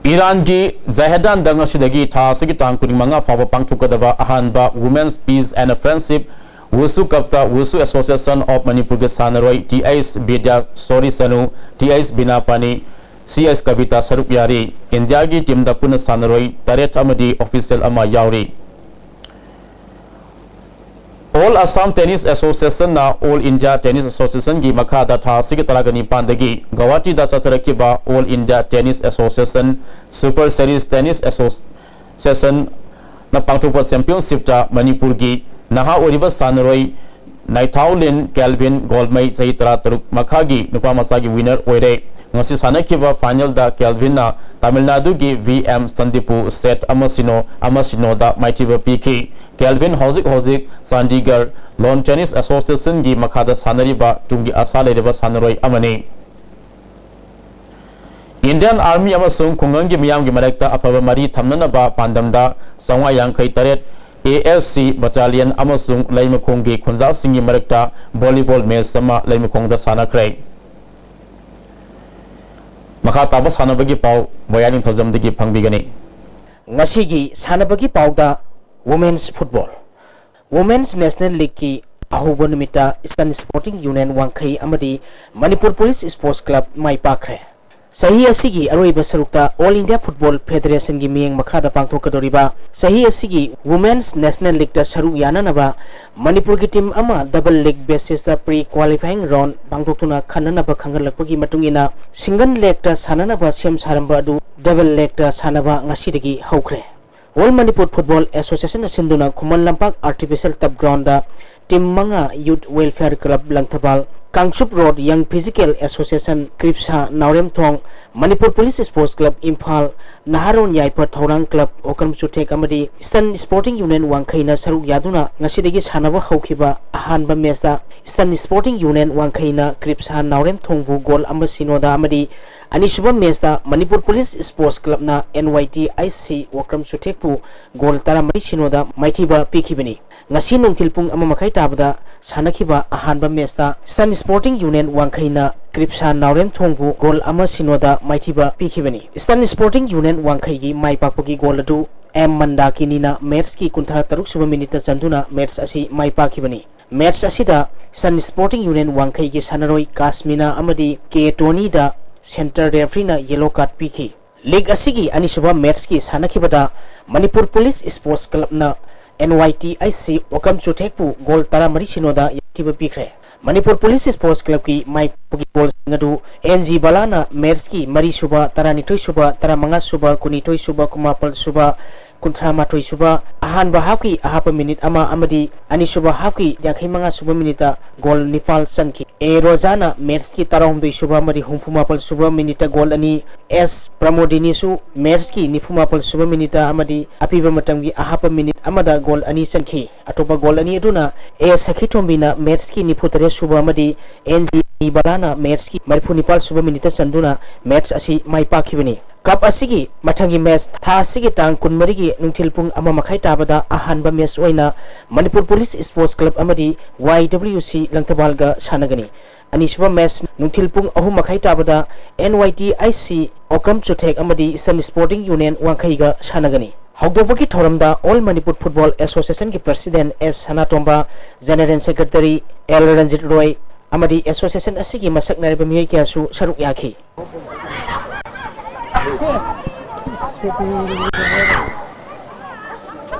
ꯏꯔꯥꯟꯒꯤ ꯖꯍꯦꯗꯥꯟꯗ ꯉꯁꯤꯗꯒꯤ ꯊꯥ ꯑꯁꯤꯒꯤ ꯇꯥꯡ ꯀꯨꯟꯃꯉꯥ ꯐꯥꯎꯕ ꯄꯥꯡꯊꯣꯛꯀꯗꯕ ꯑꯍꯥꯟꯕ Women's Peace and Friendship Wushu Cupꯇ Wushu Association of Manipurꯒꯤ ꯁꯥꯟꯅꯔꯣꯏ ꯇꯤ ꯑꯩꯆ ꯕꯤꯗ꯭ꯌꯥ ꯁꯣꯔꯤ ꯁꯅꯨ, ꯇꯤ ꯑꯩꯆ ꯕꯤꯅꯥ ꯄꯥꯅꯤ, ꯁꯤ ꯑꯦꯁ ꯀꯕꯤꯇꯥ ꯁꯔꯨꯛ ꯌꯥꯔꯤ꯫ ꯏꯟꯗꯤꯌꯥꯒꯤ ꯇꯤꯝꯗ ꯄꯨꯟꯅ ꯁꯥꯟꯅꯔꯣꯏ ꯇꯔꯦꯠ ꯑꯃꯗꯤ ꯑꯣꯐꯤꯁꯤꯌꯦꯜ ꯑꯃ ꯌꯥꯎꯔꯤ꯫ All Assam Tennis Associationꯅ All India Tennis Associationꯒꯤ ꯃꯈꯥꯗ ꯊꯥ ꯑꯁꯤꯒꯤ ꯇꯔꯥꯒ ꯅꯤꯄꯥꯟꯗꯒꯤ ꯒꯧꯍꯥꯇꯤꯗ ꯆꯠꯊꯔꯛꯈꯤꯕ All India Tennis Association Super Series Tennis Associationꯅ ꯄꯥꯡꯊꯣꯛꯄ ꯆꯦꯝꯄꯤꯌꯟꯁꯤꯞꯇ ꯃꯅꯤꯄꯨꯔꯒꯤ ꯅꯍꯥ ꯑꯣꯏꯔꯤꯕ ꯁꯥꯟꯅꯔꯣꯏ ꯅꯥꯏꯊꯥꯎꯂꯤꯟ ꯀꯦꯜꯚꯤꯟ ꯒꯣꯜꯃꯩ, ꯆꯍꯤ ꯇꯔꯥꯇꯔꯨꯛ, ꯃꯈꯥꯒꯤ ꯅꯨꯄꯥ ꯃꯆꯥꯒꯤ ꯋꯤꯅꯔ ꯑꯣꯏꯔꯦ꯫ ꯉꯁꯤ ꯁꯥꯟꯅꯈꯤꯕ ꯐꯥꯏꯅꯦꯜꯗ ꯀꯦꯜꯚꯤꯟꯅ ꯇꯥꯃꯤꯜ ꯅꯥꯗꯨꯒꯤ ꯚꯤ ꯑꯦꯝ ꯁꯟꯗꯤꯞꯄꯨ ꯁꯦꯠ ꯑꯃ ꯁꯤꯅꯣ, ꯑꯃ ꯁꯤꯅꯣꯗ ꯃꯥꯏꯊꯤꯕ ꯄꯤꯈꯤ꯫ ꯀꯦꯜꯚꯤꯟ ꯍꯧꯖꯤꯛ ꯍꯧꯖꯤꯛ ꯆꯥꯟꯗꯤꯒꯔ ꯂꯣꯟ ꯇꯦꯅꯤꯁ ꯑꯦꯁꯣꯁꯤꯌꯦꯁꯟꯒꯤ ꯃꯈꯥꯗ ꯁꯥꯟꯅꯔꯤꯕ ꯇꯨꯡꯒꯤ ꯑꯁꯥ ꯂꯩꯔꯕ ꯁꯥꯟꯅꯔꯣꯏ ꯑꯃꯅꯤ꯫ ꯏꯟꯗꯤꯌꯟ ꯑꯥꯔꯃꯤ ꯑꯃꯁꯨꯡ ꯈꯨꯡꯒꯪꯒꯤ ꯃꯤꯌꯥꯝꯒꯤ ꯃꯔꯛꯇ ꯑꯐꯕ ꯃꯔꯤ ꯊꯝꯅꯅꯕ ꯄꯥꯟꯗꯝꯗ ꯆꯥꯝꯃꯉꯥ ꯌꯥꯡꯈꯩ ꯇꯔꯦꯠ ꯑꯦ ꯑꯦꯁ ꯁꯤ ꯕꯠꯇꯥꯂꯤꯌꯟ ꯑꯃꯁꯨꯡ ꯂꯩꯃꯈꯣꯡꯒꯤ ꯈꯨꯟꯖꯥꯁꯤꯡꯒꯤ ꯃꯔꯛꯇ ꯚꯣꯂꯤꯕꯣꯜ ꯃꯦꯆ ꯑꯃ ꯂꯩꯃꯈꯣꯡꯗ ꯁꯥꯟꯅꯈ꯭ꯔꯦ꯫ ꯃꯈꯥ ꯇꯥꯕ ꯁꯥꯟꯅꯕꯒꯤ ꯄꯥꯎ ꯃꯣꯌꯥ ꯅꯤꯡꯊꯧꯖꯝꯗꯒꯤ ꯐꯪꯕꯤꯒꯅꯤ꯫ ꯉꯁꯤꯒꯤ ꯁꯥꯟꯅꯕꯒꯤ ꯄꯥꯎꯗ Women's Football꯫ Women's National Leagueꯀꯤ ꯑꯍꯧꯕ ꯅꯨꯃꯤꯠꯇ Eastern Sporting Union ꯋꯥꯡꯈꯩ ꯑꯃꯗꯤ ꯃꯅꯤꯄꯨꯔ ꯄꯨꯂꯤꯁ ꯁ꯭ꯄꯣꯔꯠꯁ ꯀ꯭ꯂꯕ ꯃꯥꯏ ꯄꯥꯛꯈ꯭ꯔꯦ꯫ ꯆꯍꯤ ꯑꯁꯤꯒꯤ ꯑꯔꯣꯏꯕ ꯁꯔꯨꯛꯇ All India Football Federationꯒꯤ ꯃꯤꯠꯌꯦꯡ ꯃꯈꯥꯗ ꯄꯥꯡꯊꯣꯛꯀꯗꯧꯔꯤꯕ ꯆꯍꯤ ꯑꯁꯤꯒꯤ Women's National Leagueꯇ ꯁꯔꯨꯛ ꯌꯥꯅꯅꯕ ꯃꯅꯤꯄꯨꯔꯒꯤ ꯇꯤꯝ ꯑꯃ double leg basisꯇ pre qualifying round ꯄꯥꯡꯊꯣꯛꯇꯨꯅ ꯈꯟꯅꯅꯕ ꯈꯪꯍꯜꯂꯛꯄꯒꯤ ꯃꯇꯨꯡ ꯏꯟꯅ, single legꯇ ꯁꯥꯟꯅꯅꯕ ꯁꯦꯝ ꯁꯥꯔꯝꯕ ꯑꯗꯨ double legꯇ ꯁꯥꯟꯅꯕ ꯉꯁꯤꯗꯒꯤ ꯍꯧꯈ꯭ꯔꯦ꯫ All Manipur Football Associationꯅ ꯁꯤꯟꯗꯨꯅ ꯈꯨꯃꯟ ꯂꯝꯄꯥꯛ Artificial Turf Groundꯗ ꯇꯤꯝ ꯃꯉꯥ Youth Welfare Club Langthabal, Kangchup road ꯌꯪ physical association, KRYPHSA Naoremthong, Manipur police sports club Imphal, ꯅꯍꯥꯔꯣꯟ ꯌꯥꯏꯐ ꯊꯧꯔꯥꯡ ꯀ꯭ꯂꯕ ꯑꯣꯀ꯭ꯔꯝ ꯆꯨꯊꯦꯛ ꯑꯃꯗꯤ ꯏꯁꯇꯔꯟ ꯁ꯭ꯄꯣꯔꯇꯤꯡ ꯌꯨꯅꯤꯌꯟ ꯋꯥꯡꯈꯩꯅ ꯁꯔꯨꯛ ꯌꯥꯗꯨꯅ ꯉꯁꯤꯗꯒꯤ ꯁꯥꯟꯅꯕ ꯍꯧꯈꯤꯕ ꯑꯍꯥꯟꯕ ꯃꯦꯆꯇ ꯏꯁꯇꯔꯟ ꯁ꯭ꯄꯣꯔꯇꯤꯡ ꯌꯨꯅꯤꯌꯟ ꯋꯥꯡꯈꯩꯅ ꯀ꯭ꯔꯤꯞꯁꯥ ꯅꯥꯎꯔꯦꯝꯊꯣꯡꯕꯨ ꯒꯣꯜ ꯑꯃ ꯁꯤꯅꯣꯗ ꯑꯃꯗꯤ ꯑꯅꯤꯁꯨꯕ ꯃꯦꯆꯇ ꯃꯅꯤꯄꯨꯔ ꯄꯨꯂꯤꯁ ꯁ꯭ꯄꯣꯔꯠꯁ ꯀ꯭ꯂꯕꯅ N Y T I C Okram ꯆꯨꯊꯦꯛꯄꯨ goal ꯇꯔꯥꯃꯔꯤ ꯁꯤꯅꯣꯗ ꯃꯥꯏꯊꯤꯕ ꯄꯤꯈꯤꯕꯅꯤ꯫ ꯉꯁꯤ ꯅꯨꯡꯊꯤꯜ ꯄꯨꯡ ꯑꯃ ꯃꯈꯥꯏ ꯇꯥꯕꯗ ꯁꯥꯟꯅꯈꯤꯕ ꯑꯍꯥꯟꯕ ꯃꯦꯆꯇ ꯏꯁꯇꯔꯟ ꯁ꯭ꯄꯣꯔꯇꯤꯡ ꯌꯨꯅꯤꯌꯟ ꯋꯥꯡꯈꯩꯅ ꯀ꯭ꯔꯤꯞꯁꯥ ꯅꯥꯎꯔꯦꯝꯊꯣꯡꯕꯨ ꯒꯣꯜ ꯑꯃ ꯁꯤꯅꯣꯗ ꯃꯥꯏꯊꯤꯕ ꯄꯤꯈꯤꯕꯅꯤ꯫ ꯏꯁꯇꯔꯟ ꯁ꯭ꯄꯣꯔꯇꯤꯡ ꯌꯨꯅꯤꯌꯟ ꯋꯥꯡꯈꯩꯒꯤ ꯃꯥꯏ ꯄꯥꯛꯄꯒꯤ ꯒꯣꯜ ꯑꯗꯨ ꯑꯦꯝ ꯃꯟꯗꯥꯀꯤꯅꯤꯅ ꯃꯦꯆꯀꯤ ꯀꯨꯟꯊ꯭ꯔꯥ ꯇꯔꯨꯛ ꯁꯨꯕ ꯃꯤꯅꯤꯠꯇ ꯆꯟꯗꯨꯅ ꯃꯦꯆ ꯑꯁꯤ ꯃꯥꯏ ꯄꯥꯛꯈꯤꯕꯅꯤ꯫ ꯃꯦꯆ ꯑꯁꯤꯗ ꯏꯁꯇꯔꯟ ꯁ꯭ꯄꯣꯔꯇꯤꯡ ꯌꯨꯅꯤꯌꯟ ꯋꯥꯡꯈꯩꯒꯤ ꯁꯥꯟꯅꯔꯣꯏ ꯀꯥꯁꯃꯤꯅꯥ ꯑꯃꯗꯤ ꯀꯦ ꯇꯣꯅꯤꯗ ꯁꯦꯟꯇꯔ ꯔꯦꯐ꯭ꯔꯤꯅ ꯌꯦꯂꯣ ꯀꯥꯔꯗ ꯄꯤꯈꯤ꯫ ꯂꯤꯒ ꯑꯁꯤꯒꯤ ꯑꯅꯤꯁꯨꯕ ꯃꯦꯆꯀꯤ ꯁꯥꯟꯅꯈꯤꯕꯗ ꯃꯅꯤꯄꯨꯔ ꯄꯨꯂꯤꯁ ꯁ꯭ꯄꯣꯔꯠꯁ ꯀ꯭ꯂꯕꯅ N Y T I C Okram ꯆꯨꯊꯦꯛꯄꯨ goal ꯇꯔꯥꯃꯔꯤ ꯁꯤꯅꯣꯗ ꯌꯥꯊꯤꯕ ꯄꯤꯈ꯭ꯔꯦ꯫ ꯃꯅꯤꯄꯨꯔ ꯄꯨꯂꯤꯁ ꯁ꯭ꯄꯣꯔꯠꯁ ꯀ꯭ꯂꯕꯀꯤ ꯃꯥꯏ ꯄꯥꯛꯄꯒꯤ ꯒꯣꯜꯁꯤꯡ ꯑꯗꯨ ꯑꯦꯟ ꯖꯤ ꯕꯂꯥꯅ ꯃꯦꯆꯀꯤ ꯃꯔꯤ ꯁꯨꯕ, ꯇꯔꯥꯅꯤꯊꯣꯏ ꯁꯨꯕ, ꯇꯔꯥꯃꯉꯥ ꯁꯨꯕ, ꯀꯨꯟꯅꯤꯊꯣꯏ ꯁꯨꯕ, ꯀꯨꯟꯃꯥꯄꯜ ꯁꯨꯕ, ꯀꯨꯟꯊ꯭ꯔꯥ ꯃꯥꯊꯣꯏ ꯁꯨꯕ, ꯑꯍꯥꯟꯕ ꯍꯥꯞꯀꯤ ꯑꯍꯥꯞꯄ ꯃꯤꯅꯤꯠ ꯑꯃ ꯑꯃꯗꯤ ꯑꯅꯤꯁꯨꯕ ꯍꯥꯞꯀꯤ ꯌꯥꯡꯈꯩ ꯃꯉꯥ ꯁꯨꯕ ꯃꯤꯅꯤꯠꯇ ꯒꯣꯜ ꯅꯤꯄꯥꯜ ꯆꯟꯈꯤ꯫ ꯑꯦ ꯔꯣꯖꯥꯅ ꯃꯦꯆꯀꯤ ꯇꯔꯥꯍꯨꯝꯗꯣꯏ ꯁꯨꯕ ꯑꯃꯗꯤ ꯍꯨꯝꯐꯨ ꯃꯥꯄꯜ ꯁꯨꯕ ꯃꯤꯅꯤꯠꯇ ꯒꯣꯜ ꯑꯅꯤ, ꯑꯦꯁ ꯄ꯭ꯔꯃꯣꯗꯤꯅꯤꯁꯨ ꯃꯦꯆꯀꯤ ꯅꯤꯐꯨ ꯃꯥꯄꯜ ꯁꯨꯕ ꯃꯤꯅꯤꯠꯇ ꯑꯃꯗꯤ ꯑꯄꯤꯕ ꯃꯇꯝꯒꯤ ꯑꯍꯥꯞꯄ ꯃꯤꯅꯤꯠ ꯑꯃꯗ ꯒꯣꯜ ꯑꯅꯤ ꯆꯟꯈꯤ꯫ ꯑꯇꯣꯞꯄ ꯒꯣꯜ ꯑꯅꯤ ꯑꯗꯨꯅ ꯑꯦ ꯁꯈꯤꯊꯣꯝꯕꯤꯅ ꯃꯦꯆꯀꯤ ꯅꯤꯐꯨ ꯇꯔꯦꯠ ꯁꯨꯕ ꯑꯃꯗꯤ ꯑꯦꯟ ꯖꯤ ꯕꯂꯥꯅ ꯃꯦꯆꯀꯤ ꯃꯔꯤꯐꯨ ꯅꯤꯄꯥꯜ ꯁꯨꯕ ꯃꯤꯅꯤꯠꯇ ꯆꯟꯗꯨꯅ ꯃꯦꯆ ꯑꯁꯤ ꯃꯥꯏ ꯄꯥꯛꯈꯤꯕꯅꯤ꯫ ꯀꯞ ꯑꯁꯤꯒꯤ ꯃꯊꯪꯒꯤ ꯃꯦꯆ ꯊꯥ ꯑꯁꯤꯒꯤ ꯇꯥꯡ ꯀꯨꯟꯃꯔꯤꯒꯤ ꯅꯨꯡꯊꯤꯜ ꯄꯨꯡ ꯑꯃ ꯃꯈꯥꯏ ꯇꯥꯕꯗ ꯑꯍꯥꯟꯕ ꯃꯦꯆ ꯑꯣꯏꯅ ꯃꯅꯤꯄꯨꯔ ꯄꯨꯂꯤꯁ ꯁ꯭ꯄꯣꯔꯠꯁ ꯀ꯭ꯂꯕ ꯑꯃꯗꯤ ꯋꯥꯏ ꯗꯕ꯭ꯂꯤꯎ ꯁꯤ ꯂꯪꯊꯕꯥꯜꯒ ꯁꯥꯟꯅꯒꯅꯤ꯫ ꯑꯅꯤꯁꯨꯕ ꯃꯦꯆ ꯅꯨꯡꯊꯤꯜ ꯄꯨꯡ ꯑꯍꯨꯝ ꯃꯈꯥꯏ ꯇꯥꯕꯗ and Y T I C Okram ꯆꯨꯊꯦꯛ ꯑꯃꯗꯤ ꯏꯁꯇꯔꯟ ꯁ꯭ꯄꯣꯔꯇꯤꯡ ꯌꯨꯅꯤꯌꯟ ꯋꯥꯡꯈꯩꯒ ꯁꯥꯟꯅꯒꯅꯤ꯫ ꯍꯧꯗꯣꯛꯄꯒꯤ ꯊꯧꯔꯝꯗ ꯑꯣꯜ ꯃꯅꯤꯄꯨꯔ ꯐꯨꯠꯕꯣꯜ ꯑꯦꯁꯣꯁꯤꯌꯦꯁꯟꯒꯤ ꯄ꯭ꯔꯁꯤꯗꯦꯟꯠ ꯑꯦꯁ ꯁꯅꯥꯇꯣꯝꯕ, ꯖꯦꯅꯦꯔꯦꯜ ꯁꯦꯀ꯭ꯔꯦꯇꯔꯤ ꯑꯦꯜ ꯔꯟꯖꯤꯠ ꯔꯣꯏ ꯑꯃꯗꯤ ꯑꯦꯁꯣꯁꯤꯌꯦꯁꯟ ꯑꯁꯤꯒꯤ ꯃꯁꯛ ꯅꯥꯏꯔꯕ ꯃꯤꯑꯣꯏ ꯀꯌꯥꯁꯨ ꯁꯔꯨꯛ ꯌꯥꯈꯤ꯫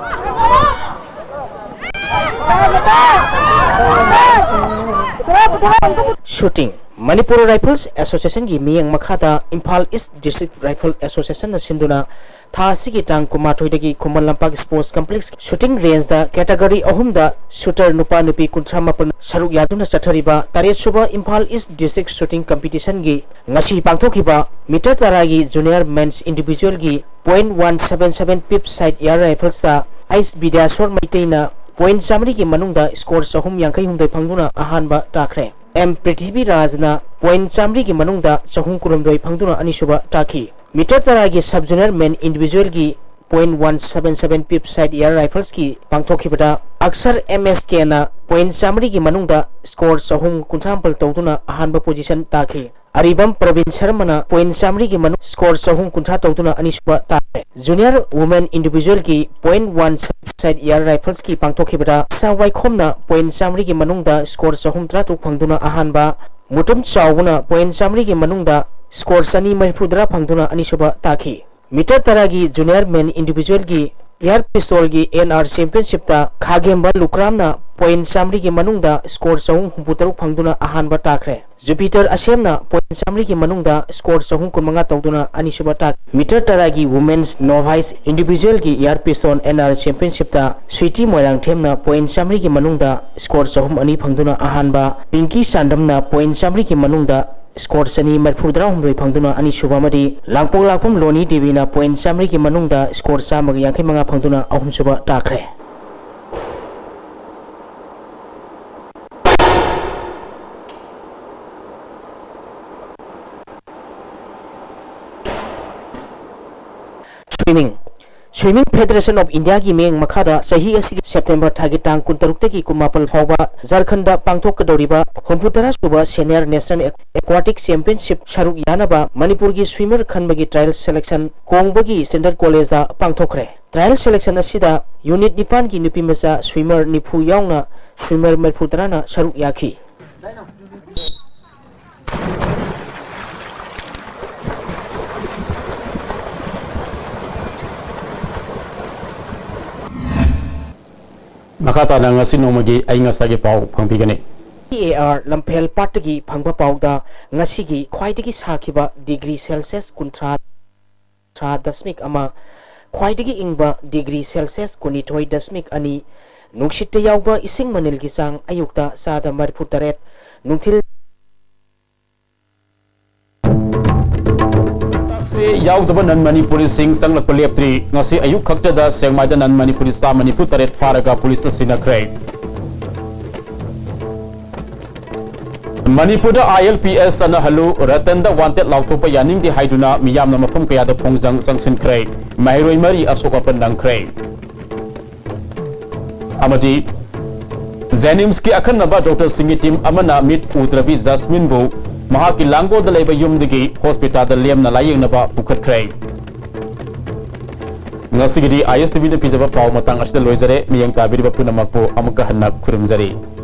ꯁꯨꯇꯤꯡ꯫ ꯃꯅꯤꯄꯨꯔ ꯔꯥꯏꯐꯜꯁ ꯑꯦꯁꯣꯁꯤꯌꯦꯁꯟꯒꯤ ꯃꯤꯠꯌꯦꯡ ꯃꯈꯥꯗ ꯏꯝꯐꯥꯜ ꯏꯁ ꯗꯤꯁꯇ꯭ꯔꯤꯛ ꯔꯥꯏꯐꯜ ꯑꯦꯁꯣꯁꯤꯌꯦꯁꯟꯅ ꯁꯤꯟꯗꯨꯅ ꯊꯥ ꯑꯁꯤꯒꯤ ꯇꯥꯡ ꯀꯨꯟꯃꯥꯊꯣꯏꯗꯒꯤ Khuman Lampak Sports Complex Shooting Range ꯗ category ꯑꯍꯨꯝꯗ shooter ꯅꯨꯄꯥ ꯅꯨꯄꯤ ꯀꯨꯟꯊ꯭ꯔꯥ ꯃꯥꯄꯟ ꯁꯔꯨꯛ ꯌꯥꯗꯨꯅ ꯆꯠꯊꯔꯤꯕ ꯇꯔꯦꯠ ꯁꯨꯕ Imphal East District Shooting Competition ꯒꯤ ꯉꯁꯤ ꯄꯥꯡꯊꯣꯛꯈꯤꯕ meter ꯇꯔꯥꯒꯤ junior men's individual ꯒꯤ point one seven seven pip sight air rifles ꯇ ꯑꯩꯁ ꯕꯤꯗ꯭ꯌꯥꯁꯣꯔ ꯃꯩꯇꯩꯅ point ꯆꯥꯃꯔꯤꯒꯤ ꯃꯅꯨꯡꯗ score ꯆꯍꯨꯝ ꯌꯥꯡꯈꯩ ꯍꯨꯝꯗꯣꯏ ꯐꯪꯗꯨꯅ ꯑꯍꯥꯟꯕ ꯇꯥꯈ꯭ꯔꯦ꯫ ꯑꯦꯝ ꯄ꯭ꯔꯤꯊꯤꯕꯤꯔꯥꯖꯅ point ꯆꯥꯃꯔꯤꯒꯤ ꯃꯅꯨꯡꯗ ꯆꯍꯨꯝ ꯀꯨꯟꯍꯨꯝꯗꯣꯏ ꯐꯪꯗꯨꯅ ꯑꯅꯤꯁꯨꯕ ꯇꯥꯈꯤ꯫ Meter ꯇꯔꯥꯒꯤ sub junior men individual ꯒꯤ point one seven seven pip sight air rifles ꯀꯤ ꯄꯥꯡꯊꯣꯛꯈꯤꯕꯗ ꯑꯛꯁꯔ ꯑꯦꯝ ꯑꯦꯁ ꯀꯦꯅ point ꯆꯥꯃꯔꯤꯒꯤ ꯃꯅꯨꯡꯗ score ꯆꯍꯨꯝ ꯀꯨꯟꯊ꯭ꯔꯥ ꯃꯥꯄꯜ ꯇꯧꯗꯨꯅ ꯑꯍꯥꯟꯕ position ꯇꯥꯈꯤ꯫ ꯑꯔꯤꯕꯝ ꯄ꯭ꯔꯕꯤꯟ ꯁꯔꯃꯅ point ꯆꯥꯃꯔꯤꯒꯤ ꯃꯅꯨꯡ score ꯆꯍꯨꯝ ꯀꯨꯟꯊ꯭ꯔꯥ ꯇꯧꯗꯨꯅ ꯑꯅꯤꯁꯨꯕ ꯇꯥꯈ꯭ꯔꯦ꯫ Junior women individual ꯒꯤ point one sight air rifles ꯀꯤ ꯄꯥꯡꯊꯣꯛꯈꯤꯕꯗ ꯏꯁꯥ ꯋꯥꯏꯈꯣꯝꯅ point ꯆꯥꯃꯔꯤꯒꯤ ꯃꯅꯨꯡꯗ score ꯆꯍꯨꯝ ꯇꯔꯥ ꯇꯔꯨꯛ ꯐꯪꯗꯨꯅ ꯑꯍꯥꯟꯕ, ꯃꯨꯇꯨꯝ ꯆꯥꯎꯕꯅ point ꯆꯥꯃꯔꯤꯒꯤ ꯃꯅꯨꯡꯗ score ꯆꯅꯤ ꯃꯔꯤꯐꯨ ꯇꯔꯥ ꯐꯪꯗꯨꯅ ꯑꯅꯤꯁꯨꯕ ꯇꯥꯈꯤ꯫ Meter ꯇꯔꯥꯒꯤ junior men individual ꯒꯤ air pistol ꯒꯤ N R championship ꯇ ꯈꯥꯒꯦꯝꯕ ꯂꯨꯀ꯭ꯔꯥꯝꯅ point ꯆꯥꯃꯔꯤꯒꯤ ꯃꯅꯨꯡꯗ score ꯆꯍꯨꯝ ꯍꯨꯝꯐꯨ ꯇꯔꯨꯛ ꯐꯪꯗꯨꯅ ꯑꯍꯥꯟꯕ ꯇꯥꯈ꯭ꯔꯦ꯫ Jupiter ꯑꯁꯦꯝꯅ point ꯆꯥꯃꯔꯤꯒꯤ ꯃꯅꯨꯡꯗ score ꯆꯍꯨꯝ ꯀꯨꯟꯃꯉꯥ ꯇꯧꯗꯨꯅ ꯑꯅꯤꯁꯨꯕ ꯇꯥꯈꯤ꯫ Meter ꯇꯔꯥꯒꯤ women's novice individual ꯒꯤ air pistol N R championship ꯇ ꯁ꯭ꯋꯤꯇꯤ ꯃꯣꯏꯔꯥꯡꯊꯦꯝꯅ point ꯆꯥꯃꯔꯤꯒꯤ ꯃꯅꯨꯡꯗ score ꯆꯍꯨꯝ ꯑꯅꯤ ꯐꯪꯗꯨꯅ ꯑꯍꯥꯟꯕ, ꯄꯤꯡꯀꯤ ꯆꯥꯟꯗꯝꯅ point ꯆꯥꯃꯔꯤꯒꯤ ꯃꯅꯨꯡꯗ score ꯆꯅꯤ ꯃꯔꯤꯐꯨ ꯇꯔꯥꯍꯨꯝꯗꯣꯏ ꯐꯪꯗꯨꯅ ꯑꯅꯤꯁꯨꯕ ꯑꯃꯗꯤ ꯂꯥꯡꯄꯣꯛ ꯂꯥꯛꯄꯝ ꯂꯣꯅꯤ ꯗꯦꯕꯤꯅ point ꯆꯥꯃꯔꯤꯒꯤ ꯃꯅꯨꯡꯗ score ꯆꯥꯝꯃꯒ ꯌꯥꯡꯈꯩ ꯃꯉꯥ ꯐꯪꯗꯨꯅ ꯑꯍꯨꯝꯁꯨꯕ ꯇꯥꯈ꯭ꯔꯦ꯫ Swimming꯫ Swimming Federation of India ꯒꯤ ꯃꯤꯠꯌꯦꯡ ꯃꯈꯥꯗ ꯆꯍꯤ ꯑꯁꯤꯒꯤ September ꯊꯥꯒꯤ ꯇꯥꯡ ꯀꯨꯟꯇꯔꯨꯛꯇꯒꯤ ꯀꯨꯟꯃꯥꯄꯜ ꯐꯥꯎꯕ ꯖꯔꯈꯟꯗ ꯄꯥꯡꯊꯣꯛꯀꯗꯧꯔꯤꯕ ꯍꯨꯝꯐꯨꯇꯔꯥ ꯁꯨꯕ Senior National Aquatic Championship ꯁꯔꯨꯛ ꯌꯥꯅꯕ ꯃꯅꯤꯄꯨꯔꯒꯤ swimmer ꯈꯟꯕꯒꯤ trial selection ꯀꯣꯡꯕꯒꯤ Standard College ꯗ ꯄꯥꯡꯊꯣꯛꯈ꯭ꯔꯦ꯫ Trial selection ꯑꯁꯤꯗ unit ꯅꯤꯄꯥꯟꯒꯤ ꯅꯨꯄꯤꯃꯆꯥ swimmer ꯅꯤꯐꯨ ꯌꯥꯎꯅ swimmer ꯃꯔꯤꯐꯨ ꯇꯔꯥꯅ ꯁꯔꯨꯛ ꯌꯥꯈꯤ꯫ ꯃꯈꯥ ꯇꯥꯅ ꯉꯁꯤ ꯅꯣꯡꯃꯒꯤ ꯑꯏꯪ ꯑꯁꯥꯒꯤ ꯄꯥꯎ ꯐꯪꯕꯤꯒꯅꯤ꯫ ꯑꯦ ꯑꯥꯔ ꯂꯝꯐꯦꯜ ꯄꯥꯠꯇꯒꯤ ꯐꯪꯕ ꯄꯥꯎꯗ ꯉꯁꯤꯒꯤ ꯈ꯭ꯋꯥꯏꯗꯒꯤ ꯁꯥꯈꯤꯕ degree Celsius ꯀꯨꯟꯊ꯭ꯔꯥ, ꯁꯥ ꯗꯁꯃꯤꯛ ꯑꯃ, ꯈ꯭ꯋꯥꯏꯗꯒꯤ ꯏꯪꯕ ꯗꯤꯒ꯭ꯔꯤ ꯁꯦꯜꯁꯤꯌꯁ ꯀꯨꯟꯅꯤꯊꯣꯏ ꯗꯁꯃꯤꯛ ꯑꯅꯤ, ꯅꯨꯡꯁꯤꯠꯇ ꯌꯥꯎꯕ ꯏꯁꯤꯡ ꯃꯅꯤꯜꯒꯤ ꯆꯥꯡ ꯑꯌꯨꯛꯇ ꯆꯥꯗ ꯃꯔꯤꯐꯨ ꯇꯔꯦꯠ, ꯅꯨꯡꯊꯤꯜ ꯁꯤ ꯌꯥꯎꯗꯕ ꯅꯟ ꯃꯅꯤꯄꯨꯔꯤꯁꯤꯡ ꯆꯪꯂꯛꯄ ꯂꯦꯞꯇ꯭ꯔꯤ꯫ ꯉꯁꯤ ꯑꯌꯨꯛ ꯈꯛꯇꯗ ꯁꯦꯛꯃꯥꯏꯗ ꯅꯟ ꯃꯅꯤꯄꯨꯔꯤ ꯆꯥꯝꯃ ꯅꯤꯐꯨ ꯇꯔꯦꯠ ꯐꯥꯔꯒ ꯄꯨꯂꯤꯁꯇ ꯁꯤꯟꯅꯈ꯭ꯔꯦ꯫ ꯃꯅꯤꯄꯨꯔꯗ ILPS ꯆꯠꯅꯍꯜꯂꯨ, ꯔꯇꯟꯗ wanted ꯂꯥꯎꯊꯣꯛꯄ ꯌꯥꯅꯤꯡꯗꯦ ꯍꯥꯏꯗꯨꯅ ꯃꯤꯌꯥꯝꯅ ꯃꯐꯝ ꯀꯌꯥꯗ ꯈꯣꯡꯖꯪ ꯆꯪꯁꯤꯟꯈ꯭ꯔꯦ꯫ ꯃꯍꯩꯔꯣꯏ ꯃꯔꯤ ꯑꯁꯣꯛ ꯑꯄꯟ ꯅꯪꯈ꯭ꯔꯦ꯫ ꯑꯃꯗꯤ ꯖꯦꯅꯤꯝꯁꯀꯤ ꯑꯈꯟꯅꯕ ꯗꯣꯛꯇꯔꯁꯤꯡꯒꯤ ꯇꯤꯝ ꯑꯃꯅ ꯃꯤꯠ ꯎꯗ꯭ꯔꯕꯤ ꯖꯁꯃꯤꯟꯕꯨ ꯃꯍꯥꯛꯀꯤ ꯂꯥꯡꯒꯣꯜꯗ ꯂꯩꯕ ꯌꯨꯝꯗꯒꯤ ꯍꯣꯁꯄꯤꯇꯥꯜꯗ ꯂꯦꯝꯅ ꯂꯥꯌꯦꯡꯅꯕ ꯄꯨꯈꯠꯈ꯭ꯔꯦ꯫ ꯉꯁꯤꯒꯤꯗꯤ ISTVꯅ ꯄꯤꯖꯕ ꯄꯥꯎ ꯃꯇꯥꯡ ꯑꯁꯤꯗ ꯂꯣꯏꯖꯔꯦ꯫ ꯃꯤꯠꯌꯦꯡ ꯇꯥꯕꯤꯔꯤꯕ ꯄꯨꯝꯅꯃꯛꯄꯨ ꯑꯃꯨꯛꯀ ꯍꯟꯅ ꯈꯨꯔꯨꯝꯖꯔꯤ꯫